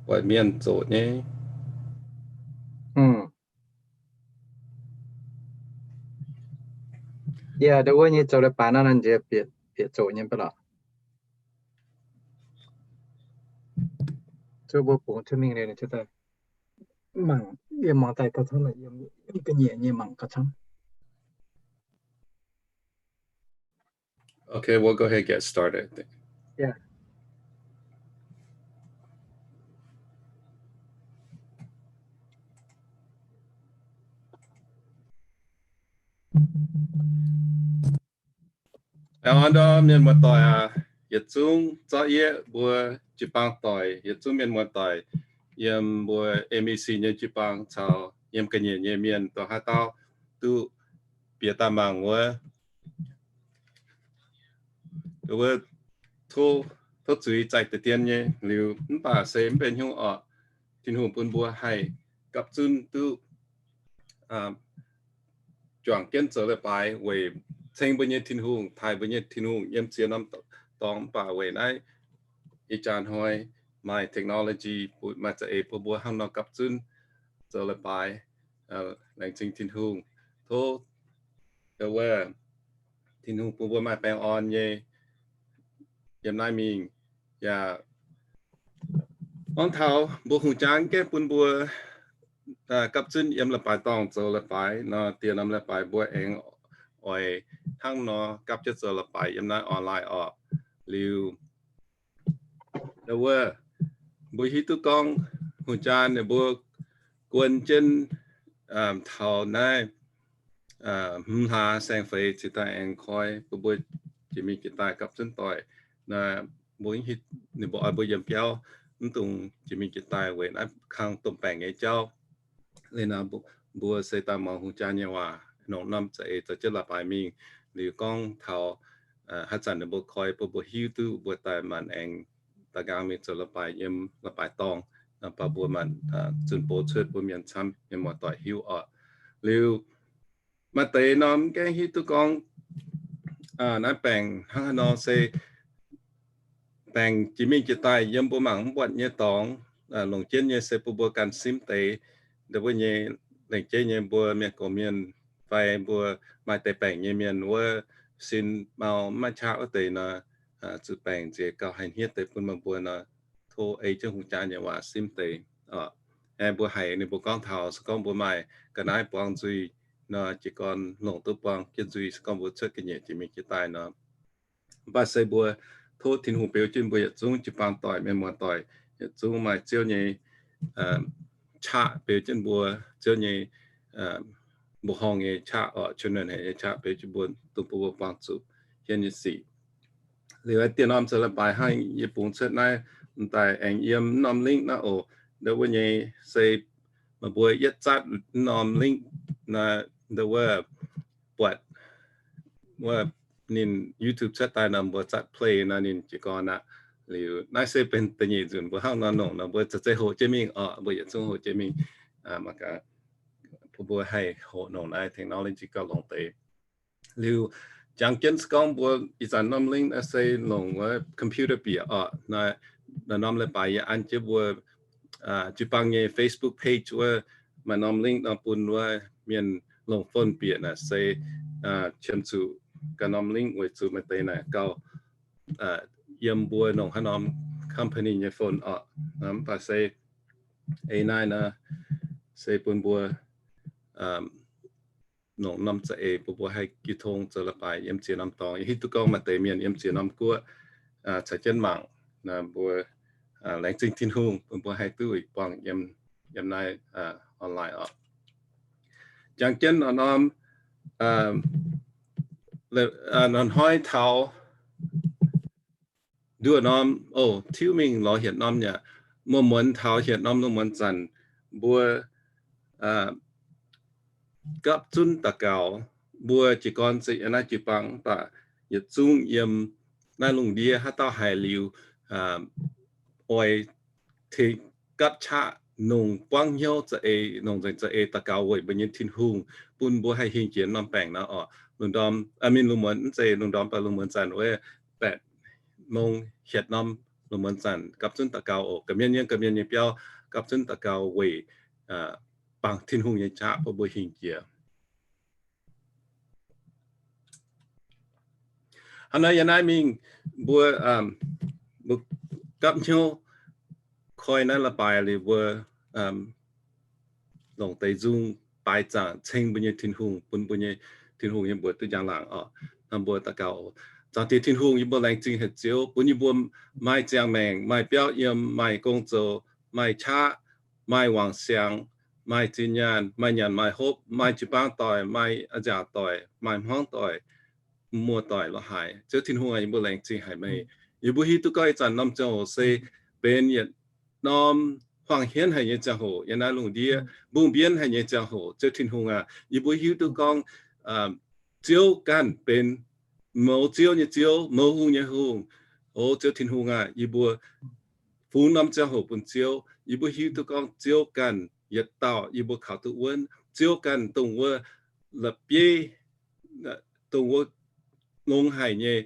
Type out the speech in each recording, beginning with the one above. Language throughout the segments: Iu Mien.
Buatc mienh zoqc nyei. Yie ndau wuov nyei zoux leiz-baaix nor, nziex bieqc zoqc nyei mv baac lorqc. Zuov mbuo bungx cuotv mingh liuz, mangc, yie mangc daaih gauh camv, yiem ga'nyiec nyei mangc gauh camv. Okay, we'll go ahead and get started. Yeah. Aengx ndorm mienh muoz-doic aac, yietc zungv zorqv yieqv mbuo jiu-baang doic, yietc zungv mienh muoz-doic yiem mbuo M E C nyei jiu-baang caux yiem ga'nyiec nyei mienh dongh haaix dauh duqv bieqc daaih mangc wuov, wuov, tov, tov zuiz zaih deix dien nyei liuz, mv baac se mv benx hnyouv orqc. Tin-Hungh bun mbuo haih gapv zunv duqv juangc jienv zoux leiz-baaix weic ceng mbuo nyei Tin-Hungh, taaih mbuo nyei Tin-Hungh yiem ziex norm dorngx. Mv baac weic naaiv ih jaax hnoi maaih technology, maaih za'eix bun mbuo hnangv nor gapv zunv zoux leiz-baaix. Laengz zingh Tin-Hungh. Tov, wuov, Tin-Hungh bun mbuo maaih baengh orn nyei yiem naaiv mingh. Yaac gorngv taux mbuo hungh jaa gaengh bun mbuo gapv zunv yiem leiz-baaix dorngh zoux leiz-baaix nor, dieh norm leiz-baaix mbuo aengx oix hnangv nor gapv jienv zoux leiz-baaix yiem naaiv online orqc. Liuz, wuov, mbuo hiuv duqv gorngv hungh jaa ninh mbuo guon jienv taux naaiv hmz hlaax saeng-feix cingx daaih aengx koi bun mbuo jiex mingh jiex daaih gapv zunv doic. Mbuo, ninh mbuo oix mbuo yiem biauv, mv dungx jiex mingh jiex daaih weic naaiv kang domh baengc nyei jauv. Liuz nor, mbuo se daaih muangx hungh jaa nyei waac, longc norm za'eix zoux jienv leiz-baaix mingh. Liuz gorngv taux haaix zanc ninh mbuo koi bun mbuo hiuv duqv, mbuo daaih maanc aengx da'nqaang mingh zoux leiz-baaix yiem leiz-baaix dorngh, baac mbuo maanc zunh bou cuotv bun mienh camv, mienh muoz-doic hiuv orqc. Liuz maaih deix norm gaengh hiuv duqv gorngv naaiv baengc hnangv haaix nor se baengc jiex mingh jiex daaih yiem mbuo mangc mv buatc nyei dorngx, longc jienv nyei se bun mbuo ganh simv deix. Ndau wuov nyei, lengc jeiv nyei mbuo mienh gox mienh fai mbuo maaih deix baengc nyei mienh wuov, sin mau mv maaih qaqv wuov deix nor, zuqc baengc nziex gauh haih hniev deix bun meih mbuo nor, tov ei jienv hungh jaa nyei waac simv deix. Aengx mbuo haiz ninh mbuo gorngv taux se gorngv mbuo maaih ga'naaiv buang nzuih nor, jiez gorn longc duqv buang jienv nzuih se gorngv mbuo cuotv ga'nyiec jiex mingh jiex daaih nor. Mv baac se mbuo tov Tin-Hungh beu jienv mbuo yietc zungv jiu-baang doic, mienh muoz-doic, yietc zungv maaih Ziouv nyei qaqv beu jienv mbuo, Ziouv nyei mbuoqc horngh nyei qaqv orqc, qiemx nunh haic nyei qaqv beu jienv mbuo, dongh bun mbuo buangh zuqc hienv nyei sic. Liuz dieh norm zoux leiz-baaix hnangv yie bungx cuotv naaiv, m'daaih aengx yiem norm link naaiv oc. Ndau wuov nyei se meih mbuo yietv zatv norm link naaiv, ndau wuov buatc wuov ninh YouTube cuotv daaih nor, mbuo zatv play nor ninh jiez gorn aqv. Liuz naaiv se benx da'nyeic nzunc mbuo hnangv nor longc nor, mbuo za'gengh hoqc jienv mingh orqc, mbuo yietc zungv hoqc jienv mingh. Mangc gaax, bun mbuo haih hoqc longc naaiv technology gauh longx deix. Liuz jangx jienv se gorngv mbuo ih zanc norm link naaiv se longc wuov computer bieqc orqc. Naaiv norm leiz-baaix yie an jienv mbuo jiu-baang nyei Facebook page wuov, maaih norm link nor bun wuov mienh longc phone bieqc naaic se qiemx zuqc ganh norm link weic zuqc maaih deix naaic gauh yiem mbuo longc haaix norm company nyei phone orqc. Mv baac se ei naaiv nor se bun mbuo longc norm za'eix bun mbuo haih jiu tong zoux leiz-baaix yiem ziex norm dorngx. Yie hiuv duqv gorngv maaih deix mienh yiem ziex norm guoqv caux jienv mangc. Mbuo laengz zingh Tin-Hungh bun mbuo haih duqv buangh yiem naaiv online orqc. Jangx jienv norm, norm hnoi taux nduoh norm, o, tiuv mingh lorz hietc norm yaac muonz-muonz taux hietc norm lungh muonz zanc, mbuo gapv zunv daux gaux. Mbuo jiez gorn se yiem naaiv jiu-baang mv baac yietc zungv yiem naaiv lungh ndiev haaix dauh haiz liuz oix tengx gapv qaqv nongc buangv hnyouv za'eix, nongc nzengc za'eix daux gaux weic mbuo nyei Tin-Hungh bun mbuo haih hingh jiex norm baengc nor orqc. Lungh ndorm, mingh lungh muonz, mv zeiz lungh ndorm, baac lungh muonz zanc wuov baeqc mong hietc norm lungh muonz zanc gapv zunv daux gaux oc. Ga'mienh yiem ga'mienh nyei biauv gapv zunv daux gaux weic bangc Tin-Hungh nyei qaqv bun mbuo hingh jiex. Hnangv naaiv yiem naaiv mingh mbuo, mbuo gapv hnyouv koi naaiv la'baaix liuz mbuo longc deix nzung baaix zaangc ceng mbuo nyei Tin-Hungh, bun mbuo nyei Tin-Hungh yiem mbuo duqv njang-laangc oc. Hnangv mbuo daux gaux oc. Zaangc Diex Tin-Hungh, yie mbuo laengz zingh haic Ziouv, bun yie mbuo maaih ziangh maengc, maaih biauv yiem, maaih gong zoux, maaih qaqv, maaih wangc siangx, maaih zinh nyaanh, maaih nyanc maaih hopv, maaih jiu-baang doic, maaih a'nziaauc doic, maaih hmuangv doic, muoz-doic la'haaix. Ziouv Tin-Hungh aac, yie mbuo laengz zingh haic meih. Yie mbuo hiuv duqv gorngv ih zanc norm ziangh hoc se benx yietc norm huaang-hienv haic nyei ziangh hoc yiem naaiv lungh ndiev, mbungh mbienv haic nyei ziangh hoc. Ziouv Tin-Hungh aac, yie mbuo hiuv duqv gorngv Ziouv ganh benx mouz ziouv nyei Ziouv, mouz hungh nyei Hungh. O Ziouv Tin-Hungh aac, yie mbuo fungx norm ziangh hoc bun Ziouv. Yie mbuo hiuv duqv gorngv Ziouv ganh yietc dauh yie mbuo kaux duqv wuonv. Ziouv ganh dongh wuov la'bieiv, dongh wuov longx haic nyei,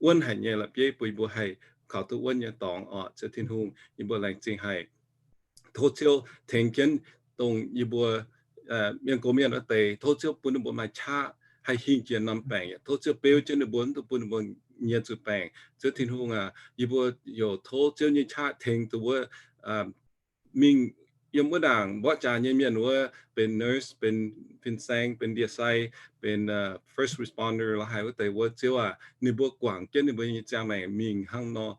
wuonv haic nyei la'bieiv bun yie mbuo haih kaux duqv wuonv nyei dorngx oc. Ziouv Tin-Hungh, yie mbuo laengz zingh haic. Tov Ziouv tengx jienv dongh yie mbuo mienh gox mienh wuov deix. Tov Ziouv bun ninh mbuo maaih qaqv haih hingh jiex norm baengc. Tov Ziouv beu jienv ninh mbuo, mv dungx bun ninh mbuo nyiex zuqc baengc. Ziouv Tin-Hungh aac, yie mbuo youc tov Ziouv nyei qaqv tengx dongh wuov mingh yiem wuov ndaangc mborqv jaax nyei mienh wuov, benx nurse, benx fin-saeng, benx ndie-sai, benx first responder la'haaix wuov deix wuov. Ziouv aac, ninh mbuo guangc jienv ninh mbuo nyei ziangh maengc mingh hnangv nor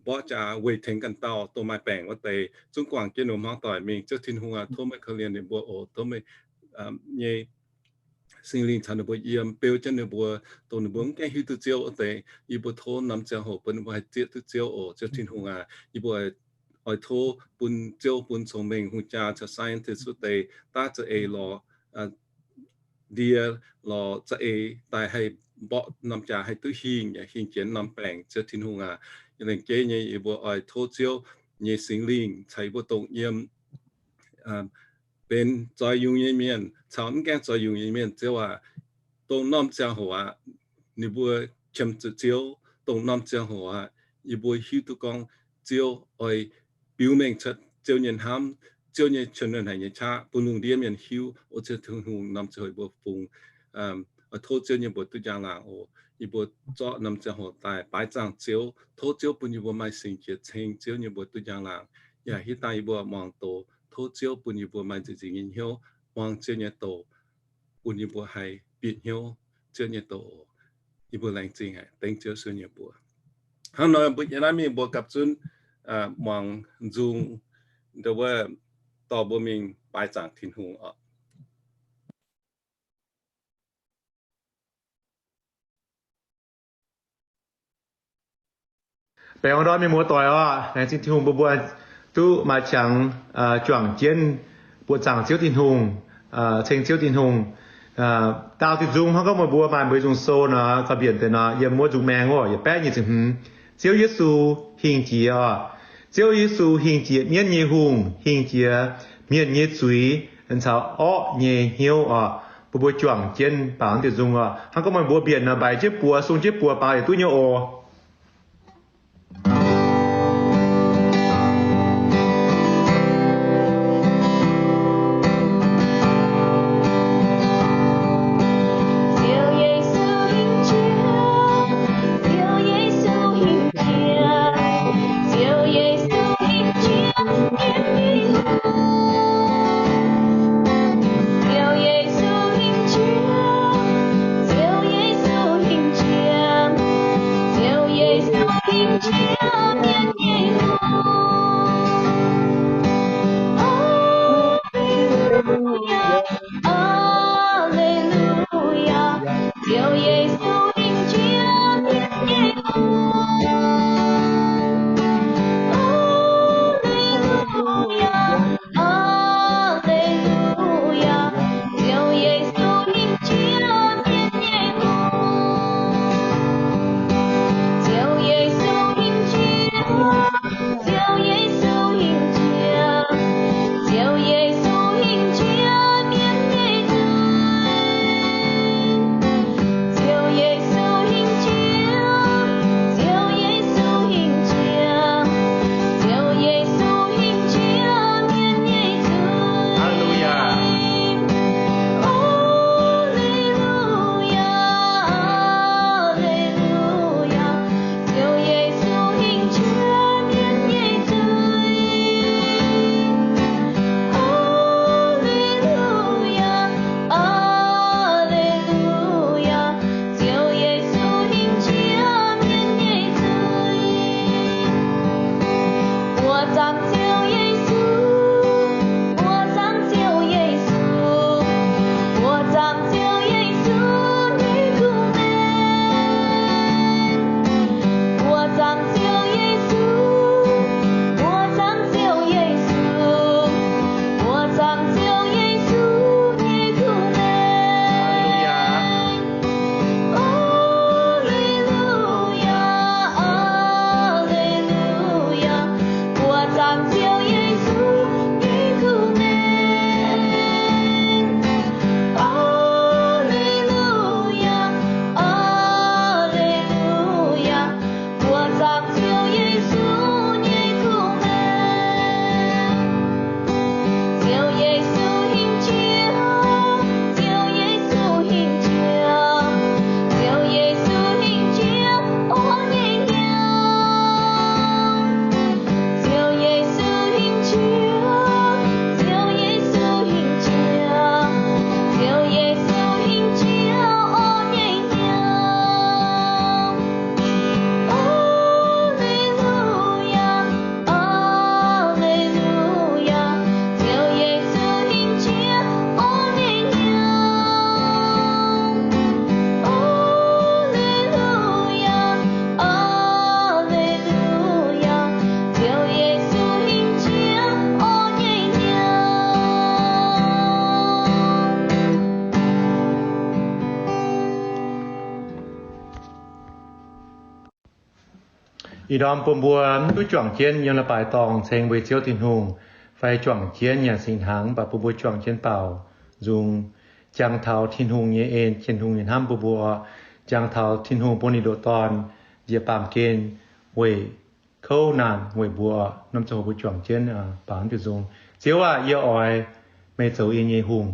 mborqv jaax weic tengx ganh dauh dongh maaih baengc wuov deix. Zungv guangc jienv ninh mbuo hmuangv doic mingh. Ziouv Tin-Hungh aac, tov meih korv-lienh ninh mbuo oc. Tov meih nyei Singx Lingh caux ninh mbuo yiem, beu jienv ninh mbuo, dongh ninh mbuo mv gaengh hiuv duqv Ziouv wuov deix. Yie mbuo tov norm ziangh hoc bun ninh mbuo haih zieqv duqv Ziouv oc. Ziouv Tin-Hungh aac, yie mbuo oix tov bun Ziouv bun cong-mengh hungh jaa caux scientist wuov deix daav za'eix lorz ndie, lorz za'eix daaih haih mborqv norm jaax haih duqv hingh, yaac hingh jiex norm baengc. Ziouv Tin-Hungh aac, laengz jeiv nyei yie mbuo oix tov Ziouv nyei Singx Lingh caux yie mbuo dongh yiem benx zoih yungz nyei mienh caux mv gaengh zoih yungz nyei mienh. Ziouv aac, dongh norm ziangh hoc aqv, ninh mbuo qiemx zuqc Ziouv. Dongh norm ziangh hoc aqv, yie mbuo hiuv duqv gorngv Ziouv oix biux mengh cuotv Ziouv nyei hnamv, Ziouv nyei qiemx nzuonx haic nyei qaqv bun lungh ndiev mienh hiuv. O Ziouv Tin-Hungh, norm ziangh hoc yie mbuo fungx, oix tov Ziouv nyei mbuox duqv njang-laangc oc. Yie mbuo zorqv norm ziangh hoc daaih baaix zaangc Ziouv, tov Ziouv bun yie mbuo maaih singx jiex ceng Ziouv nyei mbuox duqv njang-laangc. Yaac hitv dangh yie mbuo muangx doz, tov Ziouv bun yie mbuo maaih nzieqc nzingc nyei hnyouv muangx Ziouv nyei doz, bun yie mbuo haih bieqc hnyouv Ziouv nyei doz. Yie mbuo laengz zingh haic, dengv Ziouv Yesu nyei mbuox. Hnangv nor mbuo yiem naaiv mingh mbuo gapv zunv muangx nzung, ndau wuov dorh mbuo mingh baaix zaangc Tin-Hungh oc. Baengh orn ndorm mienh muoz-doic oc. Laengz zingh Tin-Hungh bun mbuo duqv maaih qangx juangc jienv buoqc zaangc Ziouv Tin-Hungh, ceng Ziouv Tin-Hungh. Daauh diuh nzung hnangv gorngv meih mbuo maaih mbuo nzung sou nor, korv-mbienc deix nor, yiem wuov nzung maeng oc, yietc baeqv nyic ziepc hmz. Ziouv Yesu hingh jiex oc. Ziouv Yesu hingh jiex mienv nyei hungh, hingh jiex hmien nyei zuiz caux orqv nyei hnyouv oc. Bun mbuo juangc jienv baaux diuh nzung oc. Hnangv gorngv meih mbuo mbienc nor, mbaix jienv buoz, sung jienv buoz baaux yietc duqv nyei oc. Ih ndorm bun mbuo mv duqv juangc jienv yiem leiz-baaix dorngh ceng mbuo Ziouv Tin-Hungh, fai juangc jienv nyanc singx hnaangx, mv baac bun mbuo juangc jienv baaux nzung, jangx taux Tin-Hungh nyei en, Tin-Hungh nyei hnamv bun mbuo, jangx taux Tin-Hungh bun ninh ndoqc Dorn njiec baamh gen weic kouv naanc weic mbuo. Norm ziangh hoc mbuo juangc jienv baaux diuh nzung. Ziouv aah! Yie oix meih zoux yie nyei hungh.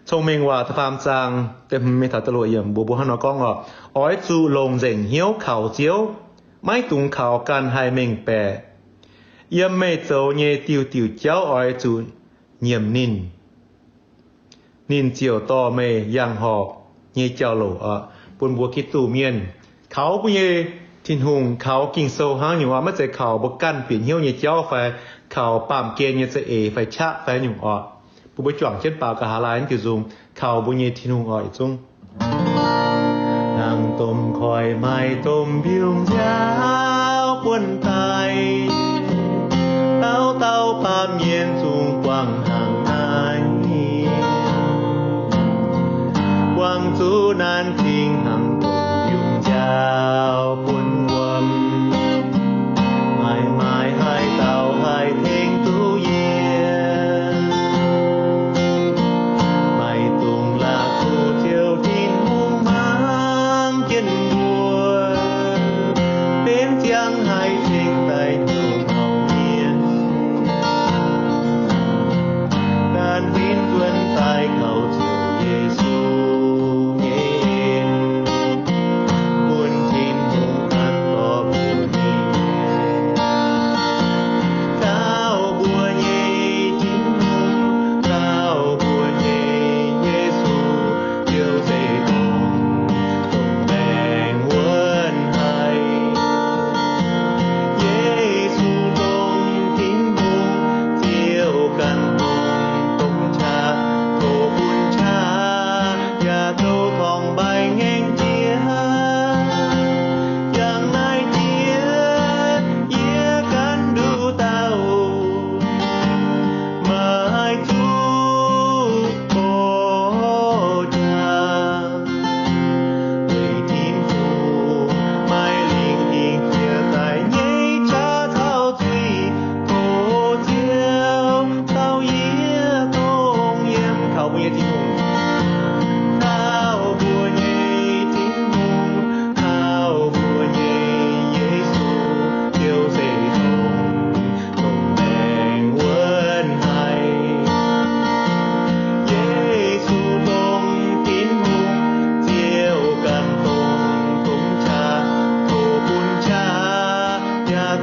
Cong-Mengh Waac da'faam zaang da'hmz mingh taux da'luoqc yiemc mbuox mbuo hnangv nor gorngv oc: Oix zuqc longc nzengc hnyouv kaux Ziouv, maiv dungx kaux ganh haih mengh baeqc. Yiem meih zoux nyei diuh diuh jauv oix zuqc nyiemc ninh. Ninh ziouc dorh meih yangh horpc nyei jauv-louc oc. Bun mbuo Giduc mienh kaux mbuo nyei Tin-Hungh, kaux Ging-Sou hnangv nyungc oc, maiv zeiz kaux mbuo ganh bieqc hnyouv nyei jauv fai kaux baamh gen nyei za'eix fai qaqv fai nyungc oc. Bun mbuo juangc jienv baaux nqa'haav laai diuh nzung kaux mbuo nyei Tin-Hungh oc. Yietc zungv. Hnangv domh koiv maaih domh mbiungc nziaaux buonv daaih, dauh dauh baamh mienh zungv buangh hnangv naaiv. Buangh zuqc naanc zingh hnangv domh mbiungc nziaaux buonv wuom.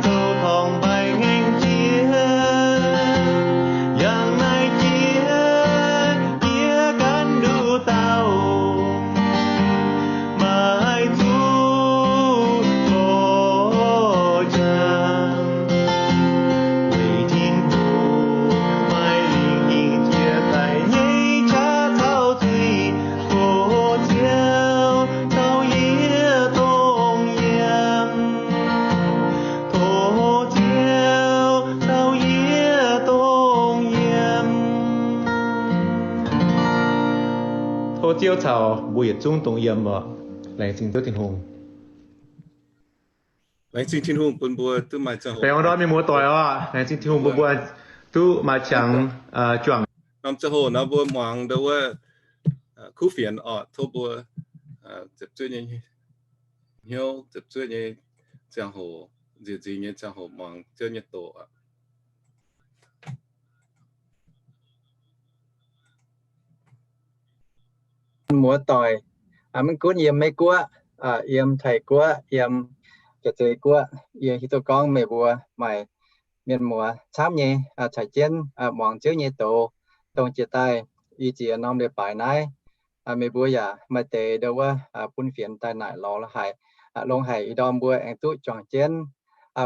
Zoux torngv mbaih ngaengc jiex, yangh naaiv jiex, jiex ganh nduqc dauh, maaih zuqc zorc jangx. Weic Tin-Hungh maaih lingc hingh jiex daaih nyei qaqv caux zuiz, tov Ziouv caux yie dongh yiem. Tov Ziouv caux yie dongh yiem. Tov Ziouv caux mbuo yietc zungv dongh yiem oc. Laengz zingh Ziouv Tin-Hungh. Laengz zingh Tin-Hungh bun mbuo duqv maaih ziangh hoc. Laengz zingh Tin-Hungh bun mbuo duqv maaih ziangh juangc. Norm ziangh hoc nor mbuo muangx ndo wuov kuv fienx oc, tov mbuo ziepc zuoqv nyei hnyouv, ziepc zuoqv nyei ziangh hoc, nziex nzingx nyei ziangh hoc muangx Ziouv nyei doqc. Muoz-doic, maiv gunv yiem Meiv-Guoqv, yiem Taiv-Guoqv, yiem Jaav-Zei Guoqv, yie hiuv duqv gorngv meih mbuo maaih mienh muoz camv nyei caux jienv muangx Ziouv nyei doqc, dongh jiex daaih i ziex norm leiz-baaix naaiv. Meih mbuo yaac maaih deix ndo wuov bun fienx daaih naaic lorz haic, longx haic. Ih ndorm mbuo aengx duqv juangc jienv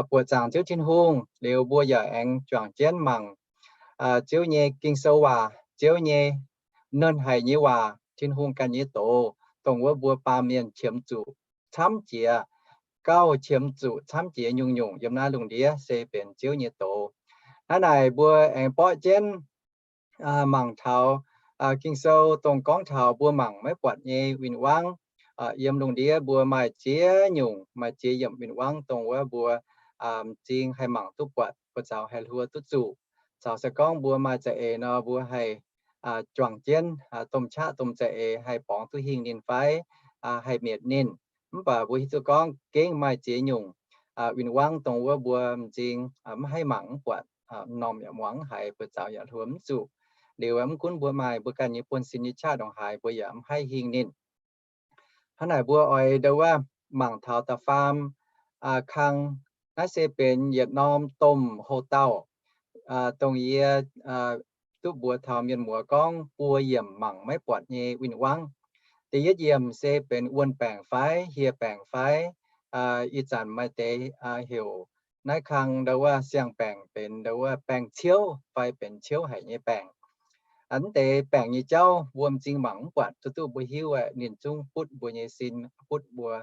buoqc zaangc Ziouv Tin-Hungh liuz, mbuo yaac aengx juangc jienv mangc Ziouv nyei Ging-Sou waac, Ziouv nyei nernh haic nyei waac, Tin-Hungh ganh nyei doqc, dongh wuov mbuo baamh mienh qiemx zuqc camv jiex, gauh qiemx zuqc camv jiex nyungc-nyungc yiem naaiv lungh ndiev se benx Ziouv nyei doqc. Hnangv naaic mbuo aengx borqv jienv mangc taux Ging-Sou dongh gorngv taux mbuo mangc maiv buatc nyei win-wangv. Yiem lungh ndiev mbuo maaih ziex nyungc, maaih ziex yiemc win-wangv dongh wuov mbuo m'zing haih mangc duqv buatc, buoz-zaux haih hluo duqv zuqc. Caux se gorngv mbuo maaih za'eix nor, mbuo haih juangc jienv domh qaqv domh za'eix haih borngz duqv hingh ninh fai haih mietc ninh. Mv baac mbuo hiuv duqv gorngv gengh maaih ziex nyungc win-wangv dongh wuov mbuo m'zing maiv haih mangc mv buatc, m'normh yaac muangx mv haiz, buoz-zaux yaac hluo mv zuqc. Liuz mv gunv mbuo maaih mbuo ganh nyei buonv-sin nyei qaqv ndongc haaix, mbuo yaac mv haih hingh ninh. Hnangv naaic mbuo oix ndo wuov mangc taux da'faam kang. Naaiv se benx yietc norm domh houx-dauh, dongh yie duqv mbuox taux mienh muoz gorngv buo yiemc mangc maiv buatc nyei win-wangv. Da'yietv yiemc se benx wuon-baengc fai hieh baengc fai, ih zanc maaih deix heuc naaiv kang ndo wuov siang-baengc benx ndo wuov baengc ciouv fai benx ciouv haic nyei baengc. Mv deix baengc nyei jauv mbuo m'zing mangc mv buatc, duqv duqv mbuo hiuv ninh zungv butv mbuo nyei sin, butv mbuo,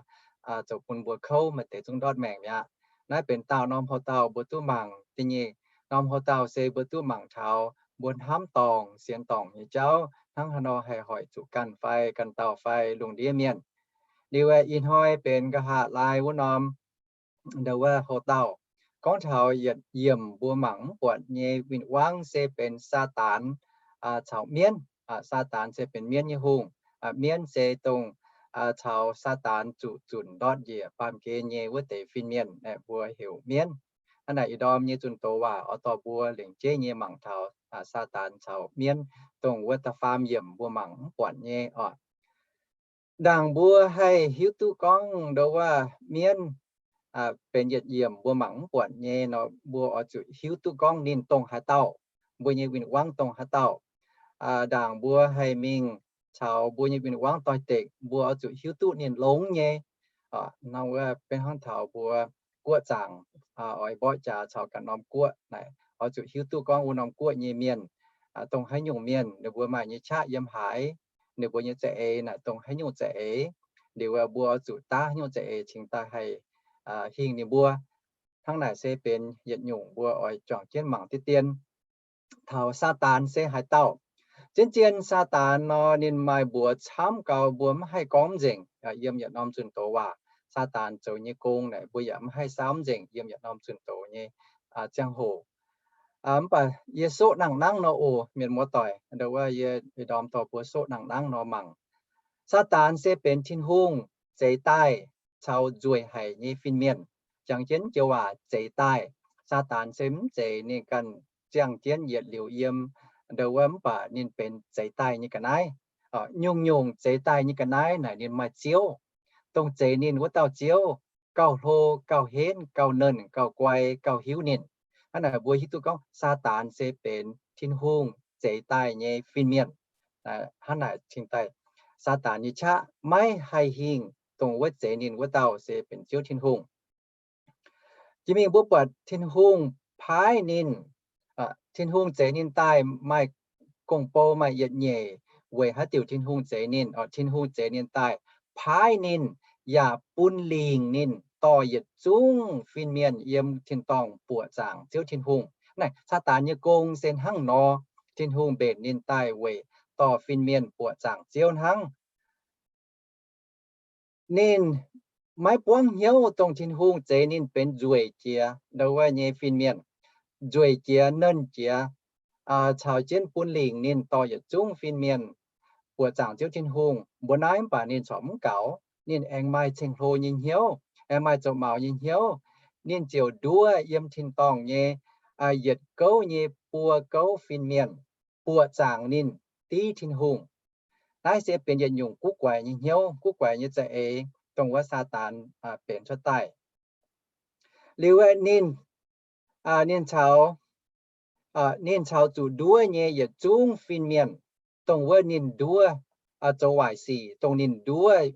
zoux bun mbuo kouv, maaih deix zungv ndortv maengc mi'aqv. Naaiv benx daauh norm houx-dauh mbuo duqv mangc. Da'nyeic norm houx-dauh se mbuo duqv mangc taux mbuo hnamv dorngc, sienx dorngc nyei jauv hnangv haaix nor haih hoic zuqc ganh fai, ganh dauh fai, lungh ndiev mienh. Liuz ih hnoi benx nqa'haav laai wuov norm ndo wuov houx-dauh, gorngv taux yietc yiemc mbuo mangc mv buatc nyei win-wangv se benx Saadaan caux mienv. Saadaan se benx mienv nyei hungh. Mienv se dongh caux Saadaan zuqc zunc ndortv njiec baamh gen nyei wuov deix fin-mienh, mbuo heuc mienv. Hnangv naaic ih ndorm nyei zunh doz waac oix dorh mbuo lengc jeiv nyei mangc taux Saadaan caux mienv, dongh wuov da'faam yiemc mbuo mangc mv buatc nyei oc. Ndaangc mbuo haih hiuv duqv gorngv ndo wuov mienv benx yietc yiemc mbuo mangc mv buatc nyei nor, mbuo oix zuqc hiuv duqv gorngv ninh dongh haaix dauh, mbuo nyei win-wangv dongh haaix dauh. Ndaangc mbuo haih mingh caux mbuo nyei win-wangv doix-dekc, mbuo oix zuqc hiuv duqv ninh longx nyei. Nor wuov benx hnangv taux mbuo guoqv zaangc oix mborqv jaax caux ganh norm guoqv naaic, oix zuqc hiuv duqv gorngv wuov norm guoqv nyei mienh dongh haaix nyungc mienh, ninh mbuo maaih nyei qaqv yiem haaix, ninh mbuo nyei za'eix naaic dongh haaix nyungc za'eix. Liuz mbuo oix zuqc daav haaix nyungc za'eix cingx daaih haih hingh ninh mbuo. Hnangv naaic se benx yietc nyungc mbuo oix juangc jienv mangc diqv dien. Taux Saadaan se haaix dauh? Zien-zien Saadaan nor, ninh maaih mbuox camv gau, mbuo mv haih gorngv nzengc yiem yietc norm zunh doz waac. Saadaan zoux nyei gong naaic mbuo yaac mv haih saauv nzengc yiem yietc norm zunh doz nyei ziangh hoc. Mv baac yie soqv nangh nangv nor oc, mienh muoz-doic, ndo wuov yie ih ndorm dorh mbuo soqv nangh nangv nor mangc. Saadaan se benx Tin-Hungh zeix daaih caux nzueic haic nyei fin-mienh. Jangx jienv joux waac zeix daaih, Saadaan se mv zeiz ninh ganh ziangh jienv yietc liuz yiem ndo wuov, mv baac ninh benx zeix daaih nyei ga'naaiv. Nyungc-nyungc zeix daaih nyei ga'naaiv naaic ninh maaih ziouv. Dongh zeix ninh wuov dauh ziouv gauh hlo, gauh henv, gauh nernh, gauh guai, gauh hiuv ninh. Hnangv naaic mbuo hiuv duqv gorngv Saadaan se benx Tin-Hungh zeix daaih nyei fin-mienh. Hnangv naaic cingx daaih Saadaan nyei qaqv maiv haih hingh dongh wuov zeix ninh wuov dauh se benx Ziouv Tin-Hungh. Jiex mingh mbuo buatc Tin-Hungh paaiv ninh, Tin-Hungh zeix ninh daaih maaih gong-bou, maaih yietc nyeic weic haaix diuc Tin-Hungh zeix ninh. Tin-Hungh zeix ninh daaih paaiv ninh yaac bun lingc ninh dorh yietc zungv fin-mienh yiem tin-dorngh buoqc zaangc Ziouv Tin-Hungh. Naaiv Saadaan nyei gong se hnangv nor. Tin-Hungh mbenc ninh daaih weic dorh fin-mienh buoqc zaangc Ziouv hnangv. Ninh maiv buangv hnyouv dongh Tin-Hungh zeix ninh benx nzueic jiex ndau wuov nyei fin-mienh, nzueic jiex, nernh jiex, caux jienv bun lingc ninh dorh yietc zungv fin-mienh buoqc zaangc Ziouv Tin-Hungh. Mbuo naaiv mv baac ninh corc mv gaux. Ninh aengx maaih ceng-hlo nyei hnyouv, aengx maaih zoux maux nyei hnyouv. Ninh ziouc nduov yiem tin-dorngh nyei yietc gouv nyei buo gouv fin-mienh buoqc zaangc ninh, div Tin-Hungh. Naaiv se benx yietc nyungc guv guaix nyei hnyouv, guv guaix nyei za'eix, dongh wuov Saadaan benx cuotv daaih. Liuz aeqv, ninh, ninh caux, ninh caux zuqc nduov nyei yietc zungv fin-mienh, dongh wuov ninh nduov zoux waaic sic, dongh ninh nduov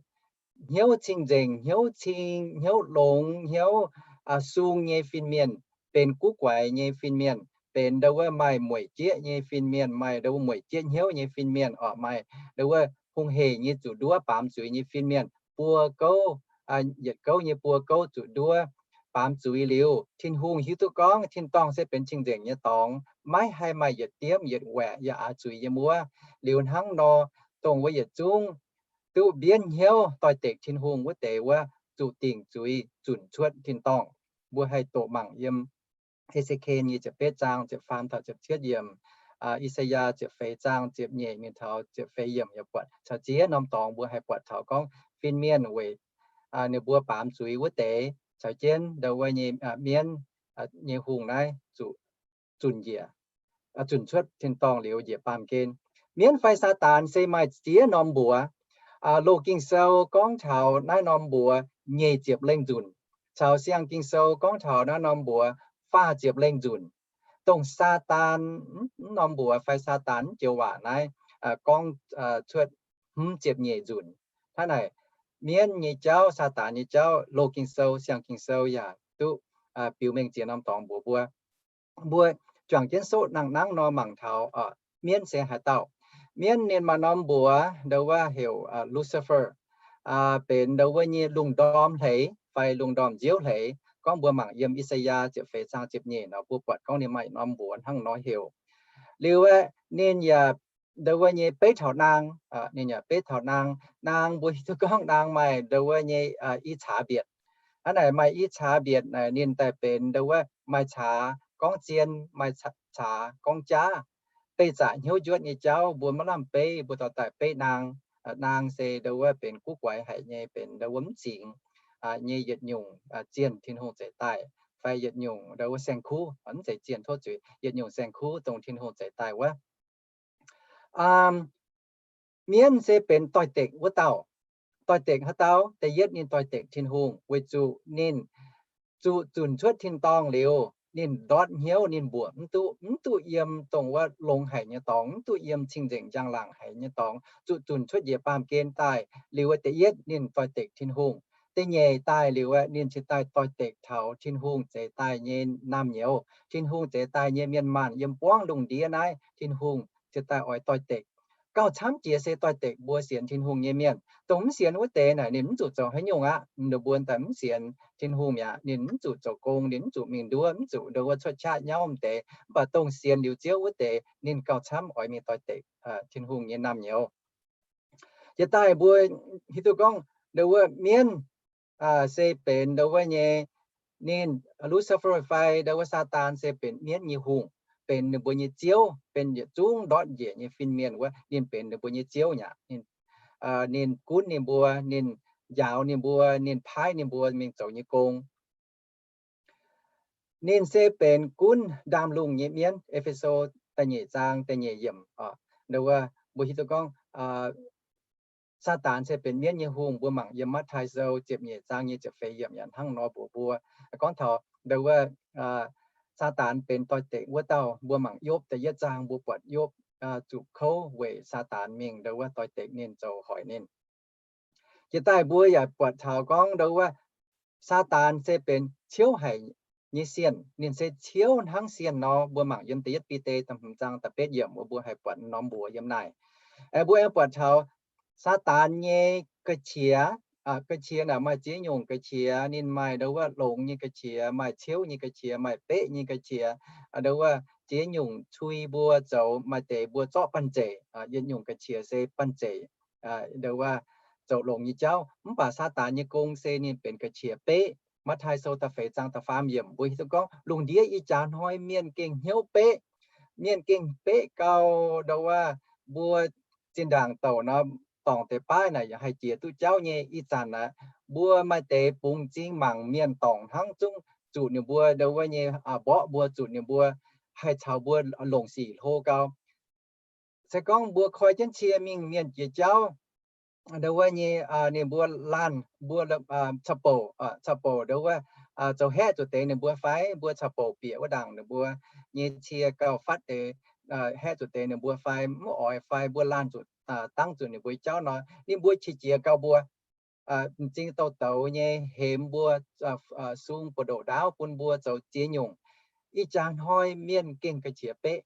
hnyouv cing-nzengc, hnyouv cing, hnyouv longx, hnyouv sung nyei fin-mienh, benx guv guaix nyei fin-mienh, benx ndau wuov maaih mueic jieqv nyei fin-mienh, maaih ndau wuov mueic jieqv hnyouv nyei fin-mienh, orqc maaih ndau wuov hungh heic nyei zuqc nduov baamz zuiz nyei fin-mienh, buo gouv, yietc gouv nyei buo gouv zuqc nduov baamz zuiz liuz, Tin-Hungh hiuv duqv gorngv tin-dorngh se benx cing-nzengc nyei dorngx, maiv haih maaih yietc diemv yietc waeqc yaac aax zuiz yiem wuov. Liuz hnangv nor, dongh wuov yietc zungv duqv mbienv hnyouv doix-dekc Tin-Hungh wuov deix wuov, zuqc dingc zuiz zunc cuotv tin-dorngh. Mbuo haih doqc mangc yiem E^se^ken nyei ziepc betv zaang ziepc faam taux ziepc cietv yiemc, I^saa^yaa ziepc feix zaang ziepc nyeic mingh taux ziepc feix yiemc yaac buatc caux ziex norm dorngx mbuo haih buatc taux gorngv fin-mienh weic ninh mbuo baamz zuiz wuov deix caux jienv ndau wuov nyei mienv nyei hungh naaiv zuqc zunc njiec, zunc cuotv tin-dorngh liuz njiec baamh gen. Mienv fai Saadaan se maaih ziex norm mbuox. Loz-Ging-Sou gorngv taux naaiv norm mbuox nyeic ziepc lengh nzunc, caux Siang-Ging-Sou gorngv taux naaiv norm mbuox faah ziepc lengh nzunc. Dongh Saadaan, mv norm mbuox fai Saadaan mv joux waac naaiv gorngv cuotv hmz ziepc nyeic nzunc. Hnangv naaic, mienv nyei jauv, Saadaan nyei jauv, Loz-Ging-Sou, Siang-Ging-Sou yaac duqv biux mengh ziex norm dorngx mbuox mbuo. Mbuo juangc jienv soqv nangh nangv nor mangc taux mienv se haaix dauh. Mienv ninh maaih norm mbuox ndau wuov heuc Lucifer, benx ndau wuov nyei lungh ndorm hleix fai lungh ndorm nziouv hleix. Gorngv mbuo mangc yiem I^saa^yaa ziepc feix zaang ziepc nyeic nor, mbuo buatc gorngv ninh maaih norm mbuox hnangv nor heuc. Liuz aeqv, ninh yaac ndau wuov nyei beiv taux naang, ninh yaac beiv taux naang. Naang mbuo hiuv duqv gorngv naang maaih ndau wuov nyei i caax mbietc. Hnangv naaic maaih i caax mbietc naaic ninh daaih benx ndau wuov maaih caax gorngv zien, maaih caax gorngv jaav. Beih zaqc hnyouv njuotv nyei jauv mbuo maiv lamh beiv, mbuo dorh daaih beiv naang. Naang se ndau wuov benx guv guaix haic nyei, benx ndau wuov mv zingx nyei yietc nyungc zienh Tin-Hungh zeix daaih, fai yietc nyungc ndau wuov saeng-kuv, mv zeiz zienh, tov zuiz, yietc nyungc saeng-kuv dongh Tin-Hungh zeix daaih wuov. Mienv se benx doix-dekc wuov dauh. Doix-dekc haaix dauh? Da'yietv ninh doix-dekc Tin-Hungh weic zuqc ninh zuqc zunc cuotv tin-dorngh liuz, ninh ndortv hnyouv, ninh mbuoqc mv duqv, mv duqv yiem dongh wuov longx haic nyei dorngx, mv duqv yiem cing-nzengc njang-laangc haic nyei dorngx, zuqc zunc cuotv njiec baamh gen daaih liuz, da'yietv ninh doix-dekc Tin-Hungh. Da'nyeic daaih liuz aeqv, ninh cingx daaih doix-dekc taux Tin-Hungh zeix daaih nyei naamh nyouz, Tin-Hungh zeix daaih nyei mienh maanh yiem buangv lungh ndiev naaiv, Tin-Hungh cingx daaih oix doix-dekc. Gauh camv jiex se doix-dekc mbuo sienx Tin-Hungh nyei mienh. Dongh mv sienx wuov deix naaic ninh mv zuqc zoux haaix nyungc aqv. Ninh mbuo daaih mv sienx Tin-Hungh mi'aqv, ninh mv zuqc zoux gong, ninh mv zuqc mingh nduov, mv zuqc ndau wuov cuotv qaqv nyauv m'deix. Mv baac dongh sienx liuz Ziouv wuov deix ninh gauh camv oix mingh doix-dekc Tin-Hungh nyei naamh nyouz. Jiex daaih mbuo hiuv duqv gorngv ndau wuov mienv se benx ndau wuov nyei, ninh Lucifer fai ndau wuov Saadaan se benx mienv nyei hungh, benx ninh mbuo nyei ziouv, benx yietc zungv ndortv njiec nyei fin-mienh wuov, ninh benx ninh mbuo nyei ziouv aqv. Ninh gunv ninh mbuo, ninh njaaux ninh mbuo, ninh paaiv ninh mbuo mingh zoux nyei gong. Ninh se benx gunv ndaamv-lungh nyei mienv. E^fe^so da'nyeic zaang da'nyeic yiemc, ndau wuov mbuo hiuv duqv gorngv Saadaan se benx mienv nyei hungh. Mbuo mangc yiem Matv^taai Sou ziepc nyeic zaang nyei ziepc feix yiemc yaac hnangv nor mbuox mbuo, gorngv taux ndo wuov, Saadaan benx doix-dekc wuov dauh. Mbuo mangc Yopv da'yietv zaang, mbuo buatc Yopv zuqc kouv weic Saadaan mingh ndo wuov doix-dekc ninh, zoux hoic ninh. Jiex daaih mbuo yaac buatc taux gorngv ndo wuov, Saadaan se benx ciouv haic nyei sienh. Ninh se ciouv hnangv sienh nor. Mbuo mangc yiem da'yietv Bide da'hmz zaang da'betv yiemc wuov, mbuo haih buatc norm mbuox yiem naaic. Mbuo aengx buatc taux Saadaan nyei ga'qiex. Ga'qiex naaic maaih ziex nyungc ga'qiex. Ninh maaih ndo wuov longx nyei ga'qiex, maaih ciouv nyei ga'qiex, maaih beqv nyei ga'qiex. Ndo wuov ziex nyungc cui mbuo zoux. Maaih deix mbuo zorqv banh zeic, yietc nyungc ga'qiex se banh zeic, ndo wuov zoux longx nyei jauv. Mv baac Saadaan nyei gong se ninh benx ga'qiex beqv. Matv^taai Sou da'feix zaang da'faam yiemc mbuo hiuv duqv gorngv lungh ndiev ih jaax hnoi mienh gengh hnyouv beqv. Mienh gengh beqv gau, ndo wuov mbuo zinh ndaangc douc nor, dorngc deix baav naaic yaac haih jiex duqv jauv nyei. Ih zanc aqv, mbuo maaih deix bungx m'zing mangc mienh dorngc hnangv zungv zuqc ninh mbuo ndo wuov nyei mborqv mbuo, zuqc ninh mbuo haih caux mbuo longc sic hlo gau. Se gorngv mbuo koi jienv cie mingh mienh jiex jauv, ndo wuov nyei ninh mbuo laanh mbuo caux bouc, caux bouc ndo wuov zoux haeqv zuqc deix ninh mbuo fai mbuo caux bouc bieqc wuov ndaangc ninh mbuo nyei cie gauh fatv deix, haeqv zuqc deix ninh mbuo fai mv oix fai mbuo laanh zuqc dangv zuqc ninh mbuo jauv nor, ninh mbuo qiex jiez gau mbuo. M'zing douz-douz nyei hemx mbuo, sung buoz-ndoqv ndaauv bun mbuo zoux ziex nyungc. Ih jaax hnoi mienh gengh ga'qiex beqv.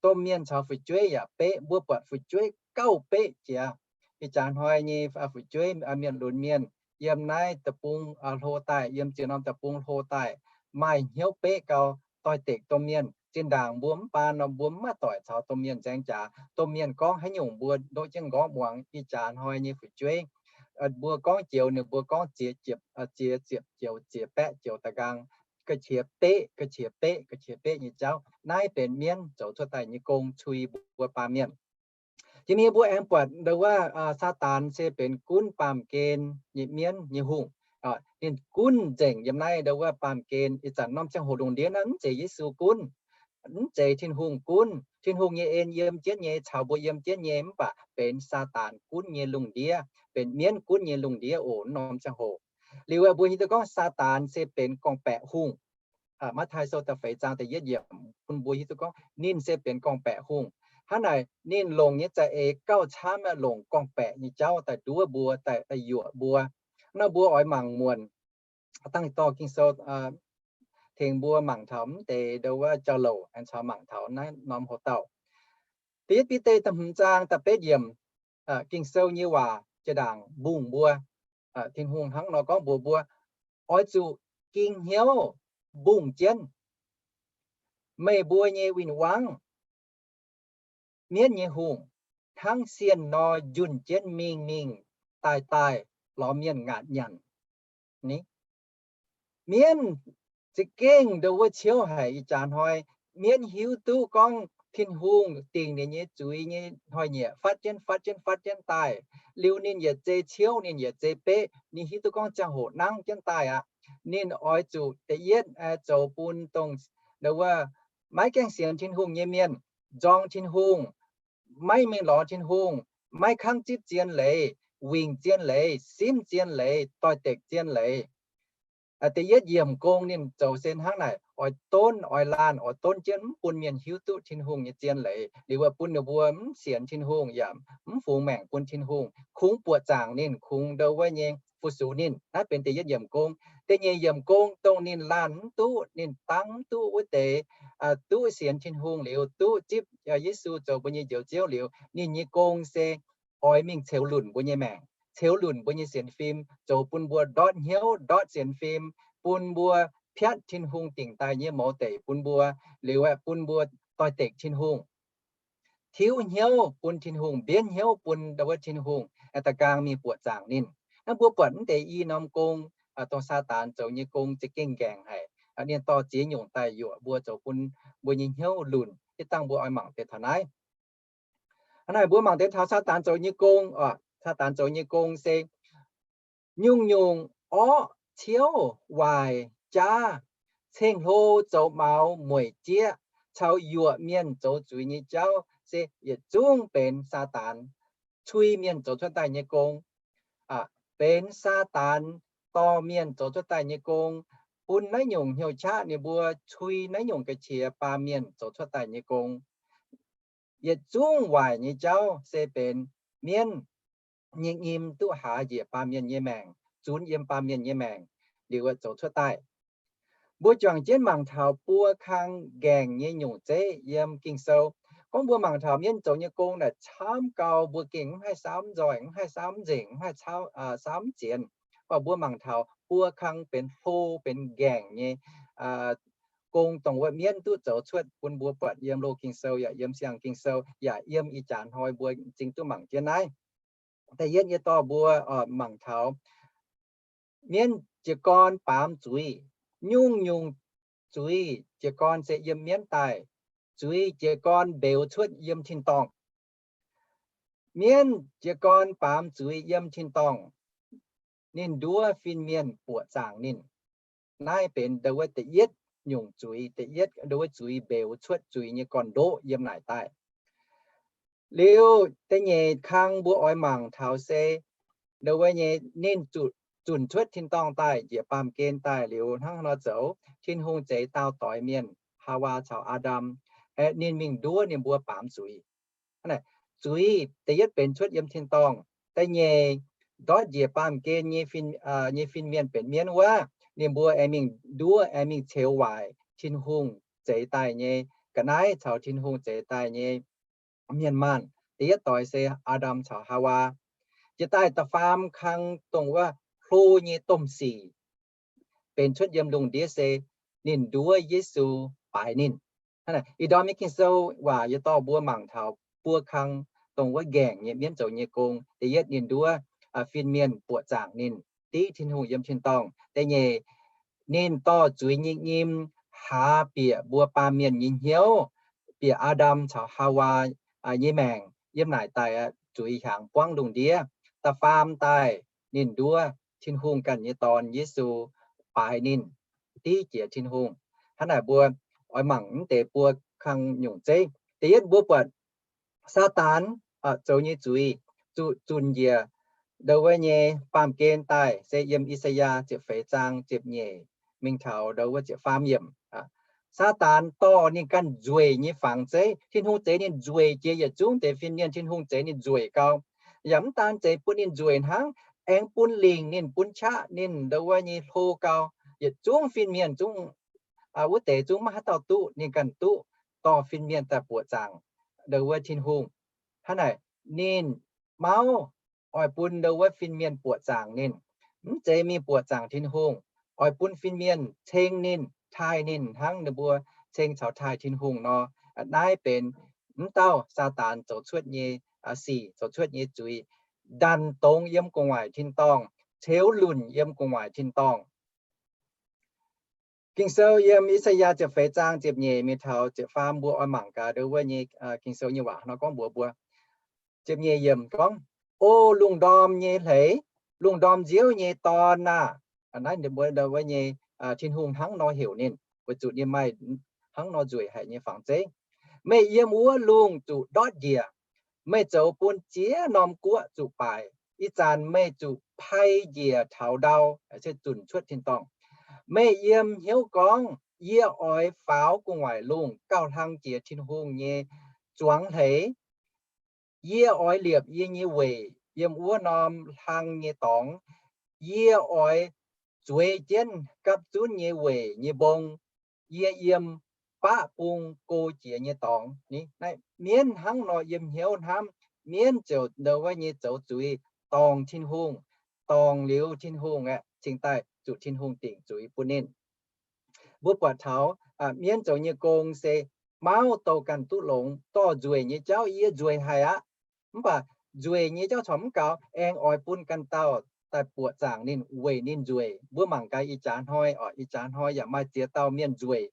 Domh mienh caux fu'jueiv yaac beqv. Mbuo buatc fu'jueiv gauh beqv jiex. Ih jaax hnoi nyei fu'jueiv, mienh lunx mienh yiem naaiv deic-bung hlo daaih, yiem ziex norm deic-bung hlo daaih, maaih hnyouv beqv gau, doix-dekc domh mienh. Zinh ndaangc mbuo mv baan nor mbuo mv maaih doic caux domh mienh nzaeng jaax. Domh mienh gorngv haaix nyungc mbuo ndoqv jienv nqorngv muangx. Ih jaax hnoi nyei fu'jueiv, mbuo gorngv joux ninh mbuo gorngv ziex ziepc, ziex ziepc joux, ziex baeqv joux da'nqaang. Ga'qiex beqv, ga'qiex beqv, ga'qiex beqv nyei jauv. Naaiv benx mienv zoux cuotv daaih nyei gong cui mbuo baamh mienh. Jiex mingh mbuo aengx buatc ndo wuov Saadaan se benx gunv baamh gen nyei mienv nyei hungh. Ninh gunv nzengc yiem naaiv ndo wuov baamh gen. Ih zanc norm ziangh hoc lungh ndiev naaiv mv zeiz Yesu gunv, mv zeiz Tin-Hungh gunv. Tin-Hungh nyei en yiem jienv nyei, caux mbuo yiem jienv nyei, mv baac benx Saadaan gunv nyei lungh ndiev, benx mienv gunv nyei lungh ndiev oc. Norm ziangh hoc liuz mbuo hiuv duqv gorngv Saadaan se benx gorngv-baeqc hungh. Matv^taai Sou da'feix zaang da'yietv yiemc bun mbuo hiuv duqv gorngv ninh se benx gorngv-baeqc hungh. Hnangv naaic ninh longc nyei za'eix gauh camv, longc gorngv-baeqc nyei jauv daaih nduov mbuo, daaih yuoqc mbuo. Nor mbuo oix mangc muonc dangh dorh Ging-Sou tengx mbuo mangc taux mv deix ndo wuov jauv-louc aengx caux mangc taux naaiv norm hoc-dauh. Da'yietv Bide da'hmz zaang da'betv yiemc, Ging-Sou nyei waac jiex ndaangc mbungh mbuo. Tin-Hungh hnangv nor gorngv mbuox mbuo, oix zuqc ging hnyouv mbungh jienv meih mbuo nyei win-wangv, mienv nyei hungh, hnangv sienh nor njunh jienv mingh mingh daaih daaih lorz mienh ngaatc nyanc. Mienv za'gengh ndo wuov ciouv haic. Ih jaax hnoi mienv hiuv duqv gorngv Tin-Hungh dingc ninh nyei zuiz nyei hnoi-nyieqc fatv jienv fatv jienv fatv jienv daaih. Liuz ninh yietc zei ciouv, ninh yietc zei beqv, ninh hiuv duqv gorngv ziangh hoc nangv jienv daaih aqv. Ninh oix zuqc da'yietv zoux bun dongh ndo wuov maiv gaengh sienx Tin-Hungh nyei mienh nzorng Tin-Hungh, maiv mingh lorz Tin-Hungh, maiv kangv zipv zien leiz, wingc zien leiz, simv zien leiz, doix-dekc zien leiz. Da'yietv yiemc gong ninh zoux se hnangv naaic, oix donv, oix laanh, oix donv jienv mv bun mienh hiuv duqv Tin-Hungh nyei zien leiz. Liuz bun ninh mbuo mv sienx Tin-Hungh yaac mv fungx maengc bun Tin-Hungh, kungx buoqc zaangc ninh, kungx ndo wuov nyei fu-sux ninh. Naaiv benx da'yietv yiemc gong. Da'nyeic yiemc gong dongh ninh laanh mv duqv, ninh dangv mv duqv wuov deix duqv sienx Tin-Hungh liuz, duqv zipv Yesu zoux mbuo nyei Njoux Ziouv liuz, ninh nyei gong se oix mingh ceux lunc mbuo nyei maengc, ceux lunc mbuo nyei sienx fim, zoux bun mbuo ndortv hnyouv, ndortv sienx fim, bun mbuo piatv Tin-Hungh dingc daaih nyei mouz deic bun mbuo, liuz aeqv, bun mbuo doix-dekc Tin-Hungh, tiuv hnyouv bun Tin-Hungh, mbienv hnyouv bun ndo wuov Tin-Hungh, aengx da'gaang mingh buoqc zaangc ninh. Naaiv mbuo buatc mv deix i norm gong, dongh Saadaan zoux nyei gong za'gengh nqaengc haic. Ninh dorh ziex nyungc daaih yuoqc mbuo, zoux bun mbuo nyei hnyouv lunc. Ih dangh mbuo oix mangc deix taux naaiv. Hnangv naaic mbuo mangc deix taux Saadaan zoux nyei gong oc. Saadaan zoux nyei gong se nyungc-nyungc orqv, ciouv, waaic, jaav, ceng-hlo, zoux maux, mueic jieqv, caux yuoqc mienh zoux zuiz nyei jauv se yietc zungv benx Saadaan cui mienh zoux cuotv daaih nyei gong. Benx Saadaan dorh mienh zoux cuotv daaih nyei gong, bun naaiv nyungc hnyouv qaqv ninh mbuo cui naaiv nyungc ga'qiex baamh mienh zoux cuotv daaih nyei gong. Yietc zungv waaic nyei jauv se benx mienv nyei nyim duqv haaz njiec baamh mienh nyei maengc, zunx yiem baamh mienh nyei maengc liuz zoux cuotv daaih. Mbuo juangc jienv mangc taux buo kang nqaengc nyei nyungc zeiv yiem Ging-Sou. Gorngv mbuo mangc taux mienv zoux nyei gong naaic camv gau, mbuo gengh mv haih saamv nzoih, mv haih saamv nzengc, mv haih saamv zienx. Mv baac mbuo mangc taux buo kang benx hlo benx nqaengc nyei gong dongh wuov mienv duqv zoux cuotv bun mbuo buatc yiem Loz-Ging-Sou yaac yiem Siang-Ging-Sou yaac yiem ih jaax hnoi mbuo m'zing duqv mangc jienv naaiv. Da'yietv yie dorh mbuo mangc taux mienv jiez gorn baamz zuiz. Nyungc-nyungc zuiz jiez gorn se yiem mienv daaih. Zuiz jiez gorn mbeux cuotv yiem tin-dorngh. Mienv jiez gorn baamz zuiz yiem tin-dorngh, ninh nduov fin-mienh buoqc zaangc ninh. Naaiv benx ndau wuov da'yietv nyungc zuiz, da'yietv ndau wuov zuiz mbeux cuotv zuiz nyei gorn-ndoqv yiem naaic daaih. Liuz da'nyeic kang mbuo oix mangc taux se ndau wuov nyei ninh zunc cuotv tin-dorngh daaih njiec baamh gen daaih liuz hnangv nor zoux, Tin-Hungh zeix daauh doix mienh, Haawaa caux Aa^ndam, ninh mingh nduov ninh mbuo baamz zuiz. Zuiz da'yietv benx cuotv yiem tin-dorngh. Da'nyeic, ndortv njiec baamh gen nyei fin-mienh benx mienv wuov, ninh mbuo aengx mingh nduov, aengx mingh ceux waaic Tin-Hungh zeix daaih nyei ga'naaiv caux Tin-Hungh zeix daaih nyei mienh maanh. Da'yietv doix se Aa^ndam caux Haawaa. Jiex daaih da'faam kang dongh wuov hlo nyei domh sic benx cuotv yiem lungh ndiev se ninh nduov Yesu baaix ninh. Ih ndorm nyei Ging-Sou waac yie dorh mbuo mangc taux buo kang dongh wuov nqaengc nyei mienv zoux nyei gong. Da'yietv ninh nduov fin-mienh buoqc zaangc ninh, div Tin-Hungh yiem tin-dorngh. Da'nyeic, ninh dorh zuiz nyei nyim haaz bieqc mbuo baamh mienh nyei hnyouv, bieqc Aa^ndam caux Haawaa nyei maengc yiem naaic daaih zuiz hiaangx buangv lungh ndiev. Da'faam daaih ninh nduov Tin-Hungh ganh nyei Dorn, Yesu, baaix ninh, div jiex Tin-Hungh. Hnangv naaic mbuo oix mangc mv deix buo kang nyungc zeiv. Da'yietv mbuo buatc Saadaan zoux nyei zuiz zuqc zunc njiec ndau wuov nyei baamh gen daaih se yiem I^saa^yaa ziepc feix zaang ziepc nyeic mingh taux ndau wuov ziepc faam yiemc. Saadaan dorh ninh ganh nzueic nyei fangx zeiv. Tin-Hungh zeix ninh nzueic jiex yietc zungv deix fin-mienh. Tin-Hungh zeix ninh nzueic gau. Yaac mv daan zeix bun ninh nzueic hnangv, aengx bun lingc ninh, bun qaqv ninh ndau wuov nyei hlo gau. Yietc zungv fin-mienh zungv, wuov deix zungv maiv haaix dauh duqv, ninh ganh duqv dorh fin-mienh daaih buoqc zaangc ndau wuov Tin-Hungh. Hnangv naaic ninh mauv oix bun ndau wuov fin-mienh buoqc zaangc ninh. Mv zeiz mingh buoqc zaangc Tin-Hungh. Oix bun fin-mienh ceng ninh, taaih ninh hnangv ninh mbuo ceng caux taaih Tin-Hungh nor. Naaiv benx mv dauh Saadaan zoux cuotv nyei sic, zoux cuotv nyei zuiz, ndanc dongz yiem gu'nguaaic tin-dorngh, ceux lunc yiem gu'nguaaic tin-dorngh. Ging-Sou yiem I^saa^yaa ziepc feix zaang ziepc nyeic mingh taux ziepc faam mbuo oix mangc gaax ndau wuov nyei Ging-Sou nyei waac nor gorngv mbuox mbuo. Ziepc nyeic yiemc gorngv, O lungh ndorm nyei hleix, lungh ndorm nziouv nyei dorn aah! Naaiv mbuo ndau wuov nyei Tin-Hungh hnangv nor heuc ninh, weic zuqc ninh maaih hnangv nor nzueic haic nyei fangx zeiv. Meih yiem wuov lungh zuqc ndortv njiec. Meih zoux bun ziex norm guoqv zuqc baaic. Ih zanc meih zuqc pai njiec taux ndau, se zunc cuotv tin-dorngh. Meih yiem hnyouv gorngv, Yie oix faaux gu'nguaaic lungh gauh hlang jiex Tin-Hungh nyei zuangx hleix. Yie oix liepc yie nyei weic yiem wuov norm hlang nyei dorngx. Yie oix zueiz jienv gapv zunv nyei weic nyei mbong. Yie yiem baqv bung go jiex nyei dorngx. Ni, naaiv mienv hnangv nor yiem hnyouv hnamv. Mienv ziouc ndau wuov nyei zoux zuiz dorngc Tin-Hungh. Dorngc liuz Tin-Hungh aeqv, cingx daaih zuqc Tin-Hungh dingc zuiz bun ninh. Mbuo buatc taux mienv zoux nyei gong se mauv douh ganh duqv longx, dorh nzueic nyei jauv, yie nzueic haic aqv. Mv baac nzueic nyei jauv corc mv gaux, aengx oix bun ganh dauh daaih buoqc zaangc ninh, weic ninh nzueic. Mbuo mangc gaax ih jaax hnoi oc, ih jaax hnoi yaac maaih ziex dauh mienh nzueic.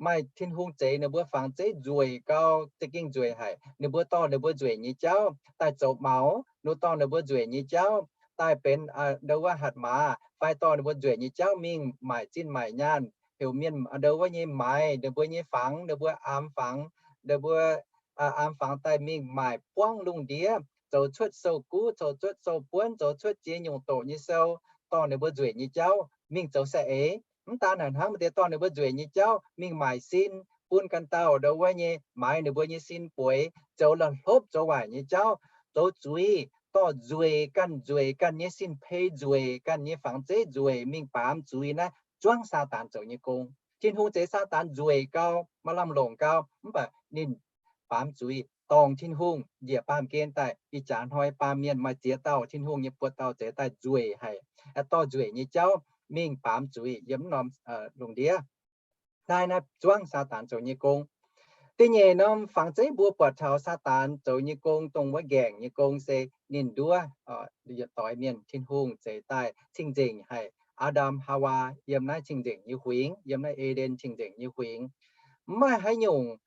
Maaih Tin-Hungh zeix ninh mbuo fangx zeiv nzueic gau, za'gengh nzueic haic. Ninh mbuo dorh ninh mbuo nzueic nyei jauv daaih zoux maux, ninh dorh ninh mbuo nzueic nyei jauv daaih benx ndau wuov hatc maaz, fai dorh ninh mbuo nzueic nyei jauv mingh maaic zinh maaic nyaanh, heuc mienh ndau wuov nyei maaiz ninh mbuo nyei fangx, ninh mbuo aamx fangx, ninh mbuo aamx fangx daaih mingh maaic buangv lungh ndiev. zoux cuotv sou-guv, zoux cuotv sou-buonv, zoux cuotv ziex nyungc doqc nyei sou, dorh ninh mbuo nzueic nyei jauv mingh zoux saeng-eix. Mv daan naaic hnangv, maaih deix dorh ninh mbuo nzueic nyei jauv mingh maaic sin bun ganh dauh ndau wuov nyei, maaiz ninh mbuo nyei sin bueix, zoux la'hlopv zoux waaic nyei jauv, zoux zuiz, dorh nzueic ganh nzueic, ganh nyei sin-peix nzueic, ganh nyei fangx zeiv nzueic mingh baamz zuiz naaiv, zuangv Saadaan zoux nyei gong. Tin-Hungh zeix Saadaan nzueic gau, maaih lamh longc gau, mv baac ninh baamz zuiz dorngc Tin-Hungh njiec baamh gen daaih. Ih jaax hnoi baamh mienh maaih ziex dauh Tin-Hungh nyei buoz dauh zeix daaih nzueic haic, dorh nzueic nyei jauv mingh baamz zuiz yiem mv norm lungh ndiev. Naaiv naaiv zuangv Saadaan zoux nyei gong. Da'nyeic norm fangx zeiv mbuo buatc taux Saadaan zoux nyei gong, dongh wuov nqaengc nyei gong se ninh nduov yietc doix mienh. Tin-Hungh zeix daaih cing-nzengc haic Aa^ndam Haawaa yiem naaiv cing-nzengc nyei huingx, yiem naaiv E^nden cing-nzengc nyei huingx. Mv maaih haaix nyungc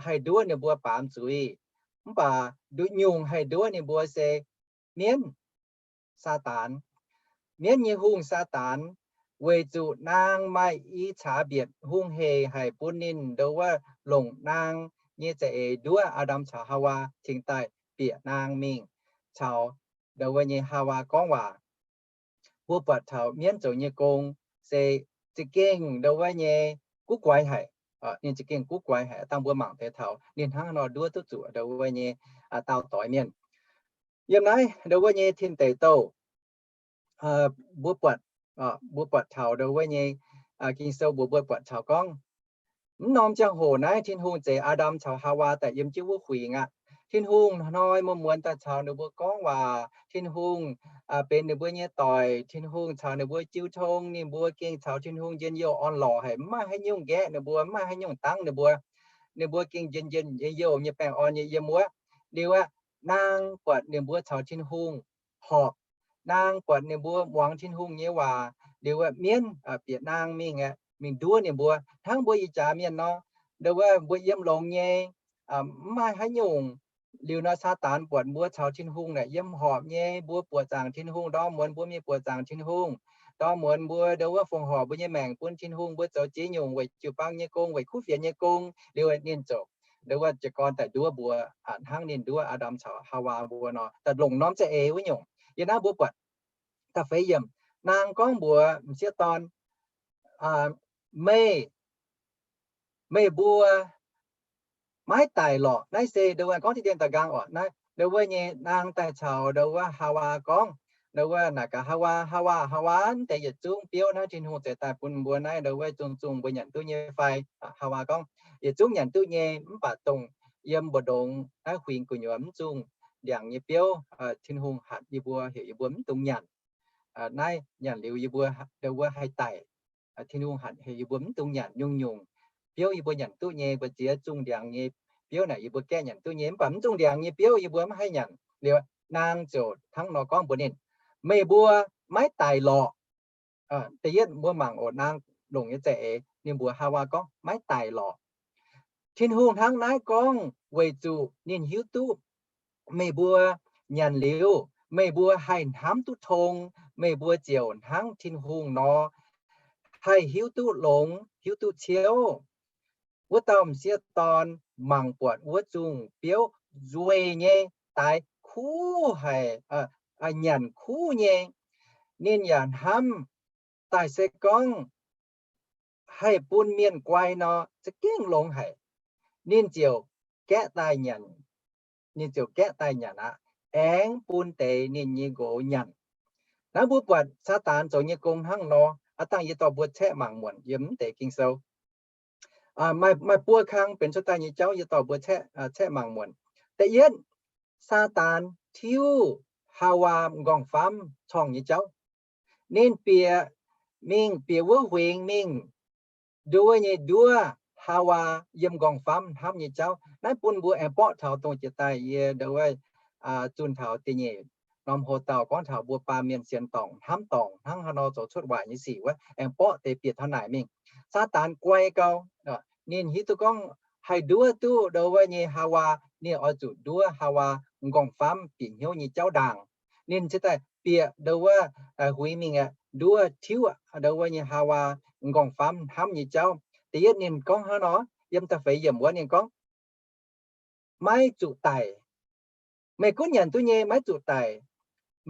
haih nduov ninh mbuo baamz zuiz, mv baac nduqc nyungc haih nduov ninh mbuo se mienv, Saadaan, mienv nyei hungh Saadaan, weic zuqc naang maaih i caax mbietc hungh heic haic bun ninh ndau wuov longc naang nyei za'eix nduov Aa^ndam caux Haawaa, cingx daaih bieqc naang mingh caux ndau wuov nyei Haawaa gorngv waac. Mbuo buatc taux mienv zoux nyei gong se za'gengh ndau wuov nyei guv guaix haic. Ninh za'gengh guv guaix haic, dangh mbuo mangc deix taux ninh hnangv nor nduov duqv zuqc ndau wuov nyei daauh doix mienh. Yiem naaiv ndau wuov nyei Tin Deic Douh mbuo buatc, mbuo buatc taux ndau wuov nyei Ging-Sou mbuox mbuo buatc taux gorngv, mv norm ziangh hoc naaiv Tin-Hungh zeix Aa^ndam caux Haawaa daaih yiem jienv wuov huingx aqv. Tin-Hungh hnoi muonz-muonz daaih caux ninh mbuo gorngv waac. Tin-Hungh benx ninh mbuo nyei doic. Tin-Hungh caux ninh mbuo jiu tong. Ninh mbuo gengh caux Tin-Hungh njien-youh orn-lorqc haic, mv maaih haaix nyungc nqaeqv ninh mbuo, mv maaih haaix nyungc dangv ninh mbuo. Ninh mbuo gengh njien-youh nyei baengh orn nyei yiem wuov. Liuz aqv, naang buatc ninh mbuo caux Tin-Hungh horpc, naang buatc ninh mbuo muangx Tin-Hungh nyei waac, liuz aqv, mienv bieqc naang mingh aqv, mingh nduov ninh mbuo hnangv mbuo ih jaax mienh nor. Ndau wuov mbuo yiem longx nyei, mv maaih haaix nyungc. Liuz nor Saadaan buatc mbuo caux Tin-Hungh naaic yiem horpc nyei, mbuo buoqc zaangc Tin-Hungh, ndorm muonz mbuo mingh buoqc zaangc Tin-Hungh, ndorm muonz mbuo ndau wuov fongc horc mbuo nyei maengc bun Tin-Hungh, mbuo zoux ziex nyungc weic jiu-baang nyei gong, weic kuv fienx nyei gong. Liuz ninh ziouc ndau wuov jiez gorn daaih nduov mbuo hnangv ninh nduov Aa^ndam caux Haawaa mbuo nor, daaih longc norm za'eix wuov nyungc. Yiem naaiv mbuo buatc da'feix yiemc, naang gorngv mbuox m'sieqv dorn, meih, meih mbuo maiv daic lorqc. Naaiv se ndau wuov gorngv diqv dien da'nqaang oc. Naaiv ndau wuov nyei naang daaih caux ndau wuov Haawaa gorngv, ndau wuov naaic gaax Haawaa, Haawaa, Haawaa, deix yietc zungv biouv naaiv Tin-Hungh zeix daaih bun mbuo naaiv ndau wuov zungh zungh mbuo nyanc duqv nyei fai? Haawaa gorngv, yietc zungv nyanc duqv nyei, mv baac dongh yiem mbu'ndongx naaiv huingx gu'nyuoz mv zungh ndiangx nyei biouv, Tin-Hungh hatc yie mbuo, heuc yie mbuo mv dungx nyanc. Naaiv nyanc liuz yie mbuo ndau wuov haih daic. Tin-Hungh hatc heuc yie mbuo mv dungx nyanc nyungc-nyungc biouv yie mbuo nyanc duqv nyei. Mbu'ziex zungh ndiangx nyei biouv naaic yie mbuo gaeqv nyanc duqv nyei, mv baac mv zungh ndiangx nyei biouv yie mbuo mv haih nyanc. Liuz naang ziouc hnangv nor gorngv mbuox ninh, meih mbuo maiv daic lorqc. Da'yietv mbuo mangc oc, naang longc nyei za'eix ninh mbuox Haawaa gorngv maiv daic lorqc. Tin-Hungh hnangv naaiv gorngv weic zuqc ninh hiuv duqv meih mbuo nyanc liuz, meih mbuo haih hnamv duqv tong, meih mbuo ziouc hnangv Tin-Hungh nor, haih hiuv duqv longx, hiuv duqv ciouv. Wuov dauh m'sieqv dorn mangc buatc wuov zungh biouv nzueic nyei, daix kuv haic, nyanc kuv nyei. Ninh yaac hnamv daaih se gorngv haih bun mienh guai nor, za'gengh longx haic. Ninh ziouc gaeqv daaih nyanc. Ninh ziouc gaeqv daaih nyanc aqv, aengx bun deix ninh nyei nqox nyanc. Naaiv mbuo buatc Saadaan zoux nyei gong hnangv nor. Aav dangh yie dorh mbuo caeqv mangc muonc yiem mv deix Ging-Sou. Maaih, maaih buo kang benx cuotv daaih nyei jauv yie dorh mbuo caeqv, caeqv mangc muonc. Da'yietv, Saadaan tiuv Haawaa m'nqorngv-famv corngh nyei jauv. Ninh bieqc mingh, bieqc wuov huingx mingh, nduov nyei nduov Haawaa yiem m'nqorngv-famv hnamv nyei jauv. Naaiv bun mbuo aengx borqv taux dongh jiex daaih yie ndau wuov zunh taux da'nyeic norm hoc-dauh gorngv taux mbuo baamh mienh sienx dorngc, hnamv dorngc, hnangv haaix nor zoux cuotv waaic nyei sic wuov, aengx borqv deix bieqc taux naaic mingh. Saadaan guai gau. Ninh hiuv duqv gorngv haih nduov duqv ndau wuov nyei Haawaa, ninh oix zuqc nduov Haawaa m'nqorngv-famv bieqc hnyouv nyei jauv ndaangc. Ninh cingx daaih bieqc ndau wuov huingx mingh aqv, nduov tiuv ndau wuov nyei Haawaa m'nqorngv-famv hnamv nyei jauv. Da'yietv ninh gorngv hnangv nor, yiem da'feix yiemc wuov ninh gorngv, maiv zuqc daic. Meih gunv nyanc duqv nyei maiv zuqc daic.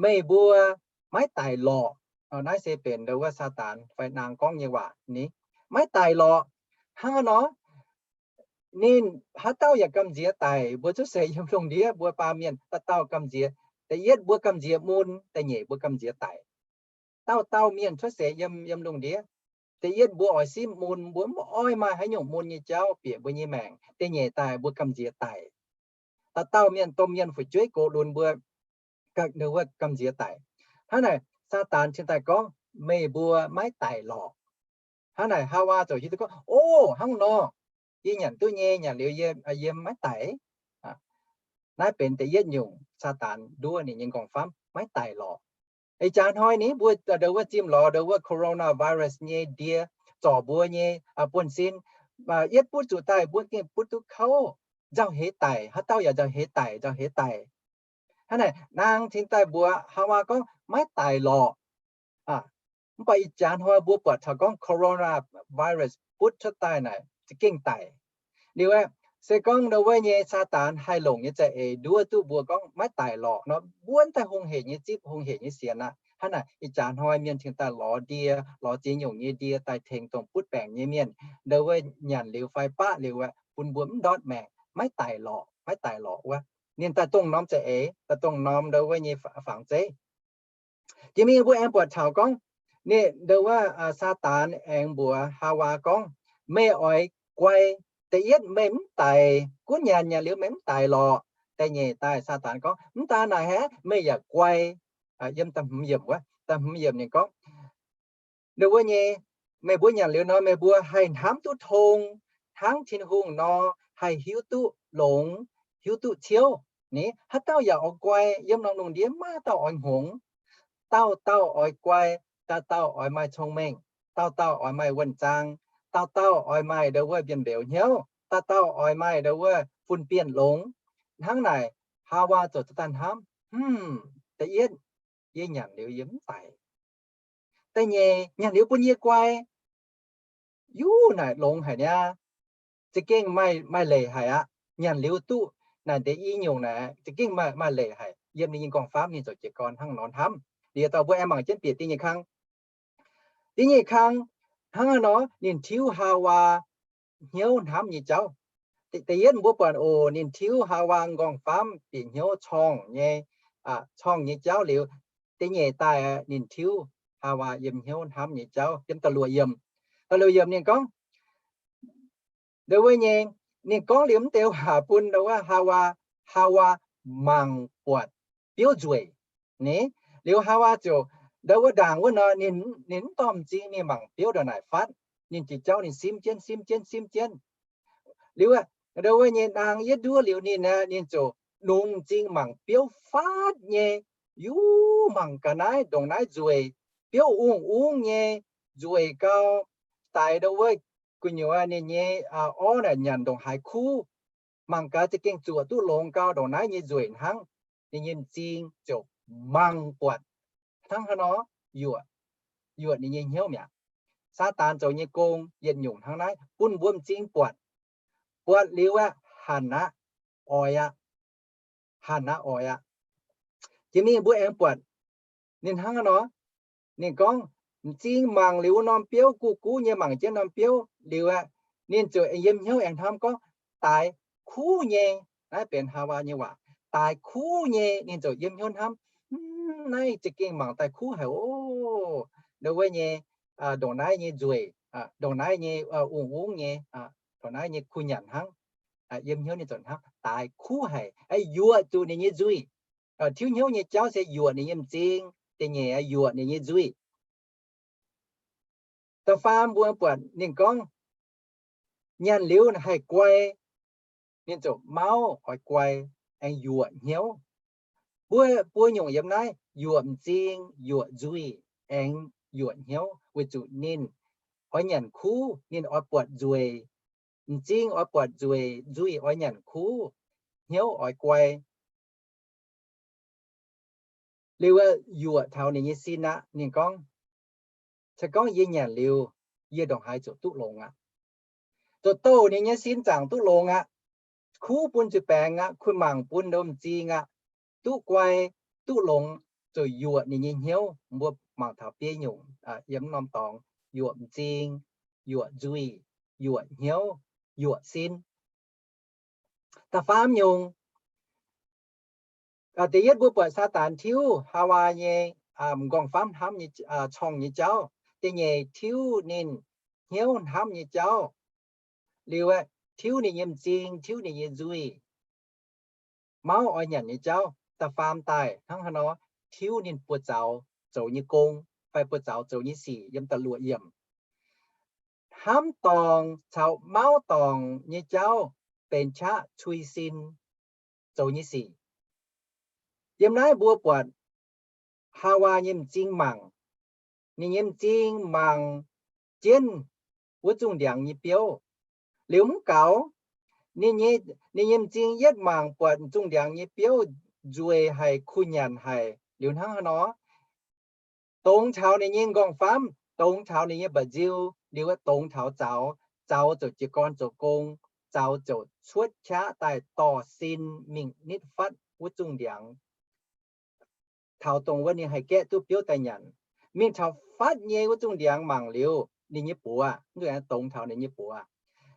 Meih mbuo maiv daic lorqc. Naaiv se benx ndau wuov Saadaan fai naang gorngv nyei waac ni. Maiv daic lorqc. Hnangv haaix nor? Ninh haaix dauh yaac gamh nziex daic. Mbuo cuotv seix yiem lungh ndiev mbuo baamh mienh dauh dauh gamh nziex. Da'yietv mbuo gamh nziex mun, da'nyeic mbuo gamh nziex daic. Dauh dauh mienh cuotv seix yiem, yiem lungh ndiev, da'yietv mbuo oix simv mun, mbuo mv oix maaih haaix nyungc mun nyei jauv bieqc mbuo nyei maengc. Da'nyeic daaih mbuo gamh nziex daic. Dauh dauh mienh domh mienh fu'jueiv gox lunx mbuo ganh wuov gamh nziex daic. Hnangv naaic Saadaan cingx daaih gorngv, meih mbuo maiv daic lorqc. Hnangv naaic Haawaa ziouc hiuv duqv gorngv, o, hnangv nor, yie nyanc duqv nyei, nyanc liuz yie, yie maiv daic. Naaiv benx da'yietv nyungc Saadaan nduov ninh nyei nqorngv-famv, maiv daic lorqc. Ih jaax hnoi ni mbuo ndau wuov zimh lorz ndau wuov coronavirus nyei ndie zorc mbuo nyei buonv-sin, yietv butv zuqc daaih mbuo gengh butv duqv kouv, nzauh heix daic, haaix dauh yaac nzauh heix daic, nzauh heix daic. Hnangv naaic naang cingx daaih mbuox Haawaa gorngv, maiv daic lorqc. Mv baac ih jaax hnoi mbuo buatc taux gorngv coronavirus butv cuotv daaih naaic za'gengh daic. Liuz aeqv, se gorngv ndau wuov nyei Saadaan haih longc nyei za'eix nduov duqv mbuo gorngv maiv daic lorqc nor, mbuo daaih hungh heic nyei zipv, hungh heic nyei sienx aqv. Hnangv naaic ih jaax hnoi mienh cingx daaih lorz ndie, lorz ziex nyungc nyei ndie daaih tengx dongh butv baengc nyei mienh, ndau wuov nyanc liuz fai baqv liuz aeqv, bun mbuo mv ndortv maengc, maiv daic lorqc, maiv daic lorqc wuov. Ninh daaih dongh norm za'eix, daaih dongh norm ndau wuov nyei fangx zeiv. Jiex mingh mbuo aengx buatc taux gorngv, ninh ndau wuov Saadaan aengx mbuox Haawaa gorngv, meih oix guai. Da'yietv meih mv daic, gunv nyanc nyanc liuz meih mv daic lorqc. Da'nyeic daaih Saadaan gorngv, mv daan naaic haic, meih yaac guai. Yiem da'hmz yiemc wuov, da'hmz yiemc ninh gorngv, ndau wuov nyei, meih mbuo nyanc liuz nor meih mbuo haih hnamv duqv tong hnangv Tin-Hungh nor, haih hiuv duqv longx, hiuv duqv ciouv. Ni haaix dauh yaac oix guai, yiem norm lungh ndiev maiv dauh oix hngongx. Dauh dauh oix guai, dauh dauh oix maaih cong-mengh, dauh dauh oix maaih wuonh zaang, dauh dauh oix maaih ndau wuov mbienv mbeux hnyouv, dauh dauh oix maaih ndau wuov fun-bienh longx. Hnangv naaic Haawaa ziouc daaih hnamv, hmm, da'yietv, yie nyanc liuz yie mv daic. Da'nyeic, nyanc liuz bun yie guai. Yuv naaic longx haic niaa. Za'gengh maaih, maaih leiz haic aqv. Nyanc liuz duqv naaic deix i nyungc naaic za'gengh maaih, maaih leiz haic. Yiem ninh nyei nqorngv-famv ninh ziouc jiez gorn hnangv nor hnamv. Liuz dauh mbuo aengx mangc jienv bieqc da'nyeic kang. Da'nyeic kang hnangv haaix nor ninh tiuv Haawaa hnyouv hnamv nyei jauv. Da'yietv mbuo buatc oc, ninh tiuv Haawaa nqorngv-famv bieqc hnyouv corngh nyei, corngh nyei jauv liuz, da'nyeic daaih ninh tiuv Haawaa yiem hnyouv hnamv nyei jauv. Yiem da'luoqc yiemc, da'luoqc yiemc ninh gorngv, ndau wuov nyei, ninh gorngv liuz mv deix waac bun ndau wuov Haawaa, Haawaa mangc buatc biouv nzueic. Ni, liuz Haawaa ziouc ndau wuov ndaangc wuov nor, ninh, ninh mv dorh m'zing mingh mangc biouv ndongc naaic fatv. Ninh jiex jauv ninh simv jienv, simv jienv, simv jienv. Liuz ndau wuov nyei naang yietv nduov liuz ninh aeqv, ninh ziouc nungx m'zing mangc biouv fatv nyei. Yuv, mangc gaax naaiv ndongc naaiv nzueic, biouv ungv ungv nyei, nzueic gau, daix ndau wuov gu'nyuoz ninh nyei orv naaic nyanc ndongc haaix kuv. Mangc gaax za'gengh zuoqc duqv longx gau ndongc naaiv nyei nzueic hnangv. Ninh nyei m'zing ziouc mangc buatc hnangv haaix nor, yuoqc, yuoqc ninh nyei hnyouv mi'aqv. Saadaan zoux nyei gong yietc nyungc hnangv naaiv, bun mbuo m'zing buatc. Buatc liuz aeqv, hanc aqv, oix aqv. Hanc aqv, oix aqv. Jiex mingh mbuo aengx buatc ninh hnangv haaix nor. Ninh gorngv m'zing mangc liuz wuov norm biouv, guv guv nyei mangc jienv norm biouv liuz aeqv, ninh ziouc yiem hnyouv aengx hnamv gorngv, daaix kuv nyei. Naaiv benx Haawaa nyei waac, daaix kuv nyei. Ninh ziouc yiem hnyouv hnamv, naaiv za'gengh mangc daaih kuv haic oc. Ndau wuov nyei, ndongc naaiv nyei nzueic, ndongc naaiv nyei ungv ungv nyei, ndongc naaiv nyei kuh nyanc hnangv. Yiem hnyouv ninh ziouc hnamv, daaix kuv haic, yuoqc zuqc ninh nyei nzuih. Tiuv hnyouv nyei jauv se yuoqc ninh nyei m'zing, da'nyeic yuoqc ninh nyei nzuih. Da'faam mbuo buatc ninh gorngv, nyanc liuz haih guai. Ninh ziouc mauv oix guai, aengx yuoqc hnyouv. Mbuo, mbuo nyungc yiem naaiv yuoqc m'zing, yuoqc nzuih, aengx yuoqc hnyouv weic zuqc ninh oix nyanc kuv, ninh oix buatc nzueic. M'zing oix buatc nzueic, nzuih oix nyanc kuv, hnyouv oix guai. Liuz yuoqc taux ninh nyei sin aqv. Ninh gorngv, se gorngv yie nyanc liuz, yie ndongc haaix ziouc duqv longx aqv. Ziouc douh ninh nyei sin zaangc duqv longx aqv. Kuv bun zuiz-baengx aqv. Kuh mangc bun ndau m'zing aqv. duqv guai, duqv longx, zuqc yuoqc ninh nyei hnyouv. Mbuo mangc taux biei nyungc yiem norm dorngx, yuoqc m'zing, yuoqc nzuih, yuoqc hnyouv, yuoqc sin. Da'faam nyungc, da'yietv mbuo buatc Saadaan tiuv Haawaa nyei m'nqorngv-famv hnamv nyei, corngh nyei jauv. Da'nyeic tiuv ninh hnyouv hnamv nyei jauv. Liuz aeqv, tiuv ninh nyei m'zing, tiuv ninh nyei nzuih, mauv oix nyanc nyei jauv. Da'faam daaih hnangv haaix nor, tiuv ninh buoz-zaux zoux nyei gong fai buoz-zaux zoux nyei sic yiem da'luoqc yiemc. Hnamv dorngc caux mauv dorngc nyei jauv benx qaqv cui sin zoux nyei sic. Yiem naaiv mbuo buatc Haawaa nyei m'zing mangc. Ninh nyei m'zing mangc jienv wuov zungh ndiangx nyei biouv. Liuz mv gaux, ninh nyei m'zing yietv mangc buatc zungh ndiangx nyei biouv nzueic haic, kuh nyanc haic. Liuz hnangv haaix nor, dongz taux ninh nyei m'nqorngv-famv, dongz taux ninh nyei mba'nziu, liuz dongz taux zaux. Zaux ziouc jiez gorn zoux gong, zaux ziouc cuotv qaqv daaih dorh sin mingh nitv fatv wuov zungh ndiangx. Taux dongh wuov ninh haih gaeqv duqv biouv daaih nyanc. Mingh taux fatv nyei wuov zungh ndiangx mangc liuz, ninh nyei buoz, mv dongz taux ninh nyei buoz,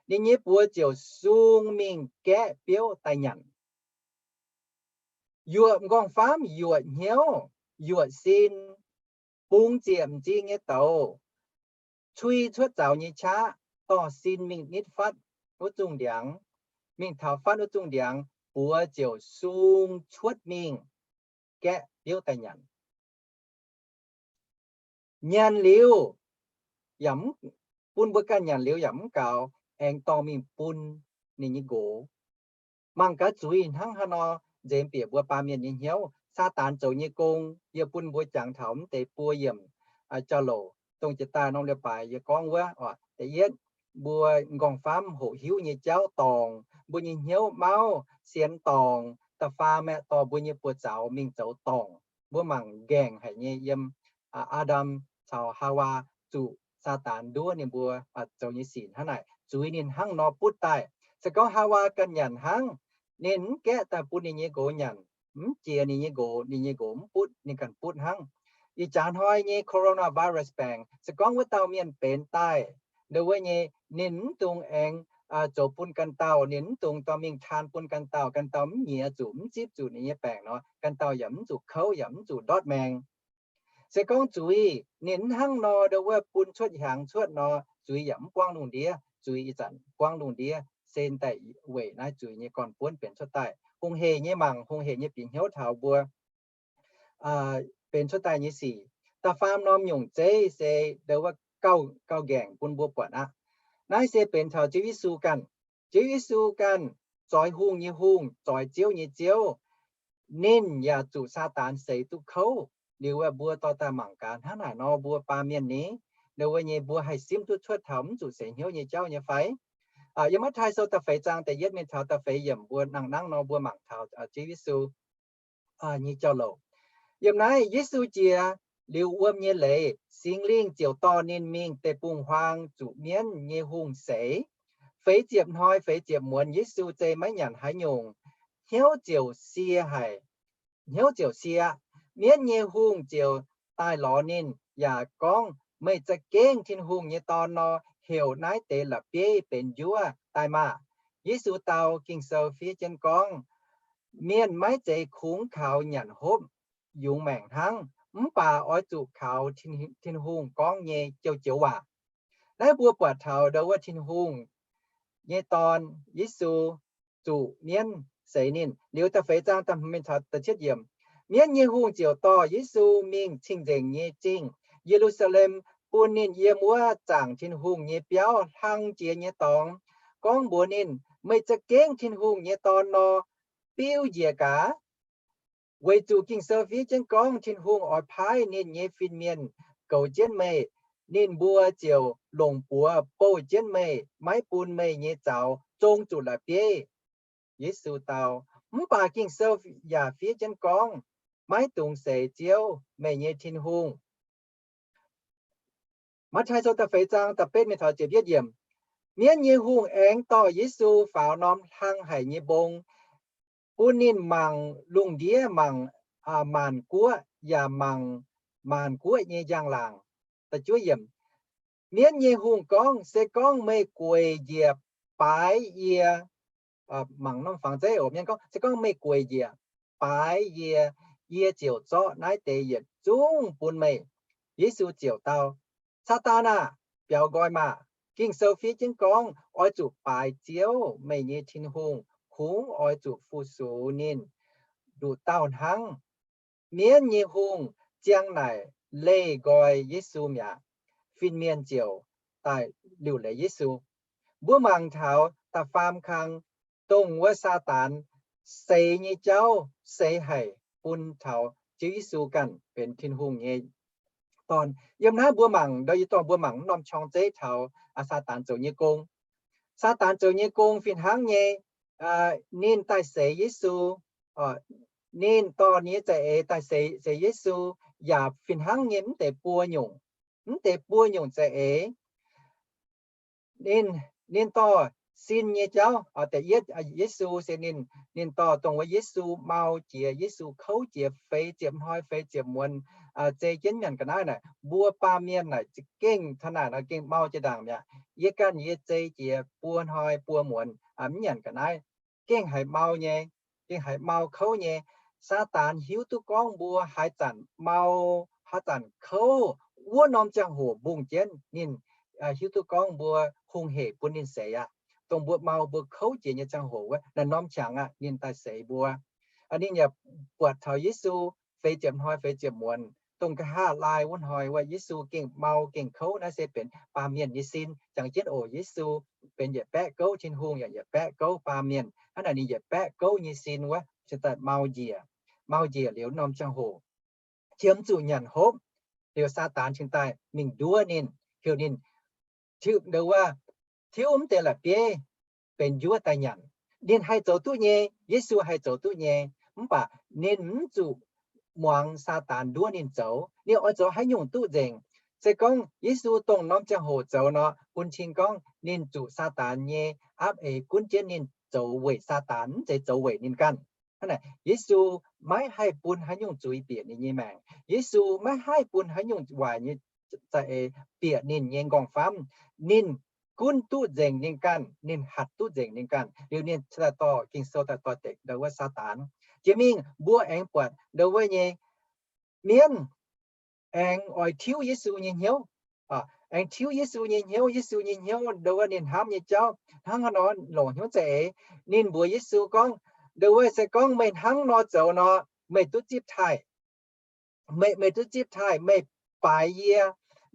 ninh nyei buoz ziouc sung mingh gaeqv biouv daaih nyanc. Yuoqc m'nqorngv-famv, yuoqc hnyouv, yuoqc sin, bungx ziec m'zing nyei douz, cui cuotv zaux nyei qaqv, dorh sin mingh nitv fatv wuov zungh ndiangx. Mingh taux fatv wuov zungh ndiangx, buoz ziouc sung cuotv mingh gaeqv biouv daaih nyanc. Nyanc liuz, yaac mv, bun mbuo ganh nyanc liuz yaac mv gaux, aengx dorh mingh bun ninh nyei nqox. Mangc gaax zuiz hnangv haaix nor nzemx bieqc mbuo baamh mienh nyei hnyouv. Saadaan zoux nyei gong, yie bun mbuo jangx taux mv deix buo yiemc jauv-louc, dongh jiex daaih norm leiz-baaix yie gorngv wuov oc. Da'yietv, mbuo m'nqorngv-famv hoqc hiuv nyei jauv dorngc, mbuo nyei hnyouv mauv sienx dorngc. Da'faam aeqv, dorh mbuo nyei buoz-zaux mingh zoux dorngc. Mbuo mangc nqaengc haic nyei yiem Aa^ndam caux Haawaa zuqc Saadaan nduov ninh mbuo zoux nyei sic hnangv naaic. Zuiz ninh hnangv nor butv daaih. Se gorngv Haawaa ganh nyanc hnangv, ninh mv gaeqv daaih bun ninh nyei nqox nyanc, mv jiex ninh nyei nqox, ninh nyei nqox mv butv, ninh ganh butv hnangv. Ih jaax hnoi nyei coronavirus baengc, se gorngv wuov dauh mienh benx daaih, ndo wuov nyei, ninh mv dungx aengx zoux bun ganh dauh, ninh mv dungx dorh mingh taan bun ganh dauh, ganh dauh mv nyiex zuqc, mv zipv zuqc ninh nyei baengc nor, ganh dauh yaac mv zuqc kouv, yaac mv zuqc ndortv maengx. Se gorngv zuiz ninh mv hnangv nor, ndo wuov bun cuotv hiaangx cuotv nor, zuiz yaac mv buangv lungh ndiev. Zuiz ih zanc buangv lungh ndiev se daaih weic naaiv zuiz nyei gorn-buonv benx cuotv daaih. Hungh heic nyei mangc, hungh heic nyei bieqc hnyouv taux mbuo benx cuotv daaih nyei sic. Da'faam norm nyungc zeiv se ndo wuov gauh, gauh nqaengc bun mbuo buatc aqv. Naaiv se benx taux Ziouv Yesu ganh. Ziouv Yesu ganh, zoix hungh nyei Hungh, zoix ziouv nyei Ziouv, ninh yaac zuqc Saadaan seix duqv kouv. Liuz mbuo dorh daaih mangc gaax, hnangv naaic nor mbuo baamh mienh ni, ndo wuov nyei mbuo haih simv duqv cuotv taux mv zuqc seix hnyouv nyei jauv nyei fai? Yiem Matv^taai Sou da'feix zaang da'yietv mingh taux da'feix yiemc mbuo nangh nangv nor mbuo mangc taux Ziouv Yesu nyei jauv-louc. Yiem naaiv Yesu jiex liuz wuom nyei leiz, Singx Lingh ziouc dorh ninh mingh deic-bung-huaang zuqc mienv nyei hungh seix. Feix ziepc hnoi feix ziepc muonz Yesu zei maiv nyanc haaix nyungc, hnyouv ziouc sie haic. Hnyouv ziouc sie. Mienv nyei hungh ziouc daaih lorz ninh yaac gorngv, Meih za'gengh Tin-Hungh nyei Dorn nor, heuc naaiv deix la'bieiv benx njuov daaih maah! Yesu dau, Ging-Sou fiev jienv gorngv, Mienh maiv zeiz kungx kaux nyanc hopv yungz maengc hnangv, mv baac oix zuqc kaux Tin-Hungh gorngv nyei joux-joux waac. Naaiv mbuo buatc taux ndo wuov Tin-Hungh nyei Dorn, Yesu, zuqc mienv seix ninh. Liuz da'feix zaang da'hmz mingh taux da'cietv yiemc, mienv nyei hungh ziouc dorh Yesu mingh cing-nzengc nyei zingh, Ye^lu^saa^lem, bun ninh yiem wuov zaangc Tin-Hungh nyei biauv hlang jiex nyei dorngx, gorngv mbuox ninh, Meih za'gengh Tin-Hungh nyei Dorn nor, biuv njiec gaax. Weic zuqc Ging-Sou fiev jienv gorngv Tin-Hungh oix paaiv ninh nyei fin-mienh goux jienv meih, ninh mbuo ziouc longc buoz bouh jienv meih, maiv bun meih nyei zaux zong zuqc la'bieiv. Yesu dau, Mv baac Ging-Sou yaac fiev jienv gorngv, Maiv dungx seix Ziouv, meih nyei Tin-Hungh. Matv^taai Sou da'feix zaang da'betv mingh taux ziepc yietv yiemc, mienv nyei hungh aengx dorh Yesu faaux norm hlang haic nyei mbong, bun ninh mangc lungh ndiev, mangc maanc guoqv, yaac mangc maanc guoqv nyei njang-laangc. Mienv nyei hungh gorngv, Se gorngv meih gueic njiec baaix yie, mangc norm fangx zeiv oc, mienv gorngv, Se gorngv meih gueic njiec baaix yie, yie ziouc zorqv naaiv deix yietc zungv bun meih. Yesu ziouc dau, Saadaan aah! Biaux nqoi maah! Ging-Sou fiev jienv gorngv, Oix zuqc baaix Ziouv, meih nyei Tin-Hungh, kungx oix zuqc fu-sux ninh nduqc dauh hnangv. Mienv nyei hungh ziang naaic leih nqoi Yesu mi'aqv. Fin-mienh ziouc daaih liuc leiz Yesu. Mbuo mangc taux da'faam kang, dongh wuov Saadaan seix nyei jauv seix haic bun taux Ziouv Yesu ganh benx Tin-Hungh nyei Dorn. Yiem naaiv mbuo mangc, yie dorh mbuo mangc norm qorng zeiv taux Saadaan zoux nyei gong. Saadaan zoux nyei gong fih hnangv nyei, ninh daaih seix Yesu, ninh dorh ninh nyei za'eix daaih seix Yesu, yaac fih hnangv nyei mv deix buo nyungc, mv deix buo nyungc za'eix. Ninh, ninh dorh sin nyei jauv, da'yietv Yesu se ninh, ninh dorh dongh wuov Yesu mau jiex, Yesu kouv jiex feix ziepc hnoi feix ziepc muonz, zei jienv nyanc ga'naaiv naaic, mbuo baamh mienh naaic za'gengh taux naaic nor gengh mau jiex ndaangc mi'aqv. Yie ganh yie zei jiex buo hnoi buo muonz mv nyanc ga'naaiv, gengh haiz mau nyei, gengh haiz mau kouv nyei. Saadaan hiuv duqv gorngv mbuo haaix zanc mau, haaix zanc kouv, wuov norm ziangh hoc mbungh jienv ninh hiuv duqv gorngv mbuo hungh hec bun ninh seix aqv. Dongh mbuo mau mbuo kouv jiex nyei ziangh hoc wuov, naaiv norm qangx aqv ninh daaih seix mbuo. Ninh yaac buatc taux Yesu feix ziepc hnoi feix ziepc muonz, dongh nqa'haav laai wuov hnoi wuov, Yesu gengh mau gengh kouv. Naaiv se benx baamh mienh nyei sin. Jangx jienv oc, Yesu benx yietc baeqv gouv Tin-Hungh yaac yietc baeqv gouv baamh mienh. Hnangv naaic ninh yietc baeqv gouv nyei sin wuov cingx daaih mau njiec. Mau njiec liuz norm ziangh hoc qiemx zuqc nyanc hopv, liuz Saadaan cingx daaih mingh nduov ninh, heuc ninh, tiuv ndou wuov, tiuv mv deix la'bieiv benx njuov daaih nyanc. Ninh haih zoux duqv nyei, Yesu haih zoux duqv nyei, mv baac ninh mv zuqc muangx Saadaan nduov ninh zoux. Ninh oix zoux haaix nyungc duqv nzengc? Se gorngv Yesu dongh norm ziangh hoc zoux nor, bun cing gorngv ninh zuqc Saadaan nyei apv eix gunv jienv ninh zoux weic Saadaan, mv zeiz zoux weic ninh ganh. Hnangv naaic, Yesu maiv haih bun haaix nyungc zuiz bieqc ninh nyei maengc. Yesu maiv haih bun haaix nyungc waaic nyei za'eix bieqc ninh nyei nqorngv-famv. Ninh gunv duqv nzengc ninh ganh, ninh hatc duqv nzengc ninh ganh. Liuz ninh daaih dorh Ging-Sou daaih dorh dekc ndau wuov Saadaan. Jiex mingh mbuo aengx buatc ndau wuov nyei mienv aengx oix tiuv Yesu nyei hnyouv. Aengx tiuv Yesu nyei hnyouv, Yesu nyei hnyouv ndau wuov ninh hnamv nyei jauv hnangv haaix nor longc hnyouv za'eix. Ninh mbuox Yesu gorngv, ndau wuov se gorngv meih hnangv nor zoux nor, meih duqv zipv taaih. Meih, meih duqv zipv taaih. Meih baaix yie,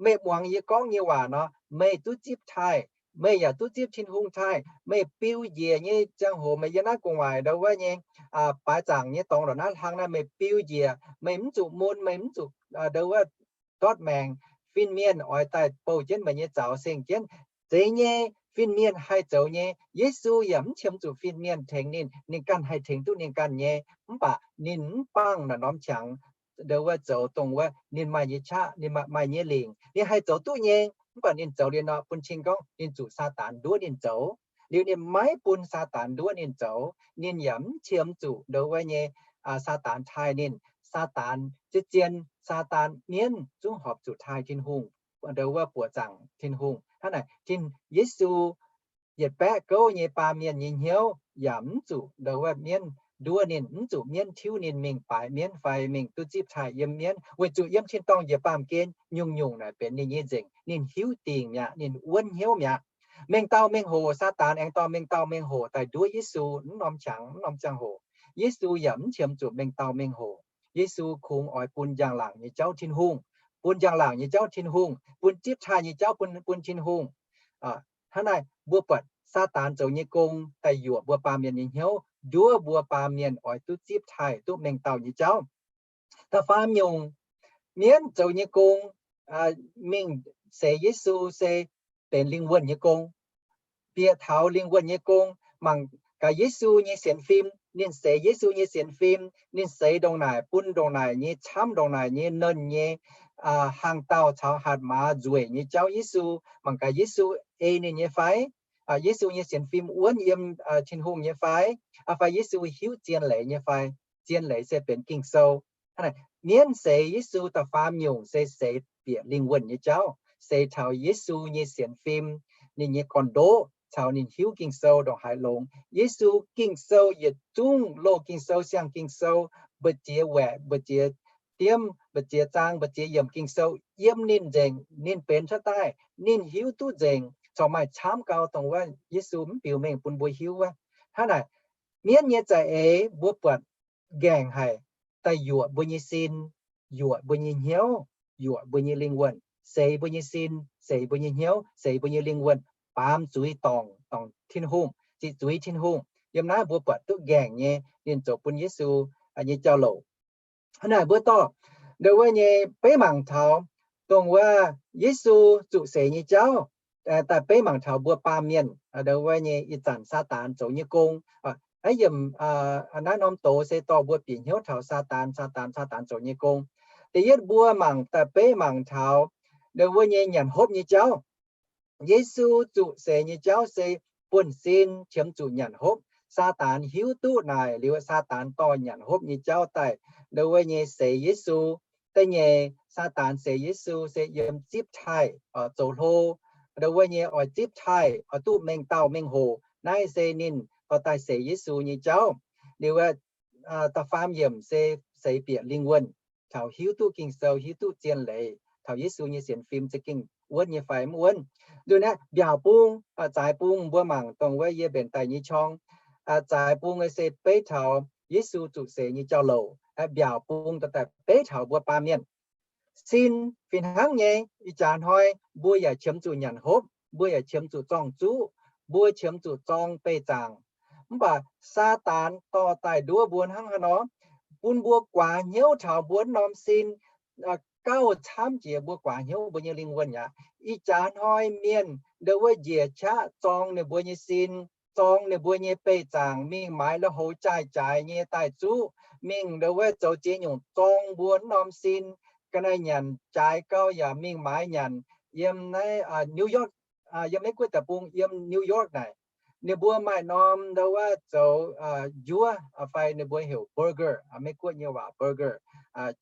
meih muangx yie gorngv nyei waac nor, meih duqv zipv taaih. Meih yaac duqv zipv Tin-Hungh taaih. Meih biu njiec nyei ziangh hoc, meih yiem naaiv gu'nguaaic ndau wuov nyei baaix zaangc nyei dorngx ndongc naaiv hlang naaiv, meih biu njiec, meih mv zuqc mun, meih mv zuqc ndau wuov ndortv maengc. Fin-mienh oix daaih bouh jienv meih nyei zaux seng jienv. Zeiz nyei, fin-mienh haih zoux nyei. Yesu yaac mv qiemx zuqc fin-mienh tengx ninh, ninh ganh haih tengx duqv ninh ganh nyei. Mv baac ninh mv bangc naaiv norm qangx ndau wuov zoux dongh wuov ninh maaih nyei qaqv, ninh maaih nyei lingc, ninh haih zoux duqv nyei. Mv baac ninh zoux liuz nor, bun cing gorngv ninh zuqc Saadaan nduov ninh zoux. Liuz ninh maiv bun Saadaan nduov ninh zoux, ninh yaac mv qiemx zuqc ndau wuov nyei Saadaan taaih ninh. Saadaan, zien-zien Saadaan mienv zungv horpc zuqc taaih Tin-Hungh, ndau wuov buoqc zaangc Tin-Hungh. Hnangv naaic, Tin, Yesu yietc baeqv gouv nyei baamh mienh nyei hnyouv yaac mv zuqc ndau wuov mienv nduov ninh, mv zuqc mienv tiuv ninh mingh baaix mienv fai mingh duqv zipv taaih yiem mienv, weic zuqc yiem tin-dorngh njiec baamh gen nyungc-nyungc naaic benx ninh nyei nzengc. Ninh hiuv dingc mi'aqv, ninh wuonv hnyouv mi'aqv. Mengh dauh mengh hoc, Saadaan aengx dorh mengh dauh mengh hoc daaih nduov Yesu. Mv norm qangx, mv norm ziangh hoc, Yesu yaac mv qiemx zuqc mengh dauh mengh hoc. Yesu kungx oix bun njang-laangc nyei jauv Tin-Hungh, bun njang-laangc nyei jauv Tin-Hungh, bun zipv taaih nyei jauv bun, bun Tin-Hungh. Hnangv naaic, mbuo buatc Saadaan zoux nyei gong daaih yuoqc mbuo baamh mienh nyei hnyouv, nduov mbuo baamh mienh oix duqv zipv taaih, duqv mengh dauh nyei jauv. Da'faam nyungc, mienv zoux nyei gong, mingh seix Yesu se benx lingh wuonh nyei gong. Bieqc taux lingh wuonh nyei gong, mangc gaax Yesu nyei sienx fim, ninh seix Yesu nyei sienx fim, ninh seix ndongc naaic bun ndongc naaic nyei camv, ndongc naaic nyei nernh nyei hnaangx-daauh caux hatc maaz nzueic nyei jauv Yesu. Mangc gaax Yesu ei ninh nyei fai? Yesu nyei sienx fim wuonv yiem Tin-Hungh nyei fai? Fai Yesu hiuv zien leiz nyei fai? Zien leiz se benx Ging-Sou. Hnangv naaic, mienv seix Yesu da'faam nyungc se seix bieqc lingh wuonh nyei jauv, seix taux Yesu nyei sienx fim, ninh nyei gorn-ndoqv caux ninh hiuv Ging-Sou ndongc haaix longx. Yesu, Ging-Sou yietc zungv loz, Ging-Sou, siang Ging-Sou, mbu'ziex waeqc, mbu'ziex diemv, mbu'ziex zaang, mbu'ziex yiemc Ging-Sou yiem ninh nzengc, ninh benx cuotv daaih, ninh hiuv duqv nzengc, corc maaih camv gau dongh wuov Yesu mv biux mengh bun mbuo hiuv wuov. Hnangv naaic, mienv nyei za'eix mbuo buatc nqaengc haic, daaih yuoqc mbuo nyei sin, yuoqc mbuo nyei hnyouv, yuoqc mbuo nyei lingh wuonh, seix mbuo nyei sin, seix mbuo nyei hnyouv, seix mbuo nyei lingh wuonh, baamz zuiz dorngc, dorngc Tin-Hungh, ziqc zuiz Tin-Hungh. Yiem naaiv mbuo buatc duqv nqaengc nyei ninh zoux bun Yesu nyei jauv-louc. Hnangv naaic mbuo dorh ndau wuov nyei beiv mangc taux dongh wuov Yesu zuqc seix nyei jauv daaih beiv mangc taux mbuo baamh mienh ndau wuov nyei ih zanc Saadaan zoux nyei gong. Aa, yiem naaiv norm doz se dorh mbuo bieqc hnyouv taux Saadaan, Saadaan, Saadaan zoux nyei gong. Da'yietv mbuo mangc daaih beiv mangc taux ndau wuov nyei nyanc hopv nyei jauv. Yesu zuqc seix nyei jauv se buonv-sin qiemx zuqc nyanc hopv. Saadaan hiuv duqv naaic liuz, Saadaan dorh nyanc hopv nyei jauv daaih ndau wuov nyei seix Yesu. Da'nyeic, Saadaan seix Yesu se yiem zipv taaih zoux hlo, ndau wuov nyei oix zipv taaih oix duqv mengh dauh mengh hoc. Naaiv se ninh dorh daaih seix Yesu nyei jauv. Liuz, da'faam yiemc se seix bieqc lingh wuonh, taux hiuv duqv Ging-Sou, hiuv duqv zien leiz, taux Yesu nyei sienx fim za'gengh wuonv nyei fai mv wuonv. Nduqc naaiv mbiaauc bung, zaaix bung mbuo mangc dongh wuov yie mbenc daaih nyei qorng. Zaaix bung se beiv taux Yesu zuqc seix nyei jauv-louc. Mbiaauc bung dorh daaih beiv taux mbuo baamh mienh. Sin fih hnangv nyei, ih jaax hnoi mbuo yaac qiemx zuqc nyanc hopv, mbuo yaac qiemx zuqc zorng-zuqv, mbuo qiemx zuqc zorng beih zaangc. Mv baac Saadaan dorh daaih nduov mbuo hnangv haaix nor, bun mbuo guaax hnyouv taux mbuo norm sin gauh camv jiex mbuo guaax hnyouv mbuo nyei lingh wuonh aqv. Ih jaax hnoi mienh ndau wuov njiec qaqv zorng ninh mbuo nyei sin, zorng ninh mbuo nyei beih zaangc mingh maaiz lui-houx jaaix-jaaix nyei daaih zuqv, mingh ndau wuov zoux ziex nyungc zorng mbuo norm sin. Ga'naaiv nyanc jaaix gau yaac mingh maaiz nyanc. Yiem naaiv New York, yiem Meiv Guoqv deic-bung, yiem New York naaic, ninh mbuo maaih norm ndau wuov zoux njuov fai ninh mbuo heuc burger, Meiv Guoqv nyei waac burger,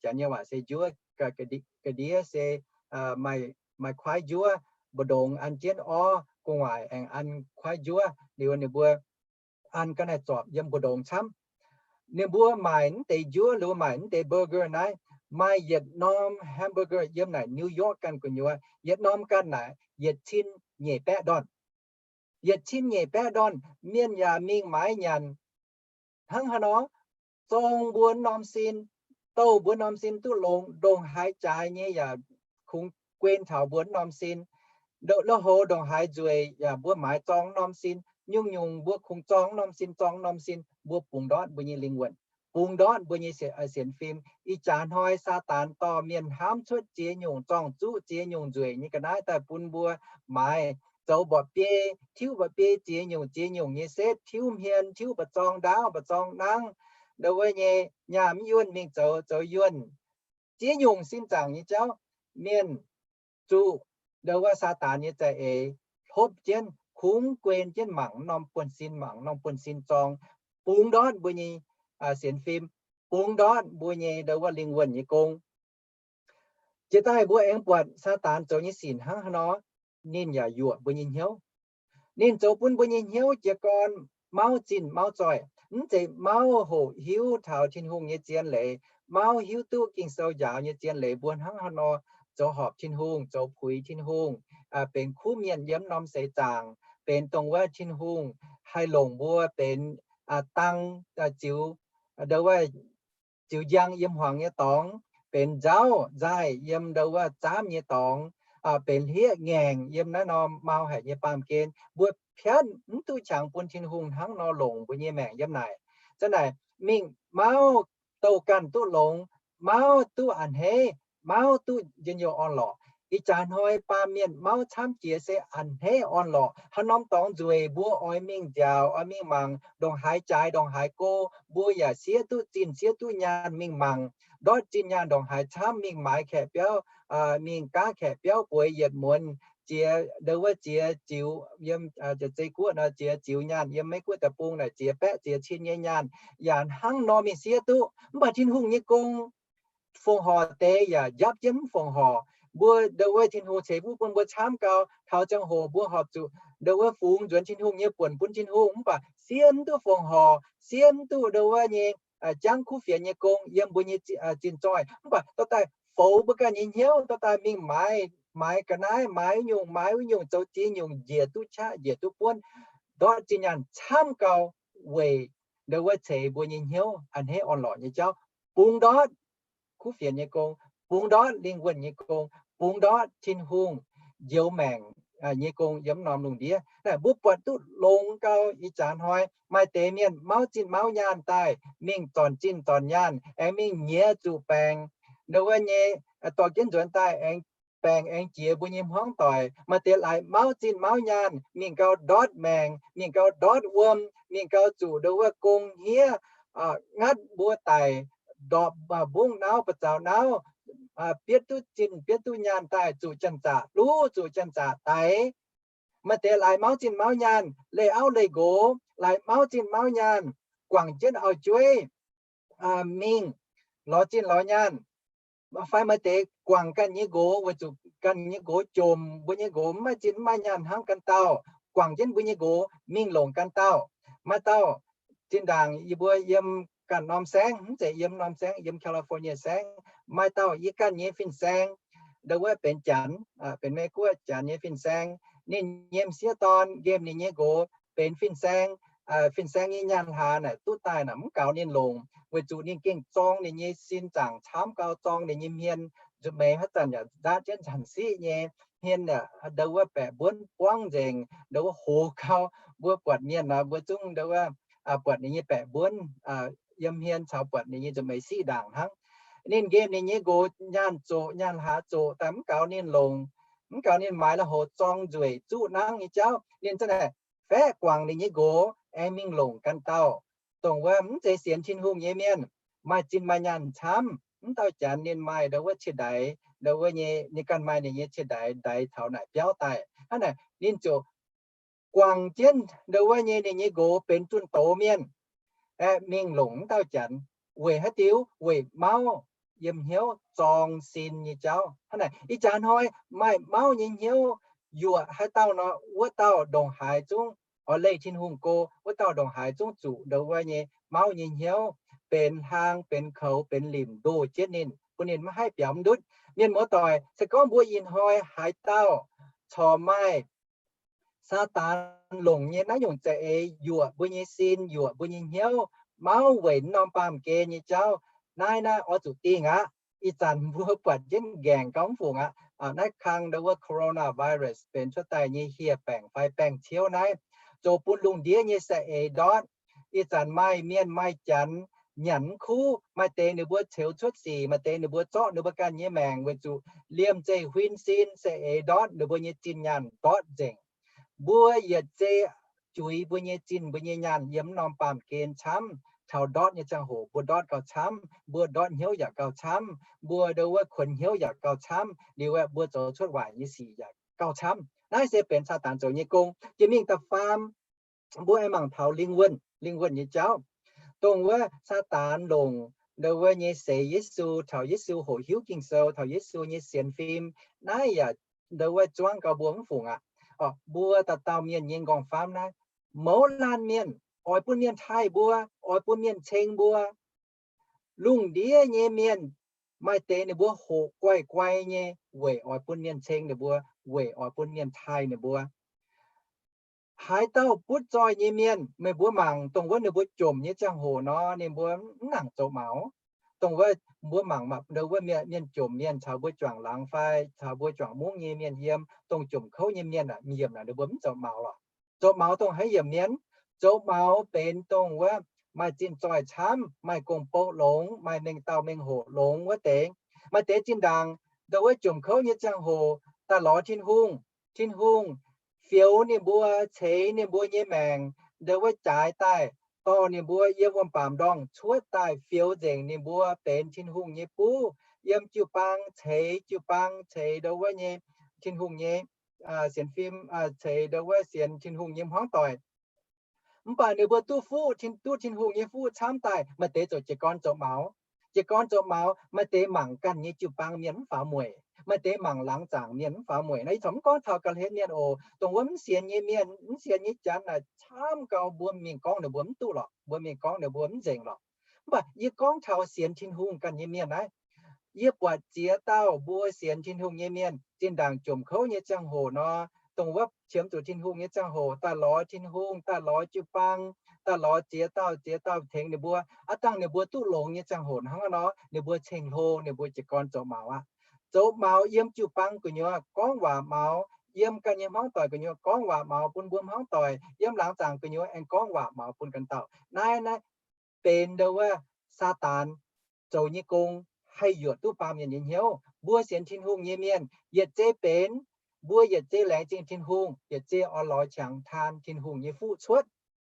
Janx nyei waac se njuov, ga'ndiev se maaih kuaaiv njuov, mbu'ndongx an jienv orv, gu'nguaaic aengx an kuaaiv njuov. Liuz ninh mbuo an ga'naaiv zorpc yiem mbu'ndongx camv. Ninh mbuo maaic mv deix njuov, ninh mbuo maaic mv deix burger naaiv, maaih yietc norm hamburger yiem naaic New York ganh gu'nyuoz, yietc norm ganh naaic yietc cin nyeic baeqv ndorn. Yietc cin nyeic baeqv ndorn, mienh yaac mingh maaiz nyanc. Hnangv haaix nor? Zorng mbuo norm sin, douh mbuo norm sin duqv longx, ndongc haaix jaaix nyei yaac kungx guen taux mbuo norm sin. Lui-houx ndongc haaix nzueic yaac mbuo maaiz zorng norm sin. Nyungc-nyungc mbuo kungx zorng norm sin, zorng norm sin, mbuo bungx ndortv mbuo nyei lingh wuonh, bungx ndortv mbuo nyei sienx fim. Ih jaax hnoi Saadaan dorh mienh hnamv cuotv ziex nyungc zorng-zuqv, ziex nyungc nzueic nyei ga'naaiv daaih bun mbuo maaiz, zoux mba'biei, tiuv mba'biei ziex nyungc ziex nyungc nyei setv, tiuv hmien, tiuv mba'zorng ndaauv, mba'zorng nangv, ndau wuov nyei nyaah mv yuonh mingh zoux, zoux yuonh. Ziex nyungc sin zaangc nyei jauv, mienh zuqc ndau wuov Saadaan nyei za'eix hlopv jienv, kungx guen jienv mangc norm buonv-sin, mangc norm buonv-sin zorng, bungx ndortv mbuo nyei sienx fim, bungx ndortv mbuo nyei ndau wuov lingh wuonh nyei gong. Jiex daaih mbuo aengx buatc Saadaan zoux nyei sic hnangv haaix nor, ninh yaac yuoqc mbuo nyei hnyouv. Ninh zoux bun mbuo nyei hnyouv jiez gorn mauv zinh mauv zoih. Mv zeiz mauv hoqc hiuv taux Tin-Hungh nyei zien leiz, mauv hiuv duqv Ging-Sou njaaux nyei zien leiz mbuo hnangv haaix nor zoux horpc Tin-Hungh, zoux puix Tin-Hungh, benx kuv mienh yiem norm seix zaangc, benx dongh wuov Tin-Hungh haih longc mbuo benx dang, ziux, ndau wuov ziux njang yiem hmuangx nyei dorngx, benx nzauv nzaaih yiem ndau wuov zaamv nyei dorngx, benx hlieqv ngaengc yiem naaiv norm mau haic nyei baamh gen. Mbuo piatv mv duqv qangx bun Tin-Hungh hnangv nor longc mbuo nyei maengc yiem naaic. Zanc naaic mingh mauv douh ganh duqv longx, mauv duqv a'hneiv, mauv duqv njien-youh orn-lorqc. Ih jaax hnoi baamh mienh mauv camv jiex se a'hneiv orn-lorqc. Haaix norm dorngx nzueic mbuo oix mingh nziaauc, oix mingh mangc, ndongc haaix jaaix ndongc haaix go, mbuo yaac siev duqv zinh siev duqv nyaanh mingh mangc. Ndortv zinh nyaanh ndongc haaix camv mingh maaiz kaeqv biauv, mingh gaav kaeqv biauv bueix yietc muonz, ziex, ndau wuov ziex ziux yiem, aa, Zei-Guoqv nor ziex ziux nyaanh, yiem Meiv-Guoqv deic-bung naaic ziex baeqv ziex cin nyei nyaanh, yaac hnangv nor mingh siev duqv. Mv baac Tin-Hungh nyei gong fongc horc deix yaac njapv jienv mv fongc horc. Mbuo ndau wuov Tin-Hungh ceix fuqv bun mbuo camv gau, taux ziangh hoc mbuo horpc zuqc ndau wuov fungx nzuonx Tin-Hungh nyei buonc bun Tin-Hungh, mv baac siev mv duqv fongc horc, siev mv duqv ndau wuov nyei, aa, jangv kuv fienx nyei gong yiem mbuo nyei zin, aa, zin zoih. Mv baac dorh daaih foux mbuo ganh nyei hnyouv, dorh daaih mingh maaiz, maaiz ga'naaiv, maaiz wuov nyungc, maaiz wuov nyungc, zoux ziex nyungc, njiec duqv qaqv, njiec duqv buonv, ndortv zinh nyaanh camv gau, weic ndau wuov ceix mbuo nyei hnyouv a'hneiv orn-lorqc nyei jauv, bungx ndortv kuv fienx nyei gong, bungx ndortv lingh wuonh nyei gong, bungx ndortv Tin-Hungh njoux maengc, aa, nyei gong yiem norm lungh ndiev. Naaiv mbuo buatc duqv longx gau. Ih jaax hnoi maaih deix mienh mauv zinh mauv nyaanh daaih mingh zornc zinh zornc nyaanh, aengx mingh nyiex zuqc baengc, ndau wuov nyei, aa, dorh jienv nzuonx daaih aengx baengc aengx jiex mbuo nyei hmuangv doic. Maaih deix laaix mauv zinh mauv nyaanh mingh gau ndortv maengc, mingh gau ndortv wuom, mingh gau zuqc ndau wuov gong hniev, aa, ngatv mbuo daic, ndorpc, aa, mbungv nauv, ba'zaux nauv, aa, bietv duqv zinh bietv duqv nyaanh daaih zuqc janx-zaqc luv, zuqc janx-zaqc daix. Maaih deix laaix mauv zinh mauv nyaanh leih auv leih nqox, laaix mauv zinh mauv nyaanh guangc jienv auv-jueiv, aa, mingh lorz zinh lorz nyaanh. Fai maaih deix guangc ganh nyei nqox weic zuqc ganh nyei nqox jomc, mbuo nyei nqox mv maaih zinh mv maaih nyaanh hnangv ganh dauh, guangc jienv mbuo nyei nqox mingh longc ganh dauh. Maaih dauh zinh ndaangc yie mbuo yiem ganh norm saengv, mv zeiz yiem norm saengv, yiem California saengv, maaih dauh yie ganh nyei fin-saeng, ndau wuov benx Janx, aa, benx Meiv-Guoqv Janx nyei fin-saeng. Ninh nyei m'sieqv dorn nqemh ninh nyei nqox benx fin-saeng, aa, fin-saeng nyei nyaanh hlaax naaic duqv daaih naaic mv gaux ninh longc, weic zuqc ninh gengh zorng ninh nyei sin zaangc camv gau, zorng ninh nyei hmien, nzunc meix haaix zanc yaac ndaatv jienv nzanc siqv nyei hmien aeqv, ndau wuov baeqc mbuonv buangv nzengc, ndau wuov hoz gau. Mbuo buatc mienh nor mbuo zungv ndau wuov, aa, buatc ninh nyei baeqc mbuonv, aa, yiem hmien caux buatc ninh nyei nzunc meix siqv ndaangc hnangv. Ninh nqemh ninh nyei nqox nyaanh zoqc, nyaanh hlaax zoqc daaih mv gaux ninh longc, mv gaux ninh maaiz lui-houx zorng nzueic zuqv nangv nyei jauv, ninh za'naaic faeqv guangc ninh nyei nqox aengx mingh longc ganh dauh, dongh wuov mv zeiz sienx Tin-Hungh nyei mienh, maaih zinh maaih nyaanh camv. Mv dauh Janx ninh maaih ndau wuov cie-ndaix, ndau wuov nyei ninh ganh maaih ninh nyei cie-ndaix, ndaix taux naaic biauv daaih. Hnangv naaic ninh ziouc guangc jienv ndau wuov nyei ninh nyei nqox benx zunh doz mienh, aeqv, mingh longc mv dauh Janx. Weic haaix diuc? Weic mauv yiem hnyouv zorng sin nyei jauv. Hnangv naaic ih jaax hnoi maaih mauv nyei hnyouv yuoqc haaix dauh nor, wuov dauh ndongc haaix zungv oix leih Tin-Hungh go, wuov dauh ndongc haaix zungv zuqc ndau wuov nyei mauv nyei hnyouv benx hlaang, benx koux, benx limc ndoh jienv ninh, bun ninh maiv haih biaux mv ndutv. Mienh muoz-doic, se gorngv mbuo ih hnoi haaix dauh corc maaih Saadaan longc nyei naaiv nyungc za'eix yuoqc mbuo nyei sin, yuoqc mbuo nyei hnyouv, mauv weic norm baamh gen nyei jauv, naaiv naaiv oix zuqc dingh aqv. Ih zanc mbuo buatc jienv nqaengc gauh mv fungc aqv. Naaiv kang ndau wuov coronavirus benx cuotv daaih nyei hieh baengc fai baengc ciouv naaiv, zoux bun lungh ndiev nyei saeng-eix ndortv. Ih zanc maaih mienh maaih janx nyanc mv kuv, maaih deix ninh mbuo ceux cuotv sic, maaih deix ninh mbuo zorqv ninh mbuo ganh nyei maengc weic zuqc liemh zeih huin sin saeng-eix ndortv ninh mbuo nyei zinh nyaanh ndortv nzengc. Mbuo yietc zei juix mbuo nyei zinh mbuo nyei nyaanh yiem norm baamh gen camv. Taux ndortv nyei ziangh hoc mbuo ndortv gauh camv, mbuo ndortv hnyouv yaac gauh camv, mbuo ndau wuov kuonx hnyouv yaac gauh camv, liuz aeqv, mbuo zoux cuotv waaic nyei sic yaac gauh camv. Naaiv se benx Saadaan zoux nyei gong. Jiex mingh da'faam, mbuo aengx mangc taux lingh wuonh, lingh wuonh nyei jauv, dongh wuov Saadaan longc ndau wuov nyei seix Yesu, taux Yesu hoqc hiuv Ging-Sou, taux Yesu nyei sienx fim. Naaiv yaac ndau wuov zuangv gau mbuo mv fungc aqv. Mbuo dauh dauh mienh nyei nqorngv-famv naaiv, mouz laanh mienh oix bun mienh taaih mbuo, oix bun mienh ceng mbuo. Lungh ndiev nyei mienh maaih deix ninh mbuo hoqc guaih guai nyei weic oix bun mienh ceng ninh mbuo, weic oix bun mienh taaih ninh mbuo. Haaix dauh butv zoih nyei mienh, meih mbuo mangc dongh wuov ninh mbuo jomc nyei ziangh hoc nor, ninh mbuo mv nangc zoux maux. Dongh wuov mbuo mangc ndau wuov mienh jomc mienh caux mbuo juangc laangz fai caux mbuo juangc mungv nyei mienh yiem, dongh jomc kouv nyei mienh, yiemc naaic ninh mbuo mv zoux maux lorqc. Zoux maux dongh haaix yiemc mienh? Zoux maux benx dongh wuov maaih zinh zoih camv, maaih gong-bou longx, maaih mengh dauh mengh hoc longx wuov deix. Maaih deix zinh ndaangc ndau wuov jomc kouv nyei ziangh hoc daaih lorz Tin-Hungh. Tin-Hungh fioux ninh mbuo, ceix ninh mbuo nyei maengc ndau wuov jaaix daaih, dorh ninh mbuo yiem wuom-baamc ndorngh cuotv daaih, fioux nzengc ninh mbuo benx Tin-Hungh nyei buv, yiem jiu-baang ceix jiu-baang, ceix ndau wuov nyei Tin-Hungh nyei sienx fim, ceix ndo wuov sienx Tin-Hungh nyei hmuangv doic. Mv baac ninh mbuo duqv fuqv, duqv Tin-Hungh nyei fuqv camv daaih, maaih deix ziouc jiez gorn zoux maux. Jiez gorn zoux maux, maaih deix mangc ganh nyei jiu-baang mienh mv faaux mueic, maaih deix mangc laangz zaangc mienh mv faaux mueic. Naaiv yie corc mv gorngv taux ga'hlen mienh oc, dongh wuov mv sienx nyei mienh, mv sienx nyei janx naaic camv gau, mbuo mingh gorngv ninh mbuo mv duqv lorqc, mbuo mingh gorngv ninh mbuo mv nzengc lorqc. Mv baac yie gorngv taux sienx Tin-Hungh ganh nyei mienh naaiv, yie buatc ziex dauh mbuo sienx Tin-Hungh nyei mienh zinh ndaangc jomc kouv nyei ziangh hoc nor, dongh wuov qiemx zuqc Tin-Hungh nyei ziangh hoc, daaih lorz Tin-Hungh, daaih lorz jiu-baang, daaih lorz ziex dauh ziex dauh tengx ninh mbuo. Aav dangh ninh mbuo duqv longx nyei ziangh hoc hnangv nor, ninh mbuo ceng-hlo, ninh mbuo jiez gorn zoux maux aqv. Zoux maux yiem jiu-baang gu'nyuoz gorngv waac maux, yiem ganh nyei hmuangv doic gu'nyuoz gorngv waac maux bun mbuo hmuangv doic, yiem laangz zaangc gu'nyuoz aengx gorngv waac maux bun ganh dauh. Naaiv, naaiv benx ndo wuov Saadaan zoux nyei gong, haih yuoqc duqv baamh mienh nyei hnyouv. Mbuo sienx Tin-Hungh nyei mienh yietc zei benx, mbuo yietc zei laengz zingh Tin-Hungh, yietc zei oix lorz qangx taan Tin-Hungh nyei fuqv cuotv.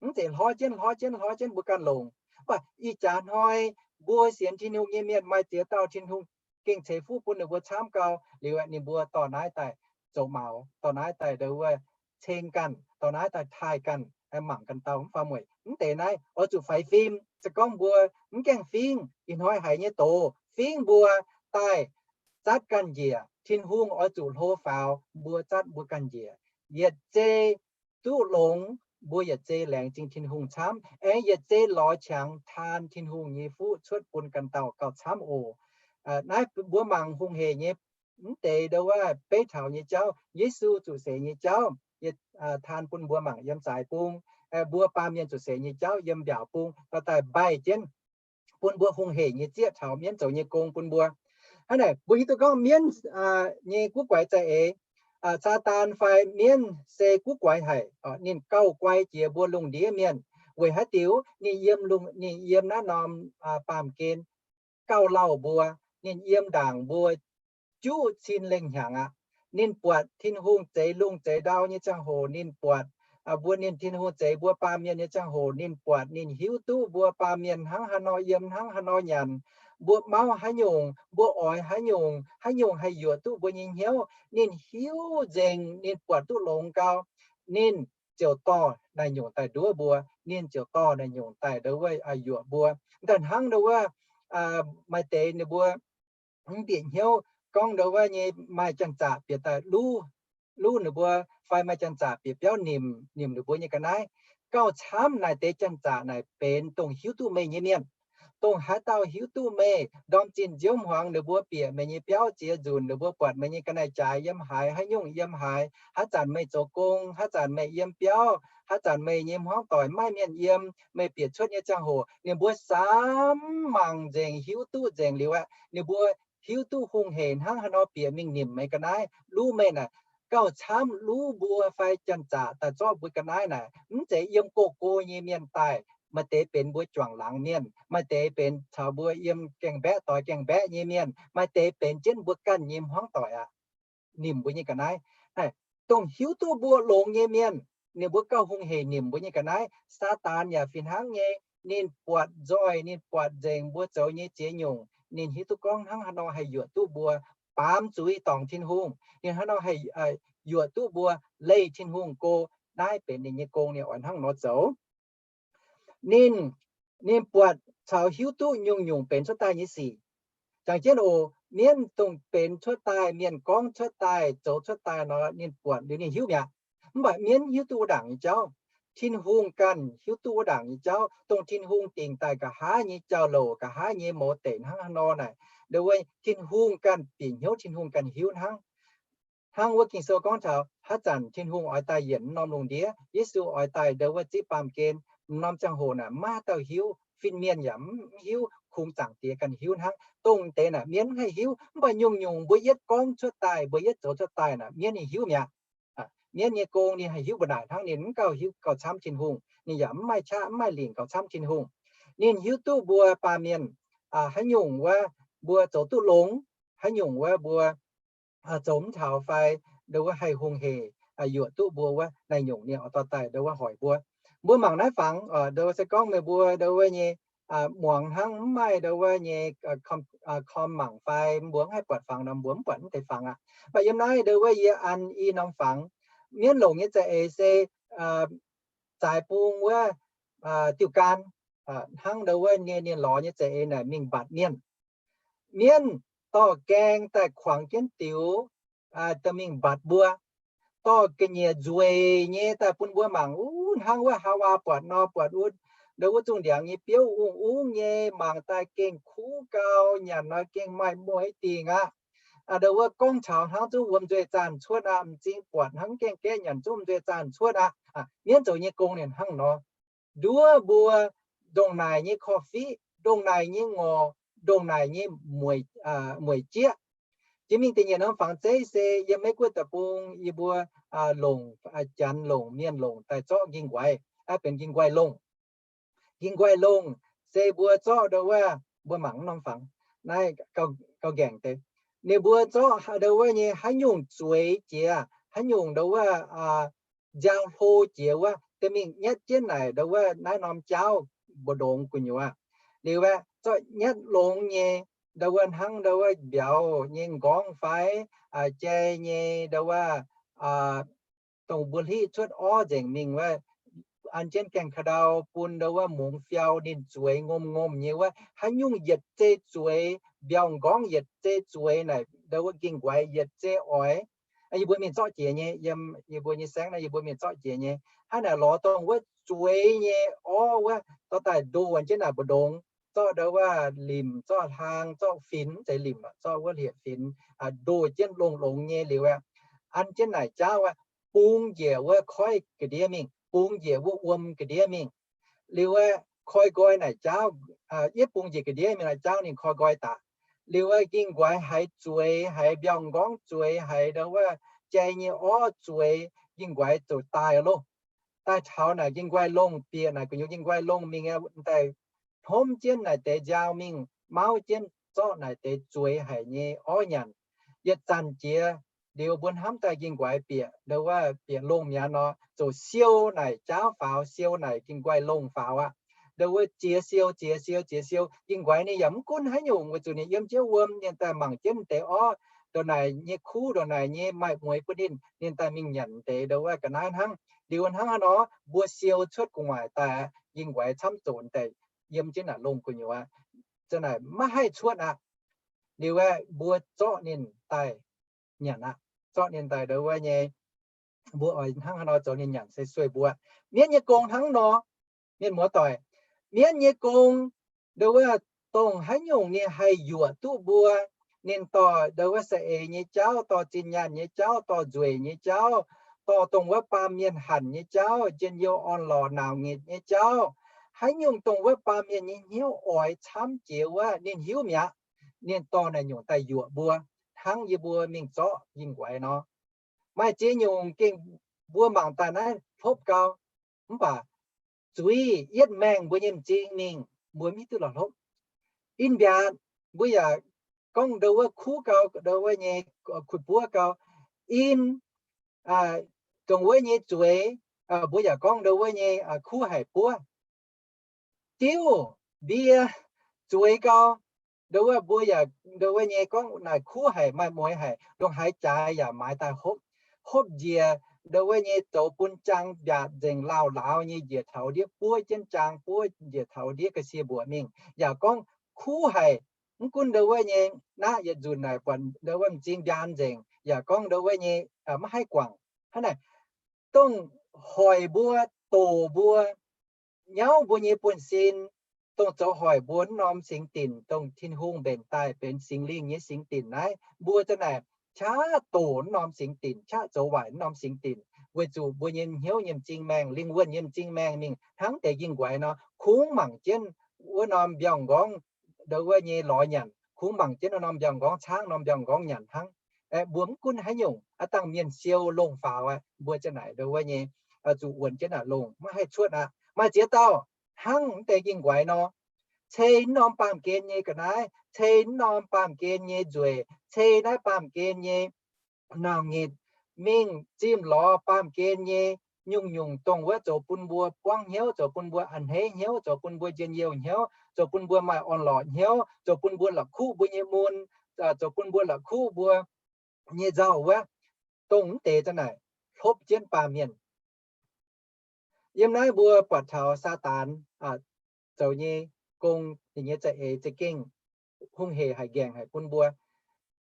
Mv zeiz hlorv jienv hlorv jienv hlorv jienv mbuo ganh longc. Mv baac ih jaax hnoi mbuo sienx Tin-Hungh nyei mienh maaih ziex dauh Tin-Hungh gengh ceix fuqv bun ninh mbuo camv gau liuz, ninh mbuo dorh naaiv daaih zoux maux, dorh naaiv daaih ndo wuov ceng ganh, dorh naaiv daaih taaih ganh, mangc ganh dauh mv faaux mueic. Mv deix naaiv oix zuqc faix fim. Se gorngv mbuo mv gaengh fingv, ih hnoi haiz nyei doz fingv mbuo daaih zatv ganh njiec, Tin-Hungh oix zuqc hlo faaux mbuo zatv mbuo ganh njiec. Yietc zei duqv longx, mbuo yietc zei laengz zingh Tin-Hungh camv, aengx yietc zei lorz qangx taan Tin-Hungh nyei fuqv cuotv bun ganh dauh gauh camv oc. Naaiv mbuo mangc hungh hec nyei, mv deix ndo wuov beiv taux nyei jauv, Yesu zuqc seix nyei jauv, taan bun mbuo mangc yiem zaaix bung. Mbuo baamh mienh zuqc seix nyei jauv yiem mbiaauc bung dorh daaih mbaih jienv bun mbuo hungh hec nyei zieqv taux mienv zoux nyei gong bun mbuo. Hnangv naaic mbuo hiuv duqv gorngv mienv nyei guv guaix za'eix, Saadaan fai mienv se guv guaix haic. Ninh gauh guai jiex mbuo lungh ndiev mienh. Weic haaix diuc? Ninh yiem, ninh yiem naaiv norm baamh gen gauh lauh mbuo. Ninh yiem ndaangc mbuo juqv cin lengh hnyangx aqv. Ninh buatc Tin-Hungh zeix lungh zeix ndau nyei ziangh hoc ninh buatc, mbuo ninh Tin-Hungh zeix mbuo baamh mienh nyei ziangh hoc ninh buatc, ninh hiuv duqv mbuo baamh mienh hnangv haaix nor yiem, hnangv haaix nor nyanc, mbuo mauv haaix nyungc, mbuo oix haaix nyungc, haaix nyungc haih yuoqc duqv mbuo nyei hnyouv. Ninh hiuv nzengc, ninh buatc duqv longx gau, ninh ziouc dorh naaic nyungc daaih nduov mbuo, ninh ziouc dorh naaic nyungc daaih ndo wuov yuoqc mbuo. Daaih hnangv ndo wuov maaih deix ninh mbuo mv bieqc hnyouv gorngv ndo wuov nyei maaih janx-zaqc bieqc daaih luv, luv ninh mbuo, fai maaih janx-zaqc bieqc biauv nimc, nimc ninh mbuo nyei ga'naaiv. Gauh camv naaic deix janx-zaqc naaic benx dongh hiuv duqv meih nyei mienh. Dongh haaix dauh hiuv duqv meih, ndorm zinh nziouv hmuangx ninh mbuo bieqc meih nyei biauv ziex nzunc, ninh mbuo buatc meih nyei ga'naaiv-jaaix yiem haaix, haaix nyungc yiem haaix, haaix zanc meih zoux gong, haaix zanc meih yiem biauv, haaix zanc meih nyei hmuangv doic maiv maaih mienh yiem, meih bieqc cuotv nyei ziangh hoc, ninh mbuo samx mangc nzengc, hiuv duqv nzengc liuz aqv, ninh mbuo hiuv duqv hungh hec hnangv haaix nor bieqc mingh nimc meih ga'naaiv, luv meih naaic. Gauh camv luv mbuo fai janx-zaqc daaih zorqv mbuo ga'naaiv naaic, mv zeiz yiem go-go nyei mienh daaih. Maaih deix benx mbuo juangc laangz mienh, maaih deix benx caux mbuo yiem gaengh mbaeqv doix gaengh mbaeqv nyei mienh, maaih deix benx jienv mbuo ganh nyei hmuangv doic aqv. Nimc mbuo nyei ga'naaiv. Dongh hiuv duqv mbuo longx nyei mienh, ninh mbuo gauh hungh hec nimc mbuo nyei ga'naaiv. Saadaan yaac fih hnangv nyei. Ninh buatc nzoih, ninh buatc nzengc mbuo zoux nyei ziex nyungc. Ninh hiuv duqv gorngv hnangv haaix nor haih yuoqc duqv mbuo baamz zuiz dorngc Tin-Hungh, ninh haaix nor haih yuoqc duqv mbuo leih Tin-Hungh go. Naaiv benx ninh nyei gong, ninh oix hnangv nor zoux. Ninh, ninh buatc caux hiuv duqv nyungc-nyungc benx cuotv daaih nyei sic. Jangx jienv oc, mienv dongh benx cuotv daaih, mienh gorngv cuotv daaih, zoux cuotv daaih nor, ninh buatc liuz ninh hiuv mi'aqv. Mv baac mienv hiuv duqv wuov ndaangc nyei jauv. Tin-Hungh ganh hiuv duqv wuov ndaangc nyei jauv, dongh Tin-Hungh dingc daaih nqa'haav nyei jauv-louc, nqa'haav nyei mouz deic hnangv haaix nor naaic, ndo wuov Tin-Hungh ganh bieqc hnyouv, Tin-Hungh ganh hiuv hnangv. Hnangv wuov Ging-Sou gorngv taux haaix zanc Tin-Hungh oix daaih yienc norm lungh ndiev, Yesu oix daaih ndo wuov zipv baamh gen, norm ziangh hoc naaic maiv dauh hiuv, fin-mienh yaac mv hiuv, kungx Zaangc Diex ganh hiuv hnangv. Dongh deix naaic mienv mv haih hiuv, mv baac nyungc-nyungc mbuo yietv gorngv cuotv daaih, mbuo yietv zoux cuotv daaih naaic mienv ninh hiuv mi'aqv. Mienv nyei gong ninh haih hiuv mbu'naaic hnangv, ninh mv gauh hiuv gauh camv Tin-Hungh, ninh yaac mv maaih qaqv mv maaih lingc gauh camv Tin-Hungh. Ninh hiuv duqv mbuo baamh mienh haaix nyungc wuov, mbuo zoux duqv longx, haaix nyungc wuov mbuo zoux mv taux fai ndo wuov haih hungh hec yuoqc duqv mbuo wuov, naaiv nyungc ninh oix dorh daaih ndo wuov hoic mbuo. Mbuo mangc naaiv fangx ndo wuov se gorngv meih mbuo ndo wuov nyei muangx hnangv mv maaih ndo wuov nyei korm mangc fai mbuo mv haih buatc fangx nor, mbuo mv buatc mv deix fangx aqv. Mv baac yiem naaiv ndo wuov yie an i norm fangx, mienv longc nyei za'eix se zaaix bung wuov diuh gan, hnangv ndo wuov ninh, ninh lorz nyei za'eix naaic mingh mbatc mienh. Mienv dorh gaeng daaih kuangx jienv diux, dorh mingh mbatc mbuo, dorh ga'nyiec nzueic nyei daaih bun mbuo mangc, uv, hnangv wuov haa waa buatc nor buatc wuov, ndo wuov zungh ndiangx nyei biouv ungv ungv nyei, mangc daaih gengh kuv gau, nyanc nor gengh maaih mueiz dingc aqv. Ndo wuov gorngv caux hnangv zungv wuom nzueic zaanh cuotv aqv, m'zing buatc hnangv gengh gaeqv nyanc zungv nzueic zaanh cuotv aqv. Mienv zoux nyei gong ninh hnangv nor. Nduov mbuo ndongc naaic nyei korv-fiqv, ndongc naaic nyei ngorc, ndongc naaic nyei mueic jieqv. Jiex mingh da'nyeic norm fangx zeiv se yiem Meiv Guoqv deic-bung yie mbuo longc, Janx longc, mienh longc daaih zorqv nking-nquaix, benx nking-nquaix longh. Nking-nquaix longh se mbuo zorqv ndo wuov, mbuo mangc norm fangx naaiv gauh ngaengc deix. Ninh mbuo zorqv ndo wuov nyei haaix nyungc zueiz jiex, haaix nyungc ndo wuov nziaaux hlo jiex wuov, da'mingh nyatv jienv naaic ndo wuov naaiv norm jaauv mbu'ndongx gu'nyuoz. Liuz aeqv, zorqv nyatv longx nyei, ndo wuov hnangv ndo wuov mbiauz nyei m'nqorngv fai jai nyei ndo wuov dongh mbuo hlitv cuotv orv nzengc mingh wuov, an jienv gaengh ka'ndau bun ndo wuov mungz fiau ninh zueiz ngomh ngomh nyei wuov, haaix nyungc yietc zei zueiz, mbiauz m'nqorngv yietc zei zueiz naaic ndo wuov nking-nquaix yietc zei oix. Yie mbuo mingh zorqv jiex nyei, yiem yie mbuo nyei saengv naaiv yie mbuo mingh zorqv jiex nyei. Hnangv naaic lorz dongh wuov zueiz nyei orv wuov dorh daaih ndoh jienv naaic mbu'ndongx, zorqv ndo wuov limc, zorqv hlaang, zorqv finx, mv zeiz limc, zorqv wuov hlieqv finx, ndoh jienv longx-longx nyei liuz aeqv, an jienv naaic jaauv aeqv, bung njiec wuov koiv ga'ndiev mingh, bung njiec wuov wuom ga'ndiev mingh. Liuz aeqv, koi nqoi naaic jaauv, yietv bung njiec ga'ndiev mingh naaic jaauv ninh koi nqoi daaih. Liuz aeqv, nking-nquaix haiz zueiz, haiz mbiauz m'nqorngv zueiz, haiz ndo wuov jai nyei orv zueiz, nking-nquaix ziouc daaih loh. Daaih taux naaic nking-nquaix longh bieqc naaic gu'nyuoz nking-nquaix longh mingh aeqv, daaih hnomv jienv naaic deix nziaaux mingh mauv jienv zorqv naaic deix zueiz haic nyei orv nyanc. Yietc zanc jiex liuz mbuo hnamv daaih nking-nquaix bieqc ndo wuov bieqc longh mi'aqv nor, ziouc siou naaic jaauv faaux, siou naaic nking-nquaix longh faaux aqv. Ndo wuov ziex siou, ziex siou, ziex siou, nking-nquaix ninh yaac mv gunv haaix nyungc weic zuqc ninh yiem jienv wuom, ninh daaih mangc jienv deix orv, ndongc naaic nyei kuv, ndongc naaic nyei maaih mueiz bun ninh, ninh daaih mingh nyanc deix ndo wuov ga'naaiv hnangv. Liuz hnangv haaix nor mbuo siou cuotv gu'nguaaic daaih, nking-nquaix camv zoqc daaih yiem jienv naaic longh gu'nyuoz, za'naaic maiv haih cuotv aqv. Liuz aeqv, mbuo zorqv ninh daaih nyanc aqv. Zorqv ninh daaih ndo wuov nyei, mbuo oix hnangv haaix nor zoux ninh nyanc se sueih mbuo. Mienv nyei gong hnangv nor, mienh muoz-doic, mienv nyei gong, ndo wuov dongh haaix nyungc ninh haih yuoqc duqv mbuo, ninh dorh ndo wuov saeng-eix nyei jauv, dorh zinh nyaanh nyei jauv, dorh nzueic nyei jauv, dorh dongh wuov baamh mienh hanc nyei jauv, njien-youh orn-lorqc nauz-ngetc nyei jauv, haaix nyungc dongh wuov baamh mienh nyei hnyouv oix camv jiex wuov, ninh hiuv mi'aqv. Ninh dorh naaic nyungc daaih yuoqc mbuo, hnangv yie mbuo mingh zorqv nking-nquaix nor. Maaih ziex nyungc gengh mbuo mangc daaih naaiv hlopv gau, mv baac zuiz yietv maengh mbuo nyei m'zing mingh, mbuo mv hiuv duqv la'hlopv. In mbiaatc mbuo yaac gorngv ndo wuov kuv gau, ndo wuov nyei kuh buov gau. In dongh wuov nyei zueiz, mbuo yaac gorngv ndo wuov nyei kuv haic buov. Diuv, mbie, zueiz gau, ndo wuov mbuo yaac ndo wuov nyei gorngv naaic kuv haic, maaih mueiz haic, ndongc haaix jaaix yaac maaiz daaih hopv. Hopv njiec ndo wuov nyei zoux bun jaang mbiaatc nzengc, lauh lauz nyei njiec taux ndiev buov jienv jaang, buov njiec taux ndiev ga'sie mbuoqc mingh, yaac gorngv kuv haic. Mv gunv ndo wuov nyei naqv yietc nzunc naaic buatc ndo wuov m'zing mbiaan nzengc, yaac gorngv ndo wuov nyei maiv haih guangc. Hnangv naaic, dongh hoic mbuo, doqc mbuo, nyauv mbuo nyei buonv-sin, dongh zoux hoic mbuo wuov norm singx dinc, dongh Tin-Hungh mbenc daaih benx Singx Lingh nyei singx dinc naaiv, mbuo za'naaic qaqv doqc wuov norm singx dinc, qaqv zoux waaic wuov norm singx dinc, weic zuqc mbuo nyei hnyouv nyei m'zing maengh, lingh wuonh nyei m'zing maengh mingh hnangv deix nking-nquaix nor, kungx mangc jienv wuov norm mbiauz-m'nqorngv ndo wuov nyei lorz nyanc, kungx mangc jienv wuov norm mbiauz-m'nqorngv caangv, norm mbiauz-m'nqorngv nyanc hnangv. Mbuo mv gunv haaix nyungc, aav dangh mienh siou longh faaux aqv, mbuo za'naaic ndo wuov nyei zuqc wuonx jienv naaic longh, maiv haih cuotv aqv. Maaih ziex dauh hnangv mv deix nking-nquaix nor, cei wuov norm baamh gen nyei ga'naaiv, cei wuov norm baamh gen nyei nzueic, cei naaiv baamh gen nyei nauz-ngetc, mingh zimh lorz baamh gen nyei nyungc-nyungc dongh wuov zoux bun mbuo buangv hnyouv, zoux bun mbuo a'hneiv hnyouv, zoux bun mbuo njien-youh hnyouv, zoux bun mbuo maaih orn-lorqc hnyouv, zoux bun mbuo la'kuqv mbuo nyei mun, zoux bun mbuo la'kuqv mbuo nyei nzauh wuov, dongh mv deix za'naaic hlopv jienv baamh mienh. Yiem naaiv mbuo buatc taux Saadaan zoux nyei gong, ninh nyei za'eix za'gengh hungh heic haic, nqaengc haic bun mbuo.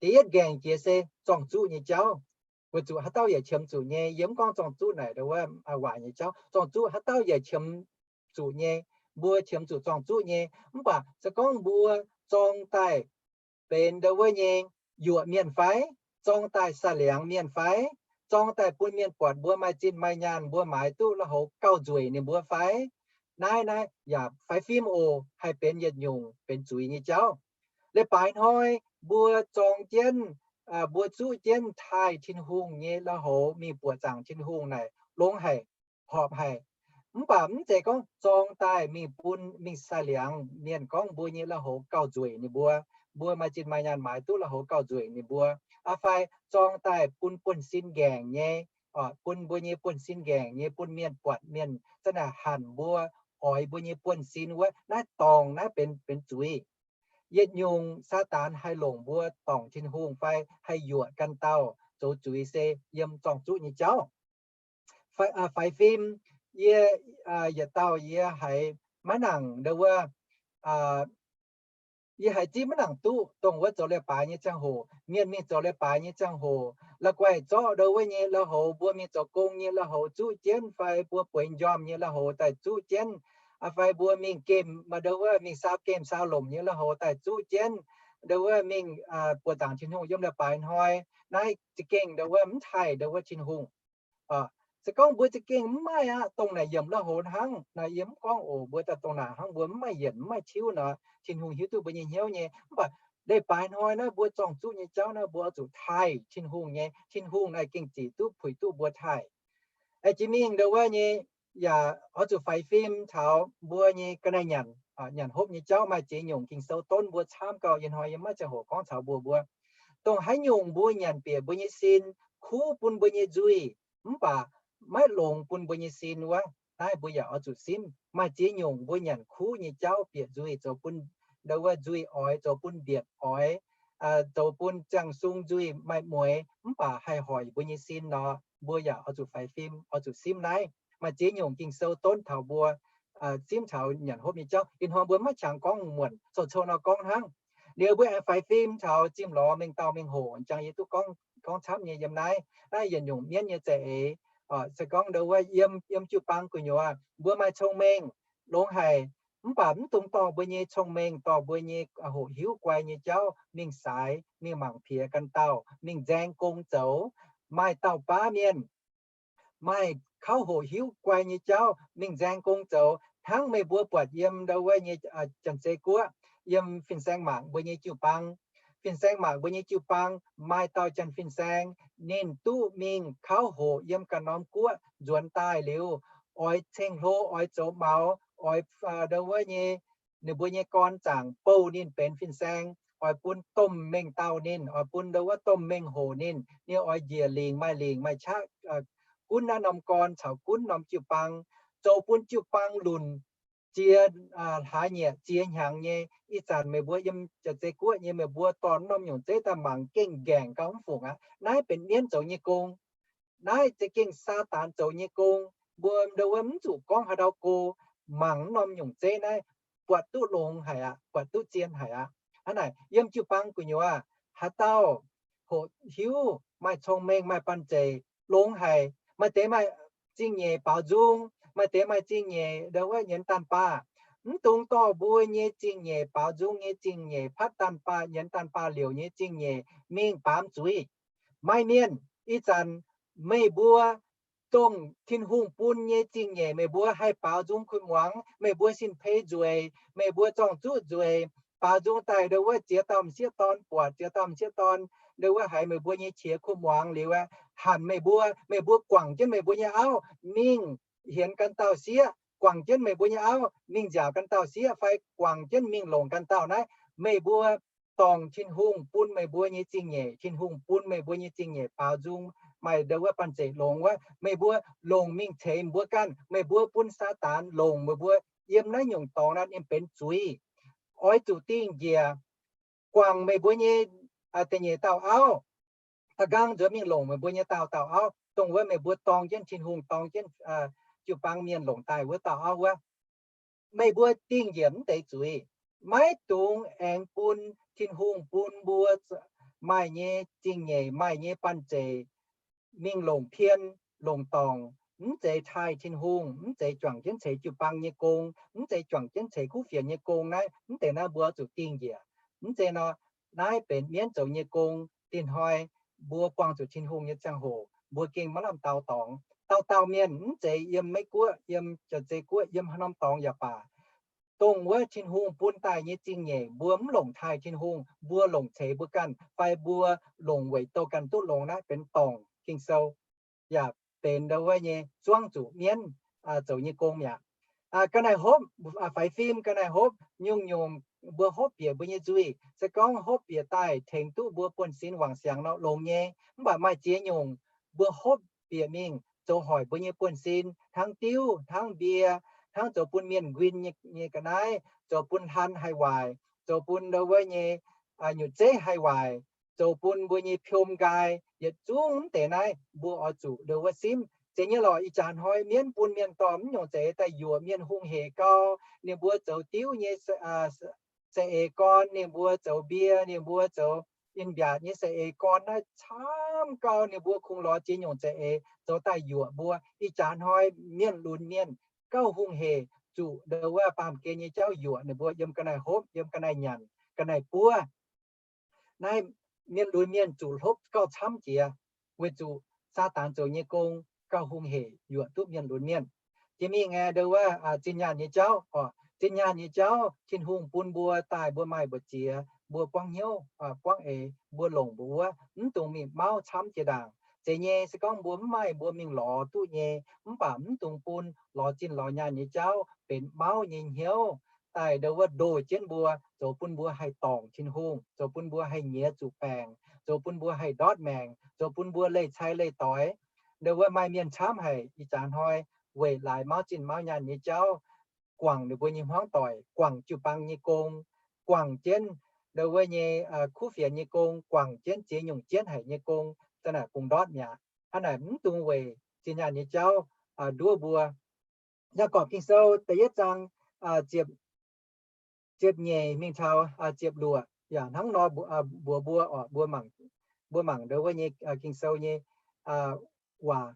Da'yietv nqaengc jiex se zorng-zuqv nyei jauv. Weic zuqc haaix dauh yaac qiemx zuqc nyei. Yie mv gorngv zorng-zuqv naaic ndau wuov waac nyei jauv. Zorng-zuqv haaix dauh yaac qiemx zuqc nyei. Mbuo qiemx zuqc zorng-zuqv nyei. Mv baac se gorngv mbuo zorng daaih benx ndau wuov nyei yuoqc mienh fai, zorng daaih saic liangx mienh fai, zorng daaih bun mienh buatc mbuo maaih zinh maaih nyaanh, mbuo maaiz duqv lui-houx gauh nzueic ninh mbuo fai, naaiv naaiv yaac faix fim oc, haih benx yietc nyungc benx zuiz nyei jauv. Leiz-baaix hnoi mbuo zorng jienv, mbuo zuqv jienv taaih Tin-Hungh nyei lui-houx mingh buoqc zaangc Tin-Hungh naaic longx haic, horpc haic. Mv baac mv zeiz gorngv zorng daaih mingh bun mingh saic liangx mienh gorngv mbuo nyei lui-houx gauh nzueic ninh mbuo, mbuo maaih zinh maaih nyaanh maaiz duqv lui-houx gauh nzueic ninh mbuo, aa fai zorng daaih bun buonv-sin nqaengc nyei, bun mbuo nyei buonv-sin nqaengc nyei, bun mienh buatc mienh za'naaic hanc mbuo, oix mbuo nyei buonv-sin wuov, naaiv dorngc naaiv benx, benx zuiz. Yietc nyungc Saadaan haih longc mbuo dorngc Tin-Hungh fai haih yuoqc ganh dauh zoux zuiz se yiem zorng-zuqv nyei jauv. Faix fim, yie, yietc dauh yie haiz maiv nangc ndau wuov, yie haiz zipv maiv nangc duqv dongh wuov zoux leiz-baaix nyei ziangh hoc, mienh mingh zoux leiz-baaix nyei ziangh hoc, la'guaih zorqv ndau wuov nyei lui-houx, mbuo mingh zoux gong nyei lui-houx zuqv jienv fai mbuo bueix njormh nyei lui-houx daaih zuqv jienv, fai mbuo mingh gemh maaih ndau wuov mingh saau gemh saau lomc nyei lui-houx daaih zuqv jienv, ndau wuov mingh buoqc zaangc Tin-Hungh yiem leiz-baaix hnoi. Naaiv za'gengh ndau wuov mv taaih ndau wuov Tin-Hungh. Se gorngv mbuo za'gengh mv maaih aqv, dongh naaic yiemc lui-houx hnangv naaic, yie mv gorngv oc, mbuo daaih dongh naaic hnangv, mbuo mv maaih yienc mv maaih tiuv nor, Tin-Hungh hiuv duqv mbuo nyei hnyouv nyei. Mv baac leiz-baaix hnoi naaiv mbuo zorng-zuqv nyei jauv naaiv mbuo oix zuqc taaih Tin-Hungh nyei. Tin-Hungh naaiv gengh zic duqv puix duqv mbuo taaih. Jiex mingh ndau wuov nyei yaac oix zuqc faix fim taux mbuo nyei ga'naaiv nyanc, nyanc hopv nyei jauv maaih ziex nyungc Ging-Sou donv mbuo camv gauh. Ih hnoi yie maiv ziangh hoc gorngv caux mbuo mbuo, dongh haaix nyungc mbuo nyanc bieqc mbuo nyei sin kuv bun mbuo nyei nzuih, mv baac maiv longx bun mbuo nyei sin wuov, naaiv mbuo yaac oix zuqc simv. Maaih ziex nyungc mbuo nyanc kuv nyei jauv bieqc nzuih zoux bun ndau wuov nzuih oix, zoux bun mbietc oix, zoux bun ziangh sung nzuih maaih mueix mv baac haih hoic mbuo nyei sin nor, mbuo yaac oix zuqc faix fim, oix zuqc simv naaiv. Maaih ziex nyungc Ging-Sou donv taux mbuo simv taux nyanc hopv nyei jauv. Ih hnoi mbuo maiv qangx gorngv muonc, cou-cou nor gorngv hnangv. Liuz mbuo aengx faix fim taux zimh lorz mengh dauh mengh hoc, jangx yie duqv gorngv, gorngv camv nyei yiem naaiv, naaiv yietc nyungc mienv nyei za'eix. Se gorngv ndau wuov yiem, yiem jiu-baang gu'nyuoz mbuo maaih cong-mengh longx haic, mv baac mv dungx dorh mbuo nyei cong-mengh, dorh mbuo nyei hoqc hiuv guai nyei jauv mingh saaix, mingh mangc piex ganh dauh, mingh nzaeng gong zoux. Maaih dauh baav mienh maaih kauv hoqc hiuv guai nyei jauv mingh nzaeng gong zoux, hnangv meih mbuo buatc yiem ndau wuov nyei Janx-Zei Guoqv, yiem fin-saeng mangc mbuo nyei jiu-baang. Fin-saeng mangc mbuo nyei jiu-baang maaih dauh janx fin-saeng, ninh duqv mingh kauv hoqc yiem ganh norm guoqv nzuonx daaih liuz, oix ceng-hlo, oix zoux maux, oix ndau wuov nyei ninh mbuo nyei gorn zaangc bouh ninh benx fin-saeng, oix bun domh mengh dauh ninh, oix bun ndau wuov domh mengh hoc ninh, ninh oix njiec lingc, maaih lingc maaih qaqv gunv naaiv norm gorn caux gunv norm jiu-baang, zoux bun jiu-baang lunc ziex hlaax nyieqc ziex hnyangx nyei. Ih zanc meih mbuo yiem Janx-Zei Guoqv nyei, meih mbuo dorh norm nyungc zeiv daaih mangc gengh nqaengc gauh mv fungc aqv. Naaiv benx mienv zoux nyei gong. Naaiv za'gengh Saadaan zoux nyei gong. Mbuo ndau wuov mv zuqc gorngv haaix ndau go, mangc norm nyungc zeiv naaiv buatc duqv longx haic aqv, buatc duqv zien haic aqv. Hnangv naaic yiem jiu-baang gu'nyuoz, haaix dauh hoqc hiuv, maaih cong-mengh, maaih banh zeic, longx haic. Maaih deix maaih zingh nyeic baaux nzung, maaih deix maaih zingh nyeic ndau wuov nyienz daanh baah. Mv dungx dorh mbuo nyei zingh nyeic baaux nzung nyei zingh nyeic, patv daanh baah, nyienz daanh baah liouc nyei zingh nyeic mingh baamz zuiz. Maaih mienh, ih zanc meih mbuo dongh Tin-Hungh bun nyei zingh nyeic meih mbuo haih baaux nzung kuh muangx, meih mbuo sin-peix nzueic, meih mbuo zorng-zuqv nzueic, baaux nzung daaih ndau wuov ziex dauh m'sieqv dorn buatc, ziex dauh m'sieqv dorn ndau wuov haiz meih mbuo nyei qiex kuh muangx liuz aeqv, hanc meih mbuo, meih mbuo guangc jienv meih mbuo nyei auv mingh hienx ganh dauh sieqv, guangc jienv meih mbuo nyei auv mingh nziaauc ganh dauh sieqv, fai guangc jienv mingh longc ganh dauh naaiv, meih mbuo dorngc Tin-Hungh bun meih mbuo nyei zingh nyeic, Tin-Hungh bun meih mbuo nyei zingh nyeic baaux nzung, maaih ndau wuov banh zeic longx wuov, meih mbuo longc mingh ceix mbuo ganh. Meih mbuo bun Saadaan longc meih mbuo yiem naaiv nyungc dorngx naaiv ninh benx zuiz. Oix zuqc dingh njiec guangc meih mbuo nyei da'nyeic dauh auv. Da'nqaang nzuonx mingh longc meih mbuo nyei dauh dauh auv, dongh wuov meih mbuo dorng jienv Tin-Hungh, dorng jienv jiu-baang mienh longc daaih wuov dauh auv wuov. Meih mbuo dingh njiec mv deix zuiz. Maiv dungx aengx bun Tin-Hungh bun mbuo maaih nyei zingh nyeic, maaih nyei banh zeic mingh longc pien, longc dorngc, mv zeiz taaih Tin-Hungh, mv zeiz juangc jienv ceix jiu-baang nyei gong, mv zeiz juangc jienv ceix kuv fienx nyei gong naaiv, mv deix naaiv mbuo zuqc dingh njiec. Mv zeiz nor, naaiv benx mienv zoux nyei gong. Dinh hnoi mbuo buangh zuqc Tin-Hungh nyei ziangh hoc, mbuo gengh maiv lamh dau dorngx. Dauh dauh mienh mv zeiz yiem Meiv Guoqv, yiem Jaa-Zei Guoqv, yiem haaix norm dorngx yaac baac, dongh wuov Tin-Hungh bun daaih nyei zingh nyeic mbuo mv longc taaih Tin-Hungh, mbuo longc ceix mbuo ganh, fai mbuo longc weic douh ganh duqv longx naaiv benx dorngc Ging-Sou, yaac benx ndau wuov nyei zuangv zuqc mienv zoux nyei gong mi'aqv. Ga'naaiv hopv, faix fim ga'naaiv hopv nyungc-nyungc, mbuo hopv bieqc mbuo nyei nzuih. Se gorngv hopv bieqc daaih tengx duqv mbuo buonv-sin wangc siangx nor longx nyei. Mv baac maaih ziex nyungc mbuo hopv bieqc mingh zoux hoic mbuo nyei buonv-sin, hnangv diuv, hnangv mbie, hnangv zoux bun mienh nquin nyei ga'naaiv, zoux bun hlan haih waaic, zoux bun ndau wuov nyei nyutc zeiv haih waaic, zoux bun mbuo nyei piom nqaai, yietc zungv mv deix naaiv mbuo oix zuqc ndau wuov simv. Zeiz nyei lorqc, ih jaax hnoi mienv bun mienh dorh mv nyungc za'eix daaih yuoqc mienh hungh hec gau. Ninh mbuo zoux diuv nyei za'eix gorn, ninh mbuo zoux mbie, ninh mbuo zoux in-mbiaatc nyei za'eix gorn naaiv camv gau. Ninh mbuo kungx lorz ziex nyungc za'eix zoux daaih yuoqc mbuo. Ih jaax hnoi mienh lunx mienh gauh hungh hec, zuqc ndau wuov baamh gen nyei jauv yuoqc ninh mbuo yiem ga'naaiv hopv, yiem ga'naaiv nyanc, ga'naaiv buov. Naaiv mienh lunx mienh zuqc hlopv gauh camv jiex, weic zuqc Saadaan zoux nyei gong gauh hungh hec yuoqc duqv mienh lunx mienh. Jiex mingh aeqv, ndau wuov zinh nyaanh nyei jauv, zinh nyaanh nyei jauv Tin-Hungh bun mbuo daaih mbuo maaih mbu'ziex, mbuo buangv hnyouv buangv eix, mbuo longc mbuo wuov, mv dungx mingh mauv camv jiex ndaangc. Zeiz nyei, se gorngv mbuo mv maaih mbuo mingh lorz duqv nyei, mv baac mv dungx bun lorz zinh lorz nyaanh nyei jauv benx mauv nyei hnyouv daaih ndau wuov ndoh jienv mbuo, zoux bun mbuo haih dorngc Tin-Hungh, zoux bun mbuo haih nyiex zuqc baengc, zoux bun mbuo haih ndortv maengc, zoux bun mbuo leih cai leih doix. Ndau wuov maaih mienh camv haic ih jaax hnoi weic laaix mauv zinh mauv nyaanh nyei jauv guangc ninh mbuo nyei hmuangv doic, guangc jiu-baang nyei gong, guangc jienv ndau wuov nyei kuv fienx nyei gong, guangc jienv ziex nyungc jienv haic nyei gong, za'naaic bungx ndortv mi'aqv. Hnangv naaic mv dungx weic zinh nyaanh nyei jauv nduov mbuo. Yaagorpc Ging-Sou da'yietv zaang ziepc nyeic mingh taux ziepc luoqc yaac hnangv nor mbuox mbuo oc, mbuo mangc ndau wuov nyei Ging-Sou nyei waac.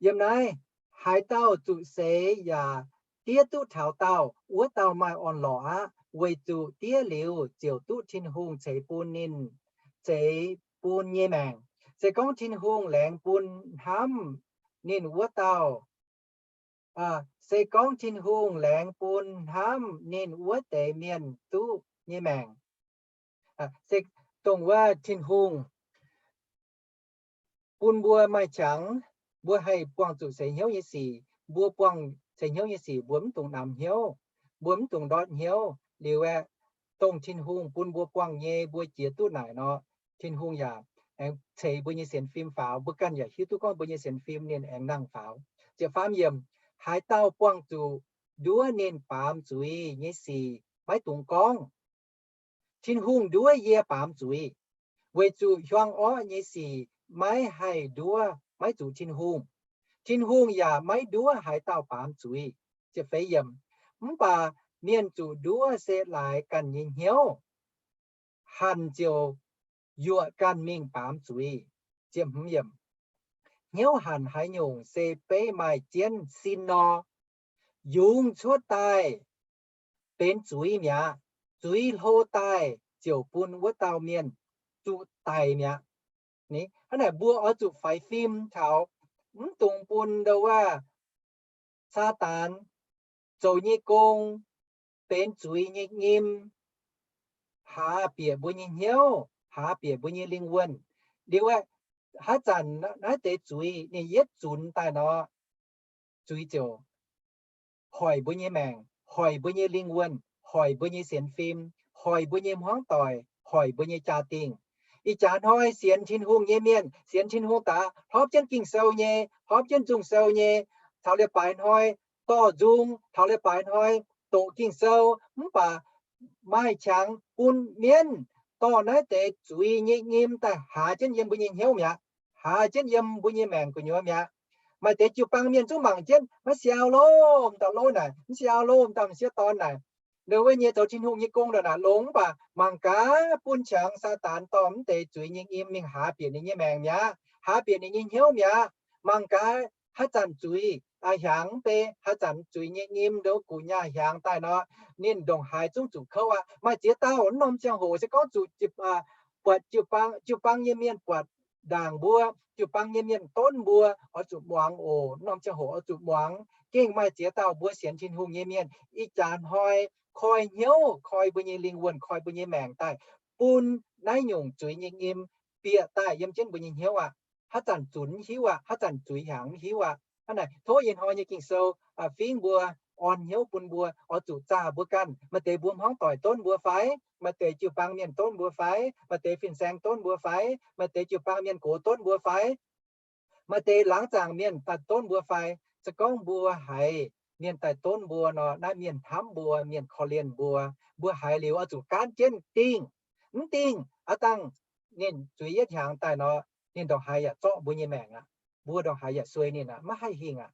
Yiem naaiv, haaix dauh zuqc seix yaac diev duqv taux daauh, wuov dauh maaih orn-lorqc aqv, weic zuqc diev liuz ziouc duqv Tin-Hungh ceix bun ninh, ceix bun nyei maengc. Se gorngv Tin-Hungh laengz bun hnamv ninh wuov dauh, se gorngv Tin-Hungh laengz bun hnamv ninh wuov deix mienh duqv nyei maengc. Se dongh wuov Tin-Hungh bun mbuo maaih qangx, mbuo haih buangh zuqc seix hnyouv nyei sic. Mbuo buangh seix hnyouv nyei sic mbuo mv dungx namx hnyouv, mbuo mv dungx ndortv hnyouv. Liuz aeqv, dongh Tin-Hungh bun mbuo buangh nyei mbuo jiex duqv naaic nor, Tin-Hungh yaac aengx ceix mbuo nyei sienx fim faaux. Mbuo ganh yaac hiuv duqv gorngv mbuo nyei sienx fim ninh aengx nangh faaux. Ziepc faam yiemc, haaix dauh buangh zuqc nduov ninh baamz zuiz nyei sic maiv dungx gorngv, Tin-Hungh nduov yie baamz zuiz, weic zuqc hiuang orqv nyei sic maiv haih nduov maiv zuqc Tin-Hungh. Tin-Hungh yaac maiv nduov haaix dauh baamz zuiz. Mv baac mienh zuqc nduov se laaix ganh nyei hnyouv hanc ziouc yuoqc ganh mingh baamz zuiz. Hnyouv hanc haaix nyungc se beiv maaih jienv sin nor, yungz cuotv daaih benx zuiz mi'aqv. Zuiz hlo daaih ziouc bun wuov dauh mienh zuqc daic mi'aqv. Hnangv naaic mbuo oix zuqc faix fim taux, mv dungx bun ndau wuov Saadaan zoux nyei gong benx zuiz nyei nyim haaz bieqc mbuo nyei hnyouv, haaz bieqc mbuo nyei lingh wuonh. Liuz aeqv, haaix zanc naaiv deix zuiz ninh yietv zunx daaih nor, zuiz ziouc hoic mbuo nyei maengc, hoic mbuo nyei lingh wuonh, hoic mbuo nyei sienx fim, hoic mbuo nyei hmuangv doic, hoic mbuo nyei jaa-dingh. Ih jaax hnoi sienx Tin-Hungh nyei mienh, sienx Tin-Hungh daaih hlorpv jienv Ging-Sou nyei, hlorpv jienv nzung sou nyei, taux leiz-baaix hnoi dorh nzung, taux leiz-baaix hnoi doqc Ging-Sou, mv baac maaih qangx bun mienv dorh naaiv deix zuiz nyei nyim daaih haaz jienv yiem mbuo nyei hnyouv mi'aqv, haaz jienv yiem mbuo nyei maengc gu'nyuoz mi'aqv. Maaih deix jiu-baang mienh zungv mangc jienv, maiv siau loh, m'dauh loh naaic, mv siau loh, m'dauh m'sieqv dorn naaic, ndongc wuov nyei zoux Tin-Hungh nyei gong ndongc naaic longx, mv baac mangc gaax bun qangx Saadaan dorh mv deix zuiz nyei nyim mingh haaz bieqc ninh nyei maengc mi'aqv, haaz bieqc ninh nyei hnyouv mi'aqv. Mangc gaax haaix zanc zuiz hiaangx mv bei, haaix zanc zuiz nyei nyim ndongc gu'nyaah hiaangx daaih nor, ninh ndongc haaix zungv zuqc kouv aqv. Maaih ziex dauh wuov norm ziangh hoc se gorngv zuqc buatc jiu-baang, jiu-baang nyei mienh buatc ndaangc mbuo, jiu-baang nyei mienh donv mbuo, oix zuqc muangx oc. Wuov norm ziangh hoc oix zuqc muangx. Gengh maaih ziex dauh mbuo sienx Tin-Hungh nyei mienh ih jaax hnoi koi hnyouv, koi mbuo nyei lingh wuonh, koi mbuo nyei maengc daaih bun naaiv nyungc zuiz nyei nyim bieqc daaih yiem jienv mbuo nyei hnyouv aqv. Haaix zanc zunc mv hiuv aqv, haaix zanc zuiz hiaangx mv hiuv aqv. Hnangv naaic tov ih hnoi nyei Ging-Sou fingv mbuo, orn hnyouv bun mbuo, oix zuqc zaah mbuo ganh. Maaih deix mbuo hmuangv doic donv mbuo fai? Maaih deix jiu-baang mienh donv mbuo fai? Maaih deix fin-saeng donv mbuo fai? Maaih deix jiu-baang mienh gox donv mbuo fai? Maaih deix laangz zaangc mienh daaih donv mbuo fai? Se gorngv mbuo haiz mienh daaih donv mbuo nor, naaiv mienh hnamv mbuo, mienh korv-lienh mbuo, mbuo haiz liuz oix zuqc gaanv jienv dingh. Mv dingh, aav dangh ninh zuiz yietv hiaangx daaih nor, ninh ndongc haaix yaac zorqv mbuo nyei maengc aqv. Mbuo ndongc haaix yaac suei ninh aqv, maiv haih hingh aqv.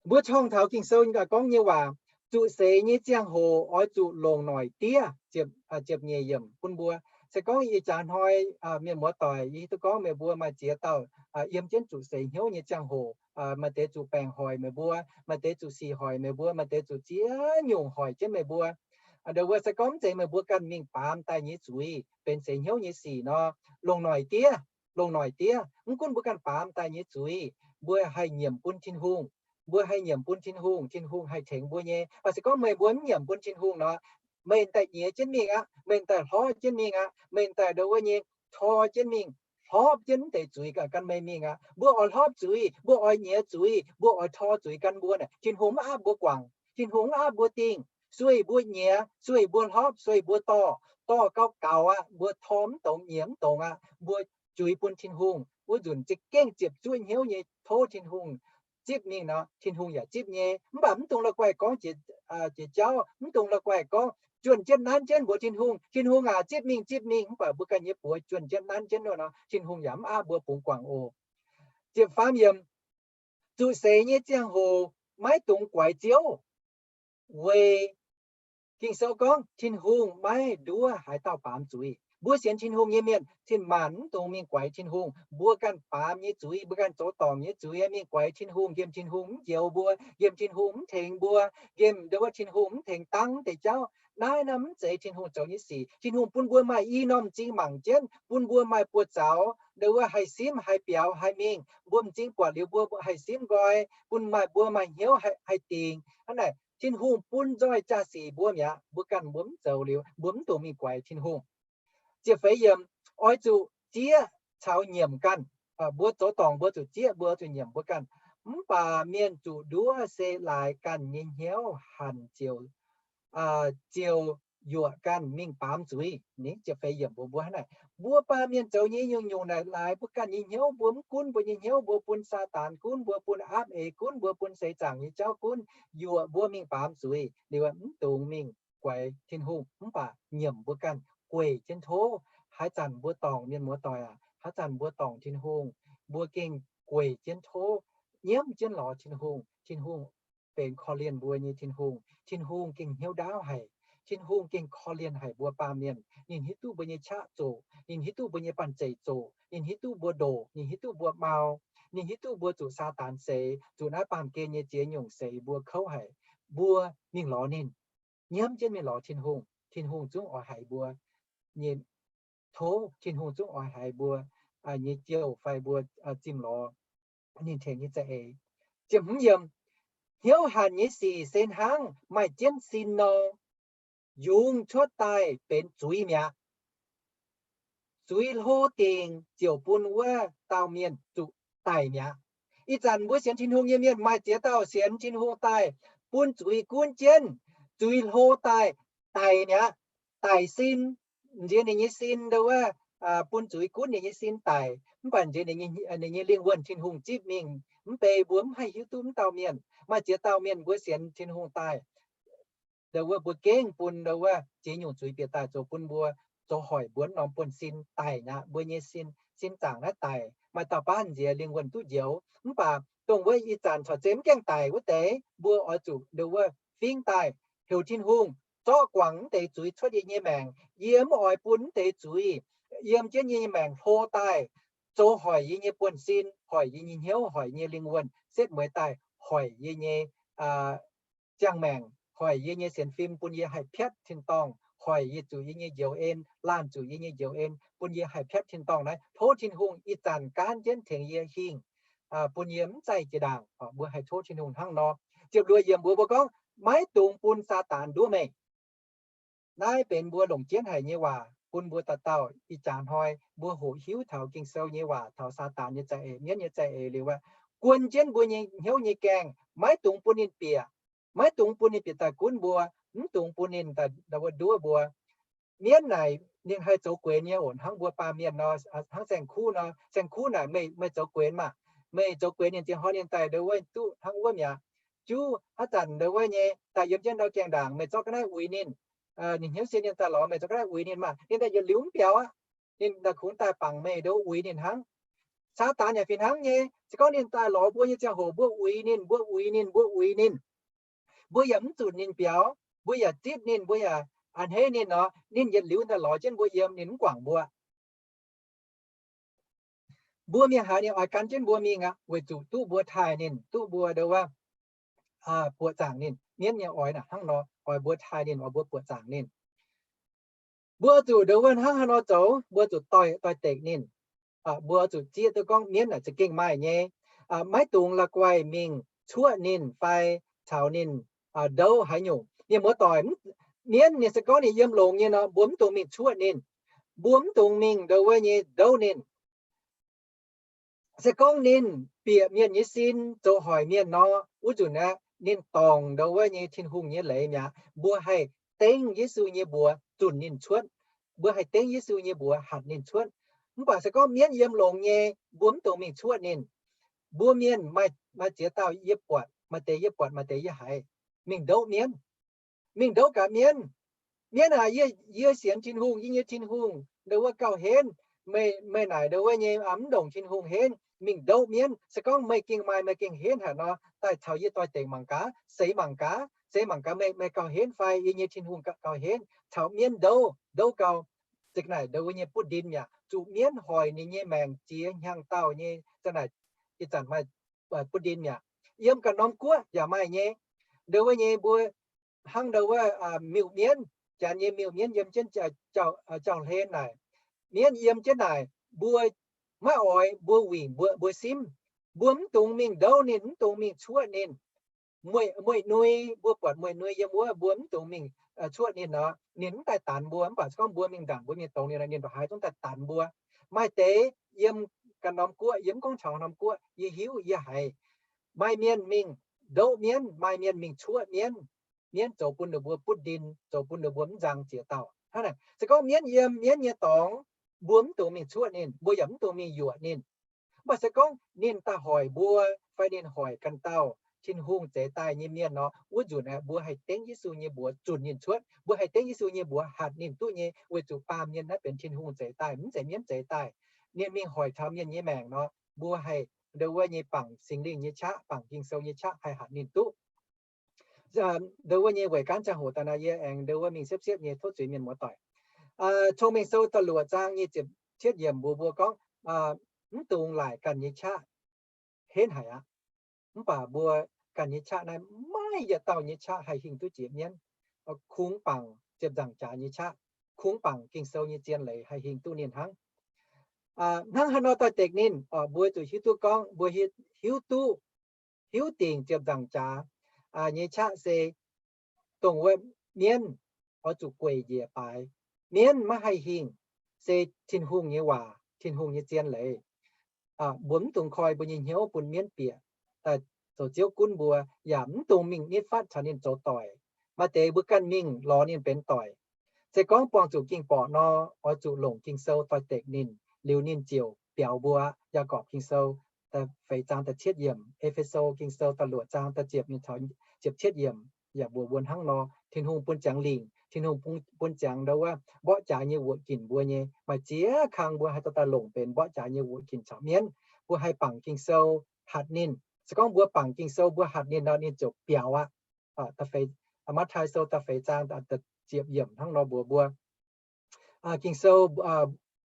Mbuo corng taux Ging-Sou gorngv nyei waac, zuqc seix nyei ziangh hoc oix zuqc longc noic diev, ziepc nyeic yiemc bun mbuo. Se gorngv ih jaax hnoi mienh muoz-doic, yie hiuv duqv gorngv meih mbuo maaih ziex dauh yiem jienv zuqc seix hnyouv nyei ziangh hoc, maaih deix zuqc baengc hoic meih mbuo, maaih deix zuqc sic hoic meih mbuo, maaih deix zuqc ziex nyungc hoic jienv meih mbuo. Ndongc wuov se gorngv mv zeiz meih mbuo ganh mingh baamz daaih nyei zuiz benx seix hnyouv nyei sic nor, longc noic diev, longc noic diev. Mv gunv mbuo ganh baamz daaih nyei zuiz, mbuo haih nyiemc bun Tin-Hungh. Mbuo haih nyiemc bun Tin-Hungh, Tin-Hungh haih tengx mbuo nyei. Mv baac se gorngv meih mbuo mv nyiemc bun Tin-Hungh nor, meih daaih nyiex jienv mingh aqv, meih daaih hlorv jienv mingh aqv, meih daaih ndongc wuov nyei tor jienv mingh, hlorpv jienv mv deix zuiz ganh mingh aqv. Mbuo oix hlorpv zuiz, mbuo oix nyiex zuiz, mbuo oix tor zuiz gan mbuo naaic, Tin-Hungh mv aapv mbuo guangc, Tin-Hungh mv aapv mbuo dingh. Sueih mbuo nyiex, sueih mbuo hlorpv, sueih mbuo dorh, dorh gauh gaux aqv, mbuo tor mv dongz, nyiex mv dongz aqv, mbuo juix bun Tin-Hungh. Wuov nzunc za'gengh ziepc zuoqv hnyouv nyei tov Tin-Hungh zipv mingh nor, Tin-Hungh yaac zipv nyei. Mv baac mv dungx la'guaih gorngv jiex jauv, mv dungx la'guaih gorngv juonh jienv nanv jienv mbuox Tin-Hungh, Tin-Hungh aac, zipv mingh, zipv mingh. Mv baac mbuo ganh nyei buoz juonh jienv nanv jienv nor, Tin-Hungh yaac mv aapv mbuo bungx guangc oc. Ziepc faam yiemc, zuqc seix nyei ziangh hoc maiv dungx guaix Ziouv, weic Ging-Sou gorngv Tin-Hungh maiv nduov haaix dauh baamz zuiz. Mbuo sienx Tin-Hungh nyei mienh cin-maanc mv dungx mingh guaix Tin-Hungh. Mbuo ganh baamz nyei zuiz, mbuo ganh zoux dorngc nyei zuiz mingh guaix Tin-Hungh, nqemh Tin-Hungh mv njoux mbuo, nqemh Tin-Hungh mv tengx mbuo, nqemh nduov Tin-Hungh mv tengx dangv deix jauv. Naaiv nor mv zeiz Tin-Hungh zoux nyei sic. Tin-Hungh bun mbuo maaih i norm m'zing mangc jienv, bun mbuo maaih buoz-zaux, nduov haih simv, haih biaux, haih mingh. Mbuo m'zing buatc liuz mbuo haih simv nqoi, bun maaih, mbuo maaih hnyouv haih dingc. Hnangv naaic Tin-Hungh bun nzoih jaa-sic mbuo mi'aqv. Mbuo ganh mbuo mv zoux liuz, mbuo mv dungx mingh guaix Tin-Hungh. Ziepc feix yiemc, oix zuqc zieqv caux nyiemc ganh. Mbuo zoux dorngc mbuo zuqc zieqv, mbuo zuqc nyiemc mbuo ganh. Mv baac mienh zuqc nduov se laaix ganh nyei hnyouv hanc ziouc, ziouc yuoqc ganh mingh baamz zuiz. Ziepc feix yiemc mbuox mbuo hnangv naaic, mbuo baamh mienh zoux nyei nyungc-nyungc naaic laaix mbuo ganh nyei hnyouv, mbuo mv gunv mbuo nyei hnyouv, mbuo bun Saadaan gunv, mbuo bun aapv eix gunv, mbuo bun seix zaangc nyei jauv gunv, yuoqc mbuo mingh baamz zuiz. Liuz mv dungx mingh guaix Tin-Hungh, mv baac nyiemc mbuo ganh, gueic jienv tov. Haaix zanc mbuo dorngc, mienh muoz-doic aac, haaix zanc mbuo dorngc Tin-Hungh, mbuo gengh gueic jienv tov, nyiemv jienv lorz Tin-Hungh. Tin-Hungh benx korv-lienh mbuo nyei Tin-Hungh. Tin-Hungh gengh hnyouv ndaauv haic. Tin-Hungh gengh korv-lienh haic mbuo baamh mienh. Ninh hiuv duqv mbuo nyei qaqv zoqc, ninh hiuv duqv mbuo nyei banh zeic zoqc, ninh hiuv duqv mbuo ndoqc, ninh hiuv duqv mbuo mau, ninh hiuv duqv mbuo zuqc Saadaan seix, zuqc naaiv baamh gen nyei ziex nyungc seix mbuo kouv haic. Mbuo mingh lorz ninh, nyiemv jienv mingh lorz Tin-Hungh, Tin-Hungh zungv oix haiz mbuo nyei tov, Tin-Hungh zungv oix haiz mbuo nyei jouh fai mbuo zimh lorz ninh tengx nyei za'eix. Ziepc hmz yiemc, hnyouv hanc nyei sic se hnangv maaih jienv sin nor, yungz cuotv daaih benx zuiz mi'aqv. Zuiz hlo dingc ziouc bun wuov dauh mienh zuqc daic mi'aqv. Ih zanc mbuo sienx Tin-Hungh nyei mienh maaih ziex dauh sienx Tin-Hungh daaih bun zuiz gunv jienv, zuiz hlo daaih, daic mi'aqv, daic sin. nziex ninh nyei sin ndo wuov, bun zuiz gunv ninh nyei sin daic, mv baac nziex ninh nyei lingh wuonh Tin-Hungh zipv mingh. Mv bei mbuo mv haih hiuv duqv mv dauh mienh. Maaih ziex dauh mienh mbuo sienx Tin-Hungh daaih, ndo wuov mbuo gengh bun ndo wuov ziex nyungc zuiz bieqc daaih zoux bun mbuo, zoux hoic mbuo norm buonv-sin daic aqv. Mbuo nyei sin, sin zaangc naaiv daic. Maaih dauh baav nziex lingh wuonh duqv njoux. Mv baac dongh wuov ih zanc corc zeiz mv gaengh daic wuov deix, mbuo oix zuqc ndo wuov fingx daaih heuc Tin-Hungh zorqv guangc mv deix zuiz cuotv yie nyei maengc. Yie mv oix bun mv deix zuiz yiem jienv yie nyei maengc hlo daaih, zoux hoic yie nyei buonv-sin, hoic yie nyei hnyouv, hoic yie nyei lingh wuonh, setv mueiz daaih hoic yie nyei ziangh maengc, hoic yie nyei sienx fim, bun yie haih piatv tin-dorngh, hoic yie zuqc yie nyei njoux en, laanh zuqc yie nyei njoux en, bun yie haih piatv tin-dorngh naaiv. Tov Tin-Hungh ih zanc gaanv jienv tengx yie hingh, bun yie mv zaih jiex ndaangc. Mbuo haih tov Tin-Hungh hnangv nor. Ziepc luoqc yiemc mbuox mbuo gorngv, maiv dungx bun Saadaan nduov meih. Naaiv benx mbuo longc jienv haic nyei waac bun mbuo dauh dauh. Ih jaax hnoi mbuo hoqc hiuv taux Ging-Sou nyei waac, taux Saadaan nyei za'eix, mienv nyei za'eix liuz aqv, guon jienv mbuo nyei hnyouv nyei gaengh, maiv dungx bun ninh bieqc, maiv dungx bun ninh bieqc daaih gunv mbuo, mv dungx bun ninh daaih nduov mbuo. Mienv naaic ninh haih zoux guenx nyei oc, hnangv mbuo baamh mienh nor, hnangv saeng-kuv nor. Saeng-kuv naaic, meih, meih zoux guenx maah! Meih zoux guenx ninh, ziex hnoi ninh daaih ndo wuov duqv hnangv wuov mi'aqv. Juv haaix zanc ndo wuov nyei daaih yiem jienv ndau gaengh ndaangc, meih zorqv ga'naaiv uix ninh. Ninh hnyouv sin ninh daaih lorz, meih zorqv ga'naaiv uix ninh maah! Ninh daaih yietc liuz mv biaux aqv. Ninh daaih kungx daaih bangc meih ndo uix ninh hnangv. Saadaan yaac fih hnangv nyei. Se gorngv ninh daaih lorz mbuo nyei ziangh hoc, mbuo uix ninh, mbuo uix ninh, mbuo uix ninh, mbuo yaac mv zunc ninh biaux, mbuo yaac zipv ninh, mbuo yaac a'hneiv ninh nor, ninh yietc liuz daaih lorz jienv mbuo yiem, ninh mv guangc mbuo. Mbuo mingh haaix ninh oix gan jienv mbuo mingh aqv, weic zuqc duqv mbuo taaih ninh, duqv mbuo ndo wuov buoqc zaangc ninh. Mienv nyei oix naaic hnangv nor, oix mbuo taaih ninh, oix mbuo buoqc zaangc ninh. Mbuo zuqc ndo wuov hnangv haaix nor zoux, mbuo zuqc doix-dekc ninh. Mbuo zuqc zieqv duqv gorngv mienv naaic za'gengh maaih nyei. Maiv dungx la'guaih mingh cuoqv ninh fai caux ninh ndouv haaix nyungc. Mienh muoz-doic, mienv ninh se gorngv ninh yiem longx nyei nor, mbuo mv dungx mingh cuoqv ninh. Mbuo mv dungx mingh ndo wuov nyei ndouv ninh. Se gorngv ninh bieqc mienh nyei sin zoux hoic mienh nor, wuov nzunc aeqv, ninh dorngc ndo wuov nyei Tin-Hungh nyei leiz mi'aqv. Mbuo haih dengv Yesu nyei mbuox zunc ninh cuotv. Mbuo haih dengv Yesu nyei mbuox hatc ninh cuotv. Mv baac se gorngv mienv yiem longx nyei, mbuo mv dungx mingh cuoqv ninh. Mbuo mienh maaih ziex dauh yie buatc, maaih deix yie buatc, maaih deix yie haiz, mingh ndouv mienv. Mingh ndouv gaax mienv. Mienv aac, yie sienx Tin-Hungh, yie nyei Tin-Hungh ndo wuov gauh henv. Meih naaic ndo wuov nyei mv ndongc Tin-Hungh henv. Mingh ndouv mienv. Se gorngv meih gengh maaih, meih gengh henv haic nor, daaih caux yie doix-dekc mangc gaax, seix mangc gaax, seix mangc gaax meih, meih gauh henv fai yie nyei Tin-Hungh gauh henv. Caux mienv ndouv, ndouv gau, za'gengh naaic ndo wuov nyei butv ndin mi'aqv. Zuqc mienv hoic ninh nyei maengc ziex hnyangx dauh nyei, za'gengh naaic ih zanc maaih butv ndin mi'aqv. Yiem ganh norm guoqv yaac maaih nyei. Ndo wuov nyei mbuo hnangv ndo wuov miuc-mienv, janx nyei miuc-mienv yiem jienv jauv-hlen naaic. Mienv yiem jienv naaic, mbuo maiv oix mbuo wingc mbuo, mbuo simv. Mbuo mv dungx mingh ndouv ninh, mv dungx mingh cuoqv ninh. Mueiz-nui, mbuo buatc mueiz-nui yiem wuov, mbuo mv dungx mingh cuoqv ninh nor, ninh mv daaih danx mbuo. Mv baac se gorngv mbuo mingh ndanc mbuo mingh dongz ninh, ninh ndongc haaix zungv daaih danx mbuo. Maaih deix yiem ganh norm guoqv, yie mv gorngv taux norm guoqv, yie hiuv yie haiz maaih mienh mingh ndouv mienv, maaih mienh mingh cuoqv mienv. Mienv zoux bun ninh mbuo butv ndin, zoux bun ninh mbuo mv nzang ziex dauh. Hnangv naaic, se gorngv mienv yiem mienv nyei dorngx, mbuo mv dungx mingh cuoqv ninh, mbuo yaac mv dungx mingh yuoqc ninh. Mv baac se gorngv ninh daaih hoic mbuo, fai ninh hoic ganh dauh Tin-Hungh zeix daaih nyei mienh nor, wuov nzunc aeqv, mbuo haih dengv Yesu nyei mbuox zunc ninh cuotv. Mbuo haih dengv Yesu nyei mbuox hatc ninh duqv nyei, weic zuqc baamh mienh naaiv benx Tin-Hungh zeix daaih, mv zeiz mienv zeix daaih. Ninh mingh hoic taux mienh nyei maengc nor, mbuo haih ndo wuov nyei bangc Singx Lingh nyei qaqv, bangc Ging-Sou nyei qaqv haih hatc ninh duqv. Ndo wuov nyei weic gaanv ziangh hoc daaih nor, yie aengx ndo wuov mingh siepv-siepv nyei tov zuiz mienh muoz-doic. Cong-Mengh Sou da'luoqc zaang nyic ziepc cietv yiemc mbuox mbuo gorngv, mv dungx laaic ganh nyei qaqv henv haic aqv. Mv baac mbuo ganh nyei qaqv naaiv maiv yietc dauh nyei qaqv haih hingh duqv jiex mienv. Kungx bangc ziepc nzaangc jaax nyei qaqv, kungx bangc Ging-Sou nyei zien leiz haih hingh duqv ninh hnangv. Hnangv haaix nor doix-dekc ninh, mbuo zuqc hiuv duqv gorngv mbuo hiuv duqv, hiuv dingc ziepc nzaangc jaax nyei qaqv se dongh wuov mienv oix zuqc gueic njiec baaix. Mienv maiv haih hingh, se Tin-Hungh nyei waac, Tin-Hungh nyei zien leiz. Mbuo mv dungx koi mbuo nyei hnyouv bun mienv bieqc, daaih zoux ziouv gunv mbuo, yaac mv dungx mingh nitv fatv caux ninh zoux doic. Maaih deix mbuo ganh mingh lorz ninh benx doic. Se gorngv buangh zuqc ging-borqc nor, oix zuqc longc Ging-Sou doix-dekc ninh, liuz ninh ziouc biaux mbuo aqv. Yaagorpc Ging-Sou da'feix zaang da'cietv yiemc, E^fe^so Ging-Sou da'luoqc zaang da'ziepc yiemc, ziepc cietv yiemc yaac mbuox mbuo hnangv nor. Tin-Hungh bun ziangx lingc, Tin-Hungh bun, bun ziangx ndo wuov mborqv jaax nyei wuoqc ginc mbuo nyei. Maaih ziex kang mbuo haih dorh daaih longc benx mborqv jaax nyei wuoqc ginc caux mienv. Mbuo haih bangc Ging-Sou hatc ninh. Se gorngv mbuo bangc Ging-Sou mbuo hatc ninh nor, ninh ziouc biaux aqv. Matv^taai Sou da'feix zaang da'ziepc yiemc hnangv nor mbuox mbuo. Ging-Sou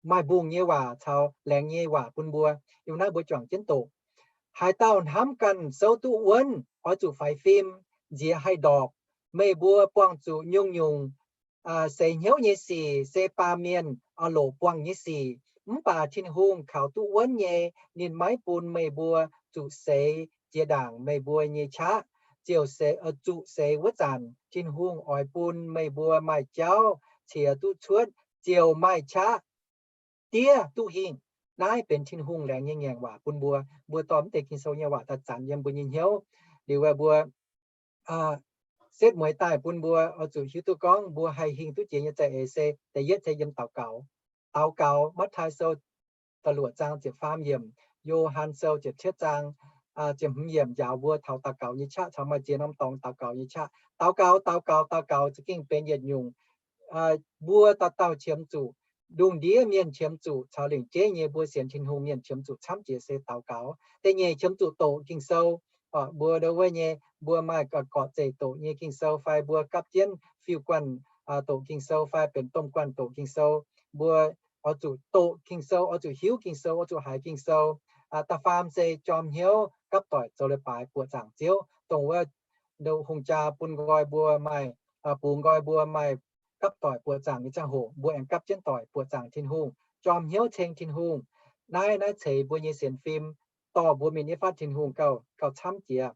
maaih mbungh nyei waac caux laengz nyei waac bun mbuo. Yiem naaiv mbuo juangc jienv doqc. Haaix dauh hnamv ganh souv duqv wuonv, oix zuqc faix fim, nziex haih ndorpc. Meih mbuo buangh zuqc nyungc-nyungc seix hnyouv nyei sic se baamh mienh loc buangh nyei sic. Mv baac Tin-Hungh kaux duqv wuonv nyei, ninh maiv bun meih mbuo zuqc seix jiex ndaangc meih mbuo nyei qaqv. Ziouc seix, zuqc seix wuov zanc, Tin-Hungh oix bun meih mbuo maaih jauv ciex duqv cuotv, ziouc maaih qaqv diev duqv hingh. Naaiv benx Tin-Hungh laengz nyei ngaengc waac bun mbuo. Mbuo dorh mv deix Ging-Sou nyei waac daaih zanc yiem mbuo nyei hnyouv. Liuz mbuo setv mueiz daaih bun mbuo oix zuqc hiuv duqv gorngv mbuo haih hingh duqv jiex nyei za'eix se da'yietv se yiem daux gaux. Daux gaux, Matv^taai Sou da'luoqc zaang ziepc faam yiemc, Yo^han Sou ziepc cietv zaang ziepc hmz yiemc njaaux mbuo taux daux gaux nyei qaqv caux maaih ziex norm dorngx daux gaux nyei qaqv. Daux gaux, daux gaux, daux gaux za'gengh benx yietc nyungc mbuo dauh dauh qiemx zuqc, lungh ndiev mienh qiemx zuqc caux lengc jeiv nyei mbuo sienx Tin-Hungh mienh qiemx zuqc camv jiex se daux gaux. Da'nyeic qiemx zuqc doqc Ging-Sou. Mbuo ndo wuov nyei, mbuo maaih gorqv-zeic doqc nyei Ging-Sou fai mbuo gapv jienv fiuv-guanh doqc Ging-Sou fai benx domh guanh doqc Ging-Sou. Mbuo oix zuqc doqc Ging-Sou, oix zuqc hiuv Ging-Sou, oix zuqc haiz Ging-Sou. Da'faam se jorm hnyouv gapv doic zoux leiz-baaix buoqc zaangc Ziouv, dongh wuov hungh jaa bun nqoi mbuo maaih, bungx nqoi mbuo maaih gapv doic buoqc zaangc nyei ziangh hoc mbuo aengx gapv jienv doic buoqc zaangc Tin-Hungh, jorm hnyouv ceng Tin-Hungh. Naaiv, naaiv ceix mbuo nyei sienx fim, dorh mbuo mingh nyei faatv Tin-Hungh gauh, gauh camv jiex.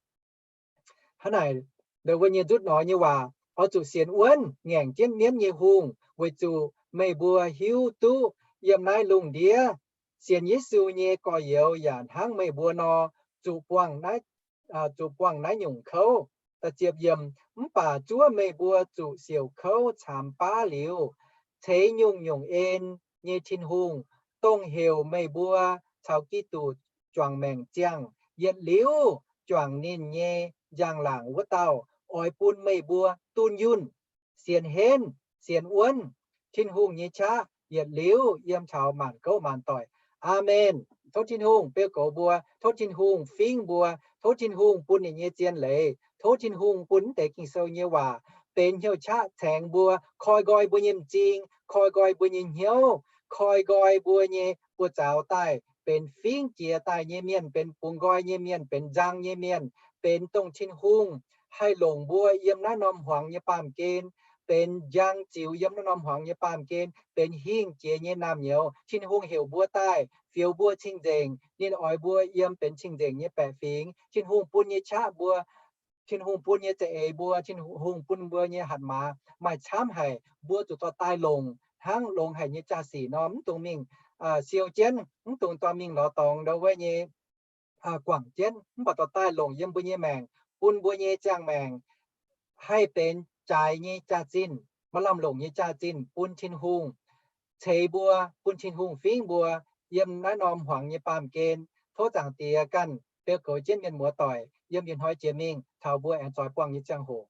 Hnangv naaic, ndo wuov nyei nzutv hnoi nyei waac, oix zuqc sienx wuonv ngaengc jienv mienv nyei hungh, weic zuqc meih mbuo hiuv duqv yiem naaiv lungh ndiev sienx Yesu nyei gorx-youz yaac hnangv meih mbuo nor, zuqc buangh naaiv zuqc buangh naaiv nyungc kouv. Da'ziepc yiemc, mv baac zuov meih mbuo zuqc siouc kouv caamx baav liuz, ceix nyungc-nyungc en nyei Tin-Hungh, dongh heuc meih mbuo caux Giduc juangc maengc ziangh, yietc liuz juangc ninh nyei njang-laangc wuov dauh, oix bun meih mbuo dunh yunh, sienx henv, sienx wuonv Tin-Hungh nyei qaqv yietc liuz yiem taux maanc gouv maanc doic. Aamen. Tov Tin-Hungh beu goux mbuo. Tov Tin-Hungh fingv mbuo. Tov Tin-Hungh bun ninh nyei zien leiz. Tov Tin-Hungh bun mv deix Ging-Sou nyei waac benx hnyouv qaqv caengx mbuo, koi nqoi mbuo nyei m'zing, koi nqoi mbuo nyei hnyouv, koi nqoi mbuo nyei buoz-zaux daaih benx fingv jiex daaih nyei mienh, benx bungx nqoi nyei mienh, benx nzang nyei mienh, benx dongh Tin-Hungh haih longc mbuo yiem naaiv norm hmuangx nyei baamh gen, benx njang ziux yiem naaiv norm hmuangx nyei baamh gen, benx hingh jiex nyei naamh nyouz. Tin-Hungh heuc mbuo daaih, fioux mbuo cing-nzengc. Ninh oix mbuo yiem benx cing-nzengc nyei baeqc fingx. Tin-Hungh bun nyei qaqv mbuo, Tin-Hungh bun nyei za'eix mbuo, Tin-Hungh bun mbuo nyei hatc maaz maaih camv haic, mbuo zuqc dorh daaih longc hnangv longx haic nyei jaa-sic nor, mv dungx mingh siou jienv, mv dungx dorh mingh lorz dorngx ndo wuov nyei guangc jienv, mv baac dorh daaih longc yiem mbuo nyei maengc, bun mbuo nyei ziangh maengc haih benx jaaix nyei jaax-zinh, maaih lamh longc nyei jaax-zinh bun Tin-Hungh ceix mbuo, bun Tin-Hungh fingv mbuo yiem naaiv norm hmuangx nyei baamh gen. Tov Zaangc Diex ganh beu goux jienv mienh muoz doic yiem ih hnoi jiex mingh taux mbuo aengx zoix buangh nyei ziangh hoc.